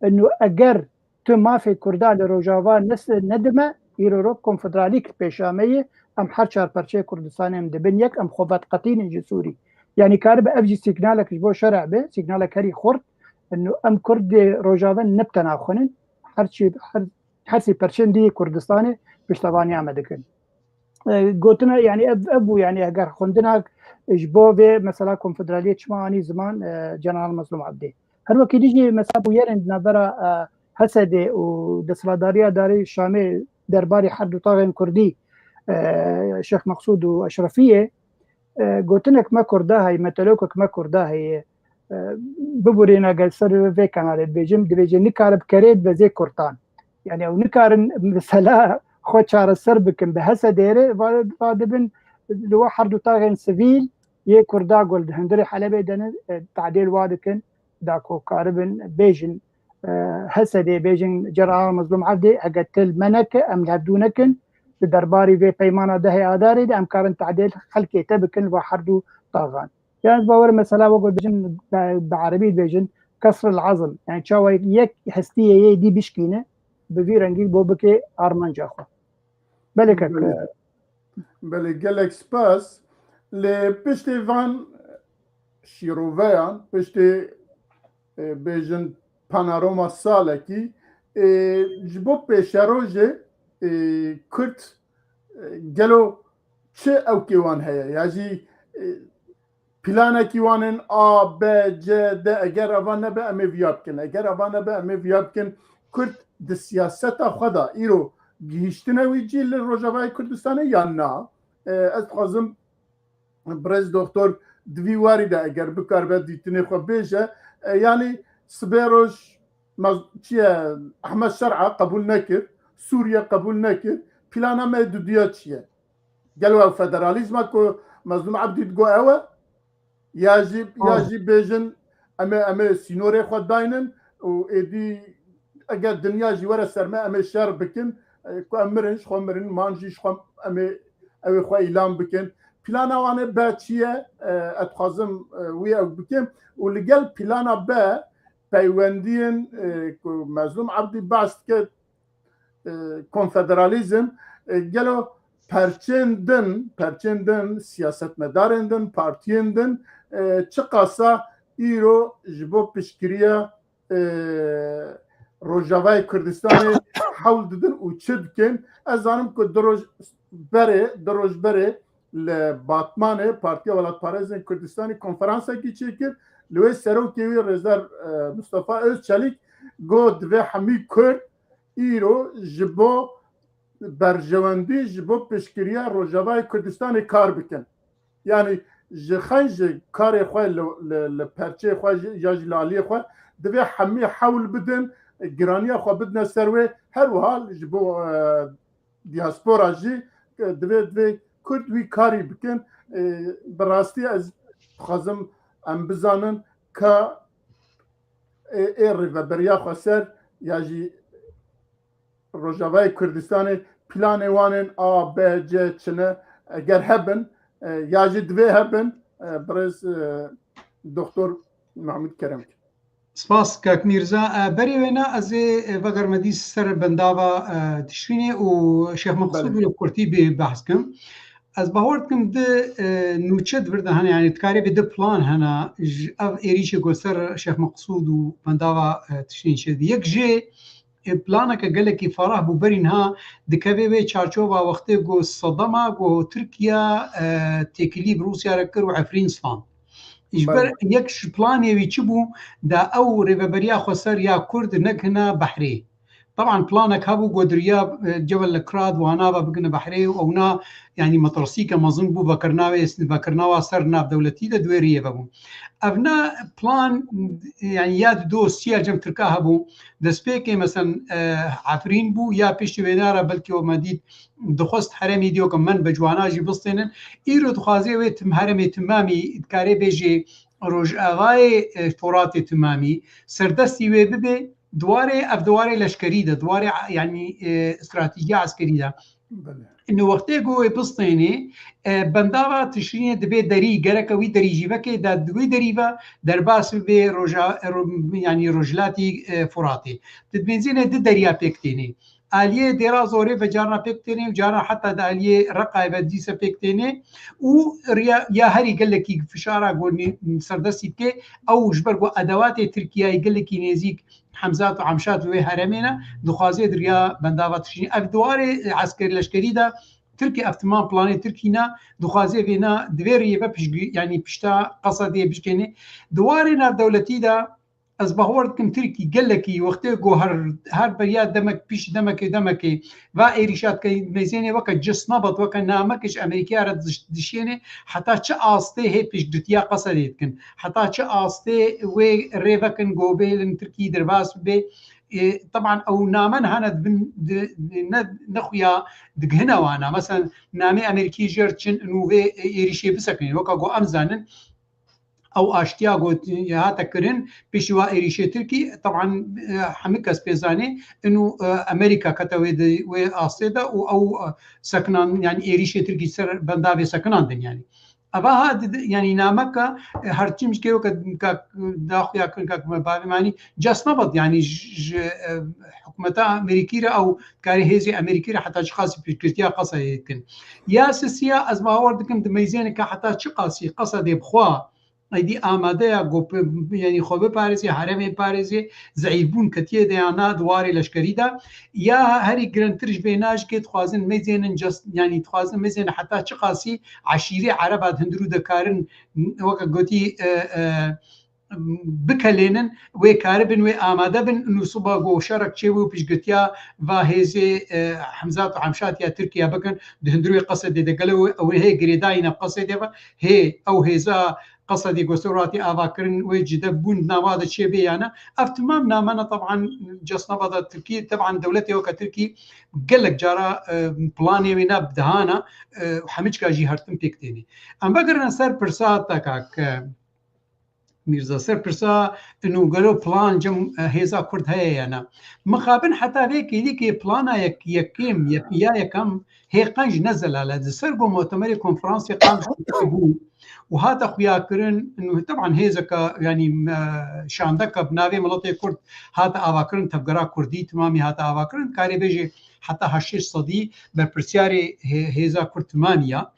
Ino eger tu mafê Kurda li Rojava nes-, nedime, îro ro konfederalî ki pêşa me ye, em her çar perçeyê Kurdistanê em dibin yek, em xwe vedqetînin ji Sûrî. Yanî karibe ev jî sîgnalek ji bo şerê be, sîgnalek herî xurt. Ino em Kurdê Rojava ne bi tena xwinin, her çi, her, her sî perçên dî Kurdistanê piştevaniya me dikin. E, gotina, yanî ev, ev bû, yanî eger xwendina ji bo vê mesela konfederaliyê çima anî ziman, e, General Mezlûm Ebdî. Her wekî dî jî mesela bûyerên di navbera, e, Hesedê û desthilatdariya darê Şamê derbarê her du taxên Kurdî, e, Şêx Meqsûd û Eşrefiyê, e, gotinek me Kurda heye, metelokek me Kurda heye. E, biborîne gel ser vê kanalê dibêjim, dibêje nikare bi kerê dibezê Kurdan. Yani ew nikarin mesela xwe çareser bikin. Bi Hesedê re va, va dibin li we her du taxên sivîl yê Kurda ku li hundirê Helebê de ne, e, tadêl wa dikin, da ku karibin bêjin, e, Hesedê bêjin General Mezlûm Evdê, heke til me neke, em li hevdû nekin, di derbarî vê peymana dehê Adarê de em karin tadêl xelkê te bikin li va her du taxan. Yani ez bawer mesela wek bêjin, bi, bi erebî dibêjin, kesr el azm. Yani çawa yek hestiyê yê dî bişkîne, bi vî rengî bo bike armanca xwe. Belê kek. Belê. Belê, gelek spas. Lê piştê van şîroveyan, piştê, e, bêjin panorama salekî, e, ji bo pêşerojê, e, Kurd, e, gelo çi ewkê wan heye? Ya jî, e, planekî wan in A, B, C, D, eger eva nebe, em ê viya bikin. Eger eva nebe, em ê viya bikin. Kurd di siyaseta xwe de îro gihîştine wî cî li Rojavayê Kurdistanê yan na? E, ez dixwazim birêz doktor di vî warî de eger bikaribe dîtinê xwe bêje, e, yanî sibê roj mez-, çi ye, Ehmed Şer'a qebûl nekir, Sûriye qebûl nekir, plana me dudiya çi ye? Gelo ew federalîzma ku Mezlûm Ebdî digo ew e? Ya jî, ya jî bêjin, em ê, em ê sînorê xwe daynin û êdî eger dinya jî were ser me, em ê şer bikin, e, ku em mirin, ji xwe mirin, man jî ji xwe, em ê, ew ê xwe îlan bikin. Plana wan ê be çi ye? E, ez dixwazim, e, wî ew bikim û li gel plana be peywendiyên, e, ku Mezlûm Ebdî behs dike, e, konfederalîzm, e, gelo perçên din, perçên din, siyasetmedarên din, partiyên din, e, çiqasa îro ji bo piştgiriya, e, Rojavayê Kurdistanê hewl didin û çi dikin? Ez zanim ku du roj berê, du roj berê li Batmanê Partiya Welatparêzên Kurdistanê konferansekî çêkir. Li wê serokê wî Rêzdar, e, Mustafa Özçelik got, divê hemî Kurd îro ji bo berjewendî, ji bo piştgiriya Rojavayê Kurdistanê kar bikin. Yanî ji xeyn ji karê xwe li, li, li perçeyê xwe jî, ya jî li aliyê xwe divê hemî hewl bidin, giraniya xwe bidine ser wê. Her wiha ji bo, e, diaspora jî, e, divê, divê Kurd wî karî bikin. E, bi rastî ez dixwazim em bizanin ka ê, ê rêveberiya xweser ya jî Rojavayê Kurdistanê planê wan ên A, B, C çi ne? Eger hebin, e, ya jî divê hebin, e, birêz, e, Doktor Mahmûd Kerem. Spas, kak Mîrza. E, berê wêna ez ê, e, vegerme dî ser bendava, e, Tişrînê û Şêx Meqsûd Belê. Wê kurtî bê behs kim. Ez bawer dikim di, e, nûçe di vir de hene, yanî dikarê bê di plan hene, ji ev êrîşê ku ser Şêx Meqsûd û bendava, e, Tişrîn çêdibî. Yek jê, e, planeke gelekî ferah bû, berî niha dikeve wê çarçova wextê ku sedema ku Tirkiye, e, têkilî bi Rûsya re kir û Efrîn stand. Ji ber Belê. Yek ji planê wî çi bû, da ew rêveberiya xweser ya Kurd nekine behrê. Teban planek hebû ku diriya, e, Cebel li Krad û Hanava bigine behrê û ewna, yanî metirsîke mezin bû, vekirina wê, vekirina wa ser navdewletî de di wê riyê vebû. Evna plan, yanî ya di do siya cem Tirka hebû, destpêkê mesen, e, Efrîn bû, ya piştî wê nara belkî we me dît dixwest herêmê dîyo ke men be ciwana jî bistênin. Îro dixwaze wê tim herêmê timamî, dikarê bêjê Rojavayê, e, Foratê timamî, serdestî wê bibe, di warê, ev di warê leşkerî de, di warê, yanî, e, stratejiya eskerî de. Ino wextê ku wê bistênê, e, bendava Tişrînê divê derî, gereke wî derî jî veke, da di wî derî ve derbas bibe roja, ro-, yanî rojhilatî, e, Furatê. Di benzînê di derya pêk tênê. Aliyê Dêra Zorê ve carna pêk tênê û carna heta di aliyê Reqayê ve dîse pêk tênê û riya, ya herî gelekî fişara gonî serdestî dike, ew ji ber ku edewatê Tirkiyeyê gelekî nêzîk Hemzat û Hemşat wê heremê ne, dixwaze di riya bendava Tişrînê. Ev di warê, e, eskerî leşkerî de Tirkî ev timam planê Tirkî ne, dixwaze vêna di vê riyê ve piştgirî, yanî pişta Qesedê bişkênê. Di warê navdewletî de ez bawer dikim Tirkî gelekî wextê ku her, her beriya demek pişt demekê demekê va êrîşa dike, meyzênê weke cisnabet, weke namekê ji Amerîkaya re diş-, dişênê, heta çi astê hê piştgirtiya Qesedê dikin, heta çi astê wê rê vekin ku bêlin Tirkî derbas bibe. E, teban ew name niha ne dibin, di, di, ne, ne xuya digihine wana. Mesela namê Amerîkî jê re çin û vê êrîşê bisekinîn. Weka ku em zanin, ew aştiya got hate kirin, pêşî wa êrîşê Tirkî, teban, e, hemî kes pê zanê, inu, e, Amerîka kete wê di, wê astê de û ew, e, sekinan, yanî êrîşê Tirkî ser bendavê sekinandin yanî. Eva ha di, di, yanî nameka, e, her çim ji kê weke kak daxuya kirin kak me bavê manî, cisnabet, yanî ji, ji, e, hikûmeta Amerîkî re ew karê hêzê Amerîkî re heta çiqasî piştgirtiya Qesedê dikin. Ya sisiya ez bawer dikim di meyzêneke heta çiqasî Qesedê bixwe, êdî amade ya ku bi-, yanî xwe biparêzê, heremê parêzê, zeîfbûn ketiye de ya na di warê leşkerî de. Ya herî giringtir ji vê na jikê dixwazin meyzênin cis-, yanî dixwazin meyzênin heta çiqasî eşîrê ereba di hundirû de karin, weke gotî, e, e, bikelênin, wê karibin, wê amade bin, û siba ku şerek çêbû piştgirtiya va hêzê, e, Hemzat û Hemşat ya Tirkiye bikin, di hundirê Qesedê de gelo ew hê girêdayî nav Qesedê ve, hê ew hêza Qesedê ku ser hatî avakirin, wê cide bûn di nava de çêbê ya ne. Ev timam name ne, teban cisnabeta Tirkî, teban dewletê weke Tirkî gelek cara, e, planê wê ne bi dihana, e, hemîçka jî her tim pêk tênê. Em vegirine ser pirsa te kak, e, Mîrza, ser pirsa ino gelo plan cem, e, hêza Kurd heye ya ne? Mixabin heta vê kêlîkê plana yek, yekem, yek, ya yekem hê qenc ne zelal e. Di ser ku mutemerê konferansê qenc bû û hate xuyakirin, ino teban hêzeke, yanî, e, şandeke bi navê Miletê Kurd hate avakirin, tevgera Kurdî timamî hate avakirin, karê bêjê heta heştê sedî berpirsiyarê hê-, hêza Kurd timamî ya.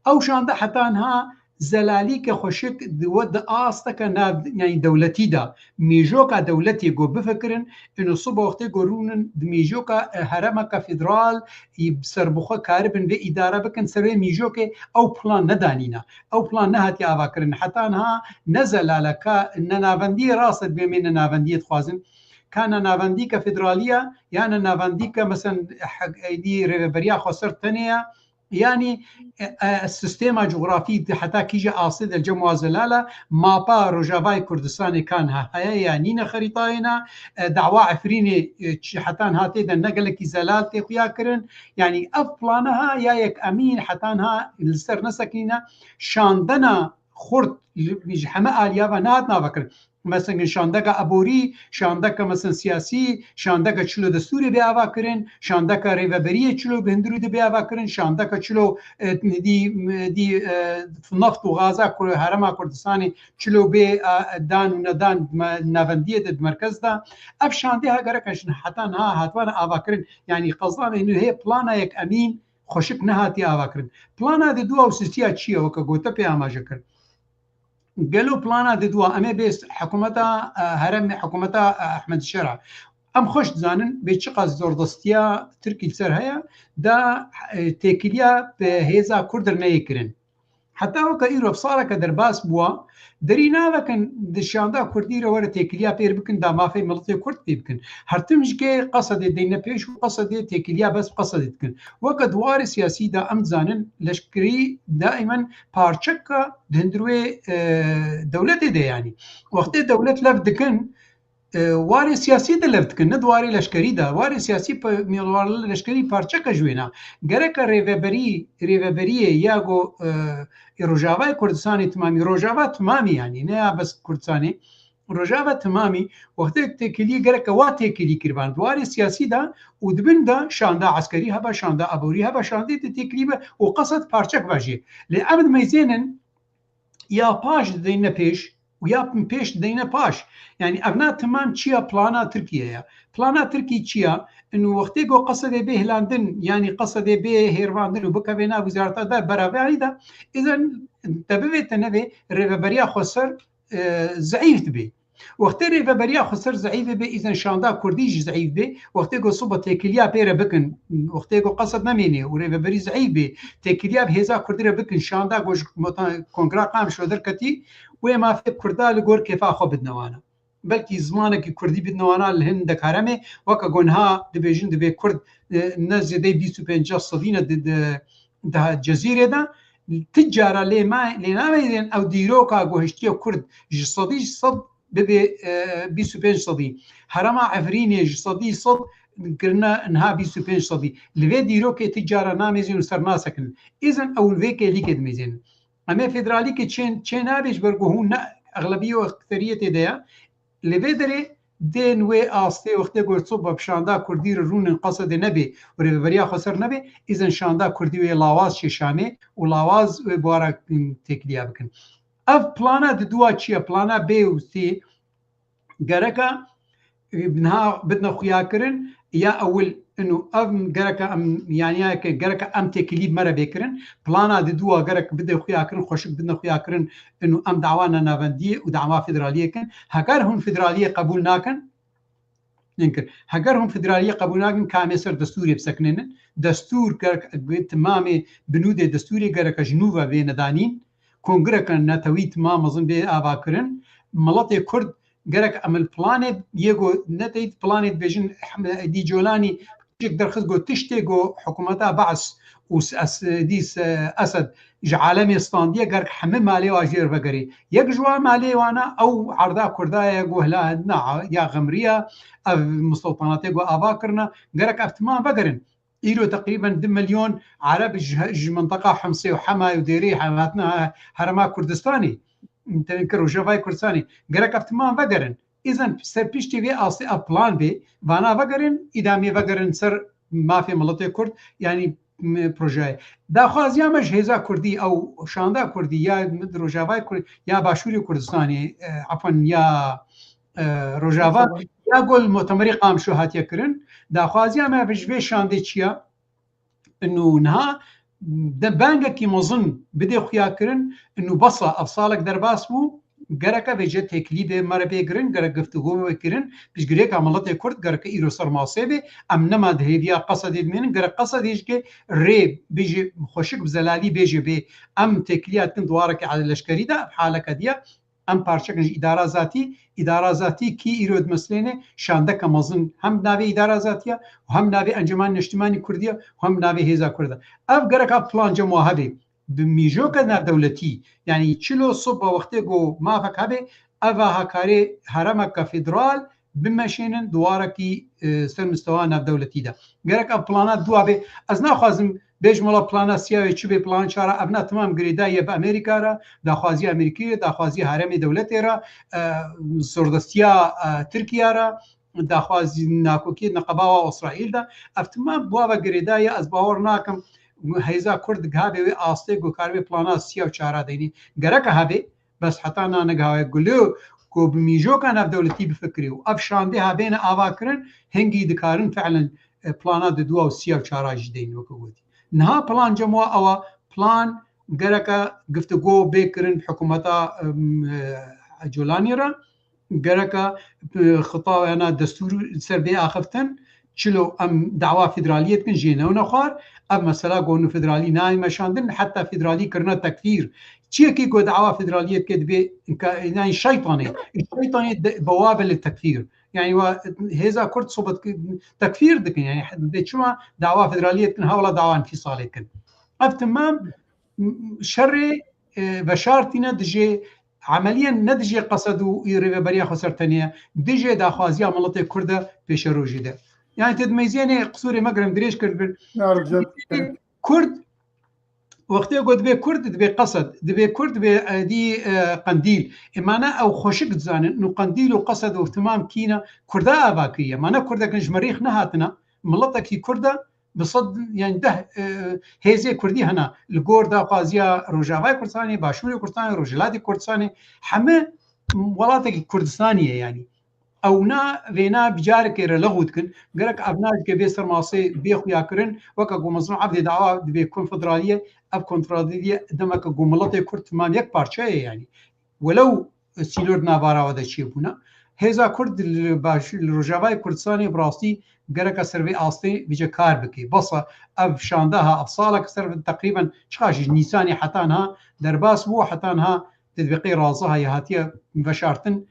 Ew şande heta niha zelalîke xweşik di we di asteke nav, yanî dewletî de, mêjoka dewletê ku bifikirin, ino siba wextê ku rûnin di mêjoka, e, heremeke federal, î serbixwe karibin vê îdare bikin, ser wê mêjokê ew plan nedanîne. Ew plan nehatiye avakirin. Heta niha ne zelaleke, ne navendiyê rast e, dibê me ne navendiyê dixwazin. Ka ne navendîke federalî ye, ya ne navendîke, mesen, he-, êdî rêveberiya xweser tenê ye, Yanî, e, e, sîstema cografî di heta kîje astê de cem wa zelal e, mapa Rojavayê Kurdistanê ka niha heye ya nîne xerîtayê ne, e, dawa Efrînê, e, çi heta niha tê de ne gelekî zelal tê xuya kirin. Yanî ev plana ha ya yek emîn heta niha li ser nesekinîne, şandena xurt li, ji heme aliya ve nehat nave kirin. Mesela şandeka eborî, şandeka mesela siyasî, şandeka çilo destûrê bê ava kirin, şandeka rêveberiyê çilo bi hundirû de bê ava kirin, şandeka çilo, e, dî, dî, e, neft û gaza Kur-, Herêma Kurdistanê çilo bê, e, dan û nedan me-, navendiyê de di merkez de. Ev şandê ha gerek e jin heta niha hatibane ava kirin. Yanî qezanê nû hê plana yek emîn xweşik nehatiye ava kirin. Plana di dua û sisiya çi ye weke gote pê amaje kir? Gelo plana di dua em ê bê hikûmeta, e, herêmê, hikûmeta, e, Ehmed Şera. Em xweş dizanin bê çiqas zordestiya Tirkî li ser heye, da, e, têkiliya bi hêza Kurd re neyê kirin. Heta weke îro saleke derbas bûwa, derî navekin di şanda Kurdî re were têkiliya pêr bikin, da mafê miletê Kurd pê bikin. Her tim ji kê Qesedê deyne pêş û Qesedê têkiliya bes Qesedê dikin. Weke di warê siyasî de em dizanin, leşkerî daimen parçeka di hundir wê, e, dewletê de, yanî wextê dewlet lev dikin, e, warê siyasî de lev dikin, ne di warê leşkerî de. Warê siyasî pe-, warê leşkerî parçeka ji wê ne. Gereke rêveberî, rêveberiyê ya go, e, ê Rojavayê Kurdistanê timamî, Rojava timamî, yanî ne ya bes Kurdistanê, Rojava timamî wextê têkiliyê gereke wa têkilî kiribin. Di warê siyasî de û di bin de şanda eskerî hebe, şanda aborî hebe, şandê de têkilî be û Qesed parçek be jê. Lê em dimeyzênin ya paş dideyne pêş û ya pêş dideyne paş. Yani evna timam çiya plana Tirkiye ya. Plana Tirkî çiya? Inu wextê go Qesedê bê hilandin, yani Qesedê bê hêrvandin û bikeve nav wizareta de beraberî de, îzen te bivê te nevê rêveberiya xweser, e, zeîf dibe. Wextê rêveberiya xweser zeîf be, îzen şanda kurdî jî zeîf be. Wextê go siba têkiliya pê re bikin, wextê go Qesed nemêne û rêveberî zeîf be, têkiliya bi hêza kurdî re bikin, şanda go ji mota-, kongra Qamişlo derketî, wê mafê kurda li gor kêfa xwe bidine wana. Belkî zimanekî kurdî bidine wana li hindek heremê, weke go niha dibêjin dibê kurd, e, ne zêdeyî bîst û pênc sedî ne di, di, di Cezîrê de. Ti cara lê ma-, lê nameyên ew dîroka guhiştiye kurd ji sedî sed bibê, e, bîst û pênc sedî. Herema Efrînê ji sedî sed kirine niha bîst û pênc sedî. Li vê dîrokê ti cara namêzin û ser nasekin. Îzin ew li vê kêlîkê dimêzin. Em ê federalîkê çên, çê nabê ji ber ku hûn ne exlebiyê û ekseriyetê de ye. Li vê derê dên wê astê wextê ku siba bi şanda kurdî re rûnin Qesedê nebê û rêveberiya xweser nebê, îzin şanda kurdî wê lawaz çê Şamê û lawaz wê buhara, ım, têkiliya bikin. Ev plana diduwa çi ye? Plana B û C gereka, e, niha bidine xuyakirin ya ewil inu ev gereka em, yani ya ke gereka em têkilî bi me re bê kirin. Plana diduwa gerek bide xuyakirin, xweşik bidine xuyakirin inu em dawa nenavendiyê û dawa federaliyê kin. Heger hûn federaliyê qebûl nakin, Ninkir. Heger hûn federaliyê qebûl nakin, ka em ê ser destûrê bisekinînin. Destûr gerek, timamê binûdê destûrê gereke ji nû ve bêne danîn. Kongreke netewî timam mezin bê avakirin. Miletê Kurd gerek em li planê yê go neteyî planê dibêjin Ehmed Edî Colanî Pişik derxist got, tiştê ku hikûmeta Be's û s-, es-, dîs, e, Esed ji alemê standiye, gerek hemî malê wa jêr vegerê. Yek ji wan malê wana ew erda Kurda ye ku hila na, ya Xemriya, ev misiltanatê ku ava kirine, gerek ev timan vegerin. Îro teqrîben du milyon Ereb ji, ji minteqa Himsê û Hema û Dêrê hatine Herêma Kurdistanê. Tenê ki Rojavayê Kurdistanê. Gerek ev timan vegerin. Îzin ser piştî vê astê ev plan bê, vana vegerin, îdamê vegerin ser mafê miletê Kurd, yanî, m-, projeyê. Daxwaziya me ji hêza Kurdî ew şanda Kurdî ya Rojavayê Kurd, ya Başûrê Kurdistanê, e, efwan ya, e, Rojava, ya gol mutemerî Qamişlo hatiye kirin. Daxwaziya me ji vê şandê çi ya? Inu niha de bangekî mezin bidê xuyakirin, inu besa ev salek derbas bû, gereke vêce têkilî bê me re bê kirin, gerek giftigo bê kirin, piştgirêka miletê Kurd gereke îro ser masê bê, em nema di hêviya Qesedê dimênin, gerek Qesedê jike rê bêje xweşik bi zelalî bêje bê, em têkiliya dikin di wareke leşkerî de, haleke diye, Em parçekin ji îdara zatî, îdara zatî kî îro dimeslêne şandeke mezin hem navê îdara zatî ye û hem navê Enceman Neştimanî Kurdî ye û hem navê Hêza Kurd e. Ev gereka plan cem wa hebe. Bi mîjoke navdewletî, yanî çilo soba wextê ku mafek hebe, eva hakarê heremeke federal bimeşênin di warekî, e, ser mistewa navdewletî de. Gerek ev plana dua bê. Ez naxwazim bêjim wela plana siya wê çi bê, plan çara, evna timam girêdayî ye bi Amerîka re, daxwaziya Amerîkî re, daxwaziya heremê dewletê re, e, zordestiya, e, Tirkiye re, daxwazî nakokiyê neqeba wa Îsraîl de. Ev timam bi wa ve girêdayî ye, ez bawer nakim hêza Kurd digiha bê wê astê ku karibê plana siya û çara deynî. Gereke hebê, Bes heta na nigiha wê gulê ku bi mîjoka navdewletî bifikirî û ev şandê ha bêne avakirin, hingî dikarin fiilen, e, plana di dua û siya û çara jî deyn weke gotî. Niha plan cem wa ew e, plan gereke giftigo bê kirin hikûmeta, em, e, Colanî re, gereke, e, xitawena destûr ser bê axiftin, Çilo em dawa federaliyê dikin, jê newne xwar. Ev mesela ku hûn federalî nayên meşandin, heta federalî kirine tekfîr. Çiyekî ku dawa federaliyê dike dibê, ka-, yani şeytanê. Şeytanê de, bi wa be li tekfîr. Yani wa hêza Kurd sobet ki-, tekfîr dikin. Yani de çima dawa federaliyê dikin, hewla dawa înfîsalê dikin. Ev timam, m-, şerê, e, veşartîne dijê Emeliyen ne dijê Qesed û rêveberiya xweser tenê ye, dijê daxwaziya miletê Kurd e pêşerojê de. Yani te dimeyzênê, qisûrê me girim dirêj kirdibin. Kurd Wextê ku dibê Kurd, dibê Qesed, dibê Kurd, dibê, e, dî, e, Qendîl. Ê, mane ew xweşik dizanin, nû Qendîl û Qesed û timam kî ne, Kurda ava kiriye. Mane Kurdek ji merîx nehatine, miletekî Kurd e, bi sed, yani deh, e, hêzê Kurdî hene. Li gor daxwaziya Rojavayê Kurdistanê, Başûrê Kurdistanê, Rojhilatê Kurdistanê, heme welatekî Kurdistanê ye yani. Ew na vêna bi carekê re lexû dikin. Gerek ev najike bê sermasê bê xuyakirin, weke ku Mezlûm Ebdê dawa dibê konfederaliyê, ev konfederaliyê demeke ku miletê Kurd timam yek parçe ye yani. Welew sînor di navara we de çêbûne. Hêza Kurd li baş, li Rojavayê Kurdistanê bi rastî gereke ser vê astê vêce kar bike. Bes e, ev şandeha, ev salek ser teqrîben çiqa ji Nîsanê heta niha derbas bû, heta niha tedbîqê raziha ya hatiye veşartin,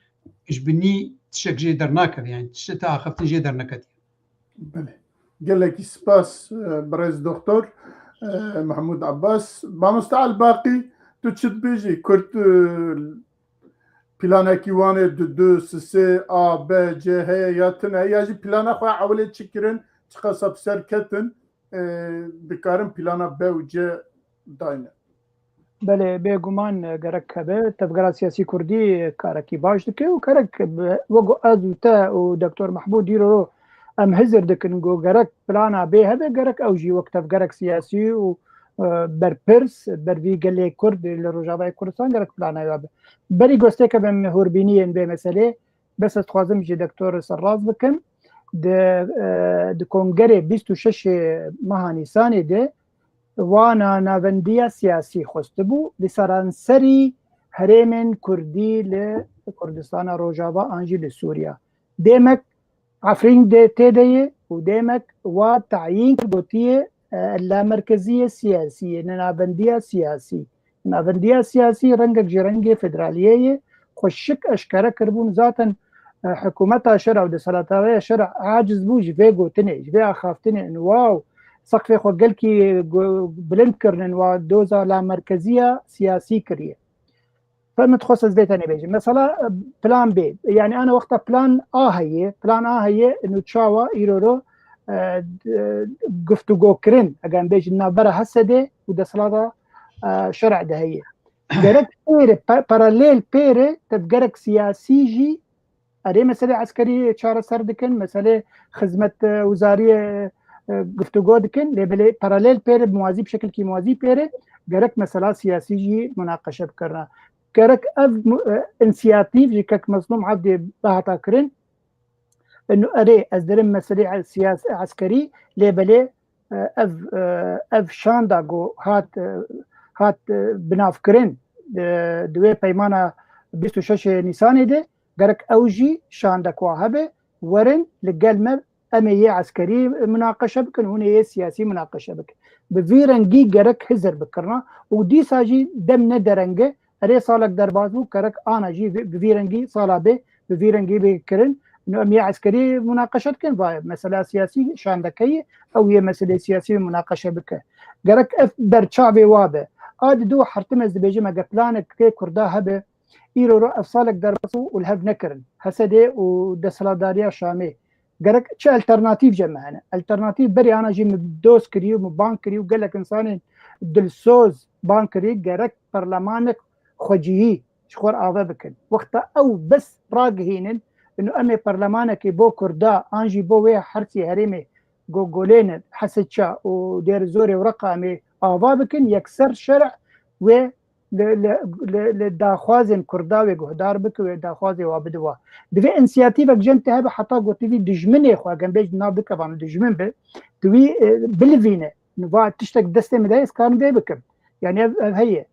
ji binî tiştek jê dernakeve, yani tiştek te axiftin jê derneketiye. Belê. Gelekî spas, e, birêz doktor, e, Mehmûd Abbas. Mamoste Elbaqî, tu çi dibêjî? Kurd, e, planekî wan ê du du, sisê, A, B, C heye ya tune, ya jî plana xwe ewilê çi kirin, çiqas bi ser ketin, e, dikarin plana B û C dayne? Belê, bêguman, e, gerek hebe. Tevgera siyasî kurdî karekî baş dike û gerek bi, wek ez û te û Doktor Mehmûd îro em hizir dikin ku gerek plana B hebe, gerek ew jî wek tevgerek siyasî û, e, berpirs ber vî gelê Kurd li Rojavayê Kurdistan gerek plana wê be. Berî gostêke bim hûrbîniyên vê meselê, bes ez dixwazim ji Doktor serrast bikim. Di, e, di kongerê bîst û şeş meha Nîsanê de wana navendiya siyasî xwestibû li seranserî herêmên kurdî li Kurdistana Rojava an jî li Sûriya. Demek Efrîn de tê de ye û demek wa tayîn kir, gotiye, e, lamerkeziyê siyasî ye, ne navendiya siyasî. Navendiya siyasî rengek ji rengê federaliyê ye. Xweşik eşkere kiribûn. Zaten, e, hikûmeta şer û desthilatdariya şer aciz bû ji vê gotinê, ji vê axaftinê. Û wow, seqfê xwe gelkî go-, bilind kirinin, wa doza lamerkeziya siyasî kiriye. Min dixwest ez vê tenê bêjim. Mesela, e, plan B. Yani ana wexta plan A heye, plan A heye, û çawa îro ro, e, d-, e, guftûgokirin, eger em bêjin navbera H S D û desthilata, e, şer'ê de heye. Gerek pêre, pa-, paralel pêre, tev gerek siyasî jî erê meselê eskerî çareser dikin, meselê xizmet, e, wizariyê, e, guftûgo dikin, lê belê paralel pêre, muwazî, bi şekilkî muwazî pêre, gerek mesela siyasî jî munaqeşe bikirina. Gerek ev mu-, e, însiyatîv ji kek Mezlûm Evdê bihata kirin. Û erê, ez dirim meselê siyas-, eskerî, lê belê, e, ev, e, ev şanda ku hat, e, hat, e, binavkirin, e, di wê peymana bîst û şeş Nîsanê de, gerek ew jî şandek wa hebe, werin li gel me, em ê yê eskerî munaqeşe bikin, hûn ê yê siyasî munaqeşe bikin. Bi vî rengî gerek hizir bikirina û dîsa jî dem ne dereng e, erê salek derbas bû, gerek ana jî bi, bi vî rengî sala bê, bi vî rengî bê kirin. Û em yê eskerî munaqeşe dikin, va mesela siyasî şandeke ye, ew yê meselê siyasî munaqeşe bike. Gerek ev berçavê wa be. A di du hertim ez dibêjim, eger planek kê Kurda hebe, îro ro ev salek derbas bû û li hev nekirin. H S D û desthilatdariya Şamê. Gerek çi alternatîf ji me hene? Alternatîf berî ana jî min doz kirî û min bang kirî û gelek insanên dilsoz bang kirî, gerek perlemanek xwecihî ji xwe re ave bikin. Wexta ew bes ragihînin, û em ê perlemanekê bo Kurda an jî bo wê hersî herêmê Gogolê ne, Heseça û Dêrizorê û Reqa em ê ava bikin, yekser şer'ê wê li, li, li, li daxwazên Kurda wê guhdar bike, wê daxwazê wa bide wa. Divê însiyatîvek jente hebe heta gotivî dijminê xwe, gem bêj nav bike van dijmin be, di wî, e, bilivîne. Va tiştek destê min de ye, ez karim vê bikim. Yani ev, ev heye.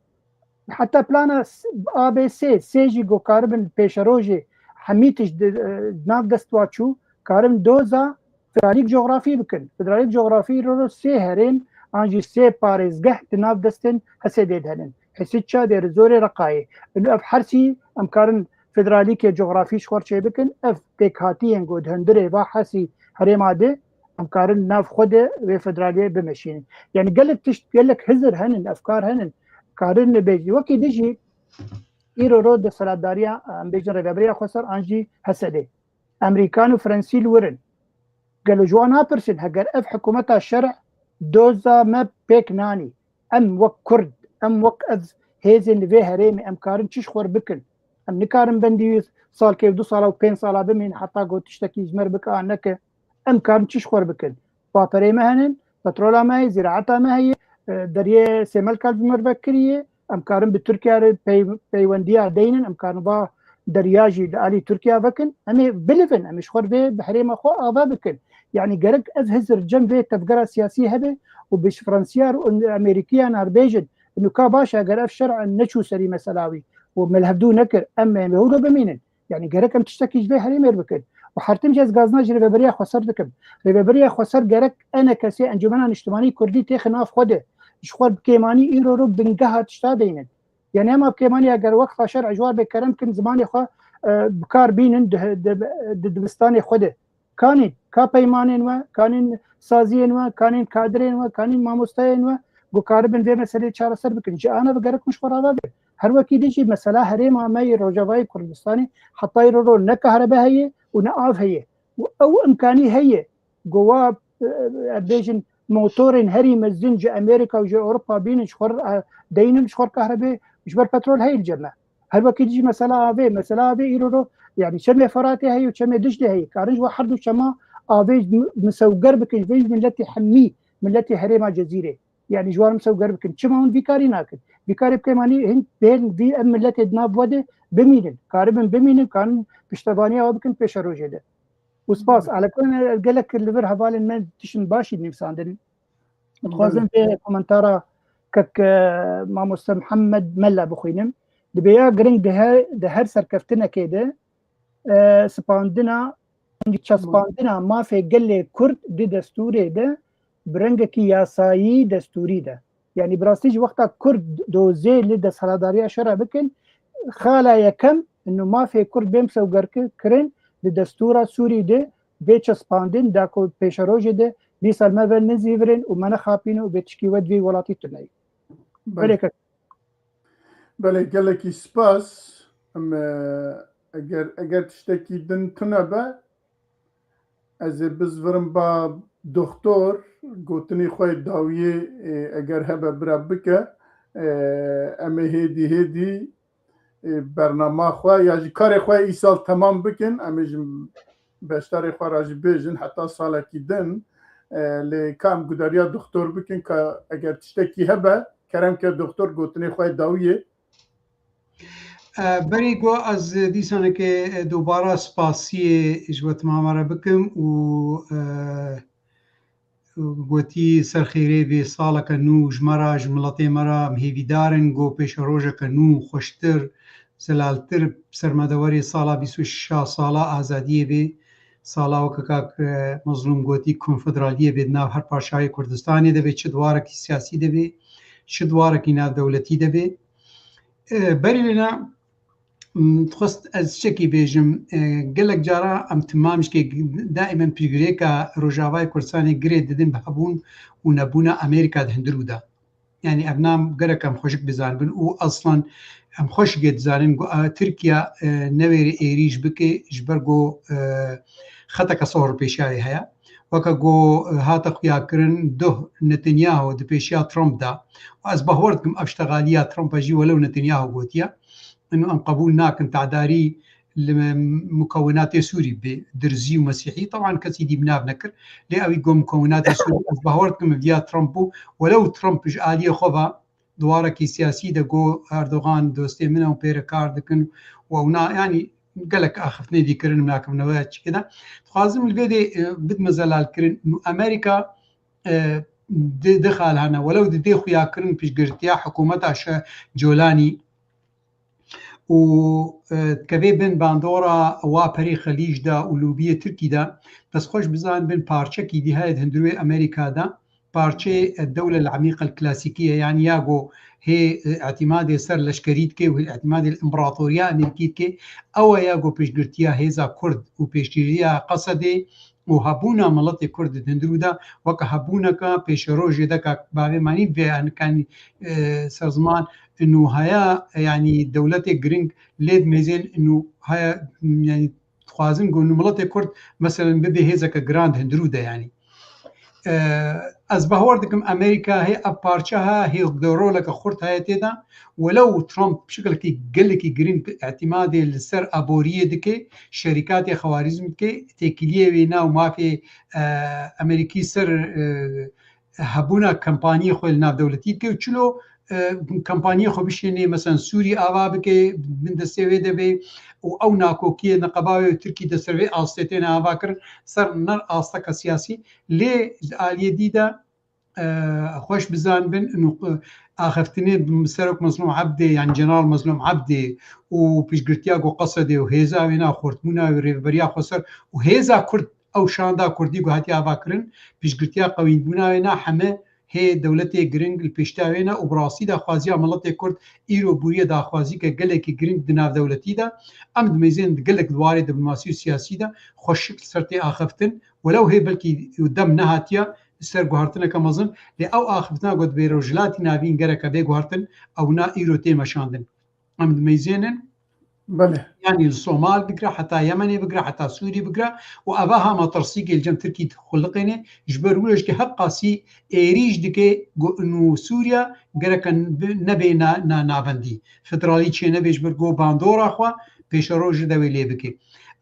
Heta plana s-, A B S, sê jî ku karibin pêşerojê hemî tişt di, e, nav dest wa çû, karin doza federalîk cografî bikin. Federalîk cografî ro ro sê herêm an jî sê parêzgeh di nav destên H S D'ê de henin. Hisiça, Dêrizorê, Reqayê. Û ev hersî em karin federalîkê cografî ji xwe re çêbikin. Ev pêkhatiyên ku di hundirê va hersî herêma de em karin nav xwe de wê federaliyê bimeşînin. Yani gelek tişt, gelek hizir henin, efkar henin. Karin bêjî. Wekî dijî îro ro desthilatdariya, em bêjin rêveberiya xweser an jî H S D'ê. Emerîkan û Frensî li wir in. Gelo ji wan napirsin, heger ev hikûmeta şer doza me pêk nanî, Em wek Kurd, em wek ev hêzên li vê herêmê, em karin çi ji xwe re bikin? Em nikarin bendî salkê û du sala û pênc sala bimînin heta ku tiştekî ji me re bike an neke. Em karin çi ji xwe re bikin? Paperê me hene, petrola me heye, zîraeta me heye, e, deriyê Sêmelka ji me re vekiriye. Em karin bi Tirkiye re pey-, peywendiya deynin, em karin va deriya jî li alî Tirkiye vekin. Em ê bilivin, em ê ji xwe re vê bi herêma xwe ava bikin. Yanî gerek ev hizir cem vê tevgera siyasî hebe û bi Fransiyar û Amerîkiyan re bêjin, nuka baş e, eger ev şer neçû serî mesela wî û me li hevdû nekir, em ê hûn bimînin. Yanî gerek em tiştekî ji vê herêmê re bikin. Û her tim jî ez gazna ji Rêveberiya Xweser dikim. Rêveberiya Xweser gerek enekesê Encûmena Niştimanî Kurdî têxe nav xwe de. Ji xwe bi kêmanî îro ro bingeha tişta deynin. Yanî ema bi kêmanî eger wexta şer ji war bê kerem kin zimanê xwe, e, bi kar bînin di, di, di dibistanê xwe de. Kanîn, ka peymanên we, kanîn saziyên we, kanîn kadirên we, kanîn mamosteyên we, ku karibin vê meseleyê çareser bikin. Ji ana ve gerek hûn ji xwe re ava bin. Her wekî din jî mesela herêma me yê Rojavayê Kurdistanê heta îro ro ne kahrebe heye û ne av heye. Û ew imkanî heye. Ku wa, e, e, bêjin motorên herî mezin ji Amerîka û ji Ewropa bînin ji xwe re, e, deynin ji xwe re kahrebe ji ber petrol heye li cem me. Her wekî dijî mesela avê, mesela avê îro ro, yanî çemê Feratê heye û çemê Diclê heye. Karin ji we her du çema avê mi-, misewger bikin ji vê miletê hemî, miletê herêma Cezîrê. Yanî ji wan misewger bikin. Çima hûn vî karî nakin? Vî karê bi kêmanî hin bên vî em miletê di nav we de bimînin. Karibin bimînin, karin piştevaniya we bikin pêşerojê de. Û spas. Alekon, gelek li vir hevalên me tiştin başî nivîsandin. Dixwazim vê komentara kek, e, mamoste Mihemed Mela bixwînim. Dibe ya giring di her, di her serkeftinekê de, e, spandina, çespandina mafê gelê Kurd di destûrê de bi rengekî yasayî destûrî de. Yanî bi rastî jî wexta Kurd dozê li desthilatdariya şer re bikin, xala yekem inu mafê Kurd bên misewgerkirin di destûra Sûrî de bê çespandin, da ku pêşerojê de dîsa li me ve nizîvirin û me nexapînin û vê tişkî we di vî welatî tune ye. Belê. Belê kek. Belê, gelekî spas. Em, e, eger, eger tiştekî din tune be, ez ê bizvirim ba doktor, gotinê xwe yê dawiyê, e, eger hebe bira bike, e, em ê hêdî hêdî e, bernama xwe ya jî karê xwe îsal temam bikin. Em ê ji beşdarê xwe re jî bêjin heta salekî din, e, lê ka em gudariya doktor bikin, ka eger tiştekî hebe, kerem ke doktor gotinê xwe yê dawiyê. E, berî ku ez dîsanekê, e, dubara spasiyê ji we timama re bikim û, e, gotî, ser xêrê vê saleke nû ji me re, ji miletê me re, em hêvîdar in ku pêşerojeke nû, xweştir, zelaltir ser me de werê, sala bîst û şeş sala azadiyê bê, sala weke kak, e, Mezlûm gotî, konfederaliyê bê di nav her parçayê Kurdistanê de bê, çi di warekî siyasî de bê, çi di warekî navdewletî de bê. E, berî vêne, m, dixwest ez çekî bêjim, e, gelek cara em timam jikê daîmen piştgirêka Rojavayê Kurdistanê girê didin bi hebûn û nebûna Amerîka di hundirû de. Yanî ev nam gerek em xweşik bizanibin û aslan em xweşikê dizanin ku, e, Tirkiye, e, newêrê êrîş bike ji ber ku, e, xeteke sohr pêşiya wê heye. Weke ku, e, hate xuyakirin, duh Netanyahu di pêşiya Trump de. Û ez bawer dikim ev ştexaliya Trump e jî welew Netanyahu gotiye. Ino em qebûl nakin tedarî li mukewinatê Sûrî bi dirzî û mesîhî. Teban kesî dî bi nav nekir. Lê ew ê got mukewinatê Sûrî, ez bawer dikim viya Trump bû. Welew Trump ji aliyê xwe ve di warekî siyasî de got Erdogan dostê min e û pê re kar dikin û ew na, yanî gelek axiftinê dî kirin, nakifnewe çikê de. Dixwazim li vê dê, e, bidime zelalkirin. Û Amerîka, e, di, di xal hene, welew di dê xuyakirin piştgirtiya hikûmeta şe Colanî û, e, kevê bin bandora wa perê Xelîc de û lûbiyê Tirkî de, destxweş bizan bin parçekî dî heye di hundirûyê Amerîka de, parçeyê Eddewle El Emîqe El Klasîkî ye, yanî ya ku hê, e, îtîmadê ser leşkerî dike û hê îtîmadê li împaratoriya Amerîkî dike, ew e ya ku pêşgirtiya hêza Kurd û pêşgiriya Qesedê û hebûna miletê Kurd di hundirû de weke hebûneka pêşerojê de ka bavê manî vê anikanî, e, ser ziman û haya, yanî dewletê giring lê dimêzên û haya, yanî dixwazin ku nû miletê Kurd, meselen, bibe hêzeke giran di hundirû de, yanî. E, ez bawer dikim Amerîka hê ev parçe ha hê roleke xurt heye tê de. Welew Trump şikilekî gelekî girîng îtîmadê li ser aboriyê dike, şerîkatê xewarîzm dike, têkiliyê wê nav mafê, e, Amerîkî ser, e, hebûna kampaniyê xwe li nav dewletî dike û çilo, e, kampaniyê xwe bişênê, mesela Sûrî ava bike, bin destê wê de bê û ew nakokiyê neqeba wê û Tirkî de ser vê astê têne ava kirin, ser ner asteka siyasî. Lê ji aliyê dî de, e, xweş bizanibin, û, e, axiftinê Serok Mezlûm Ebdê, yani General Mezlûm Ebdê û piştgirtiya ku Qesedê û hêza wêna, xortbûna wê, rêveberiya xweser û hêza Kurd, ew şanda Kurdî ku hatiye ava kirin, piştgirtiya qewînbûna wêna heme hê dewletê giring li pêştiya wê ne û bi rastî de xwaziya miletê Kurd îro bûriye daxwazîke gelekî giring di navdewletî de. Em dimeyzên di gelek di warê diplomasî û siyasî de xweşik li ser tê axiftin. Welew hê belkî dem nehatiye li ser guhertineke mezin, lê ew axiftina ku dibê Rojhilatî Navîn gereke bê guhertin, ewna îro tê meşandin. Em dimeyzênin. Belê. Yanî li Somal bigire, heta Yemenê bigire, heta Sûrî bigire û eva ha metirsîkê li cem Tirkî xuliqêne, ji ber wilo jî heqasî êrîş dike ku û Sûriya gereke bi-, nebe na-, na-, navendî. Federalî çênebe ji ber ku bandora xwe pêşerojê de wê lê bike.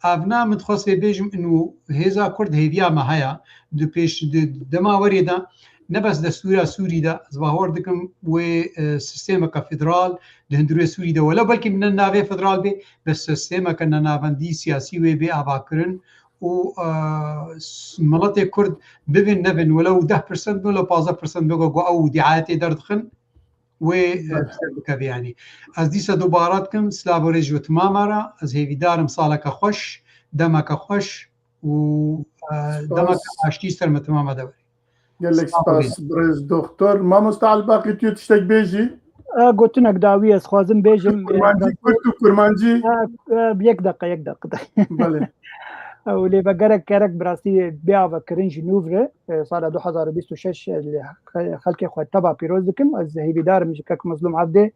Evna min dixwest vê bêjim, û hêza Kurd hêviya me heye, di pêş, di dema werê de, ne bes destûra Sûrî de, ez bawer dikim wê, e, sistêmeke federal di hundirê Sûrî de, wele belkî ne navê federal bê, bes sistêmeke nenavendî siyasî wê bê avakirin û, e, s-, miletê Kurd bibin nebin, welew deh persent bin, welew pazdeh persent bin, ku ew dîayetê derdixin, wê, e, ser bikeve yanî. Ez dîsa dubara dikim, silav û rêz ji we timama re, ez hêvîdar im saleke xweş, demeke xweş û, e, demeke aştî ser me timama de were. Gelek spas, birêz doktor. Mamosta Elbaqî, tu yê tiştek bêjî? E, gotinek dawî ez xwazim bêjim. Kurmancî, e, Kurd û Kurmancî. E, e, yek deqe, yek deqe. Belê. Ew lê ve gerek, gerek bi rastî bê avekirin ji nû re, e, sala du hezar û bîst û şeş, e, li xe-, xelkê xwe teba pîroz dikim. Ez hêvîdar im ji kek Mezlûm Evdê,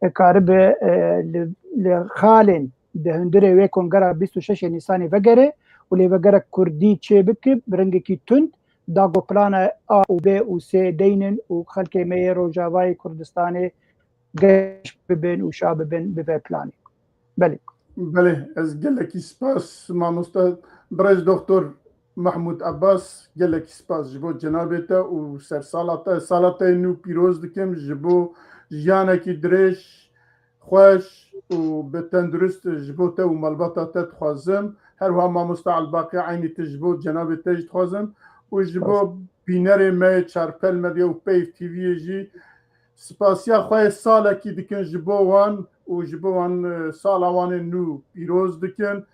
e, karibe, e, li, li xalên di hundirê wê kongera bîst û şeşê Nîsanê vegere û lê ve gerek Kurdî çê bike, bi rengekî tund, da ku plana A û B û C deynin û xelkê me yê Rojavayê Kurdistanê geş bibin û şa bibin bi vê planê. Belê. Belê, ez gelekî spas mamoste birêz doktor Mehmûd Abbas, gelekî spas ji bo cenabê te û sersala te. Sala te nû pîroz dikim, ji bo jiyanekî dirêj, xweş û bi tendurist ji bo te û malbata te dixwazim. Her wiha mamosta Elbaqî eynî tu ji bo cenabê te jî dixwazim û ji bo bînerê me yê Çarpel Medya û Peyv T V'yê jî spasiya xwe yê salekî dikin ji bo wan û ji bo wan, e, sala wan ê nû pîroz dikin.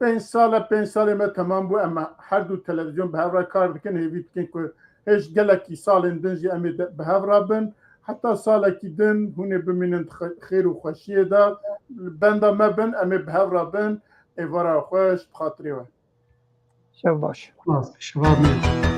Pênc sal e, pênc salê me temam bû, em her du televîzyon bi hev re kar dikin, hêvî dikin ku hêj gelekî salên din jî em ê de, bi hev re bin. Heta salekî din hûn ê bimînin di xe-, xêr û xweşiyê de. Li benda me bin, em ê bi hev re bin. Êvara xweş, bi xatirê we. Şev baş. Spas, şeva me.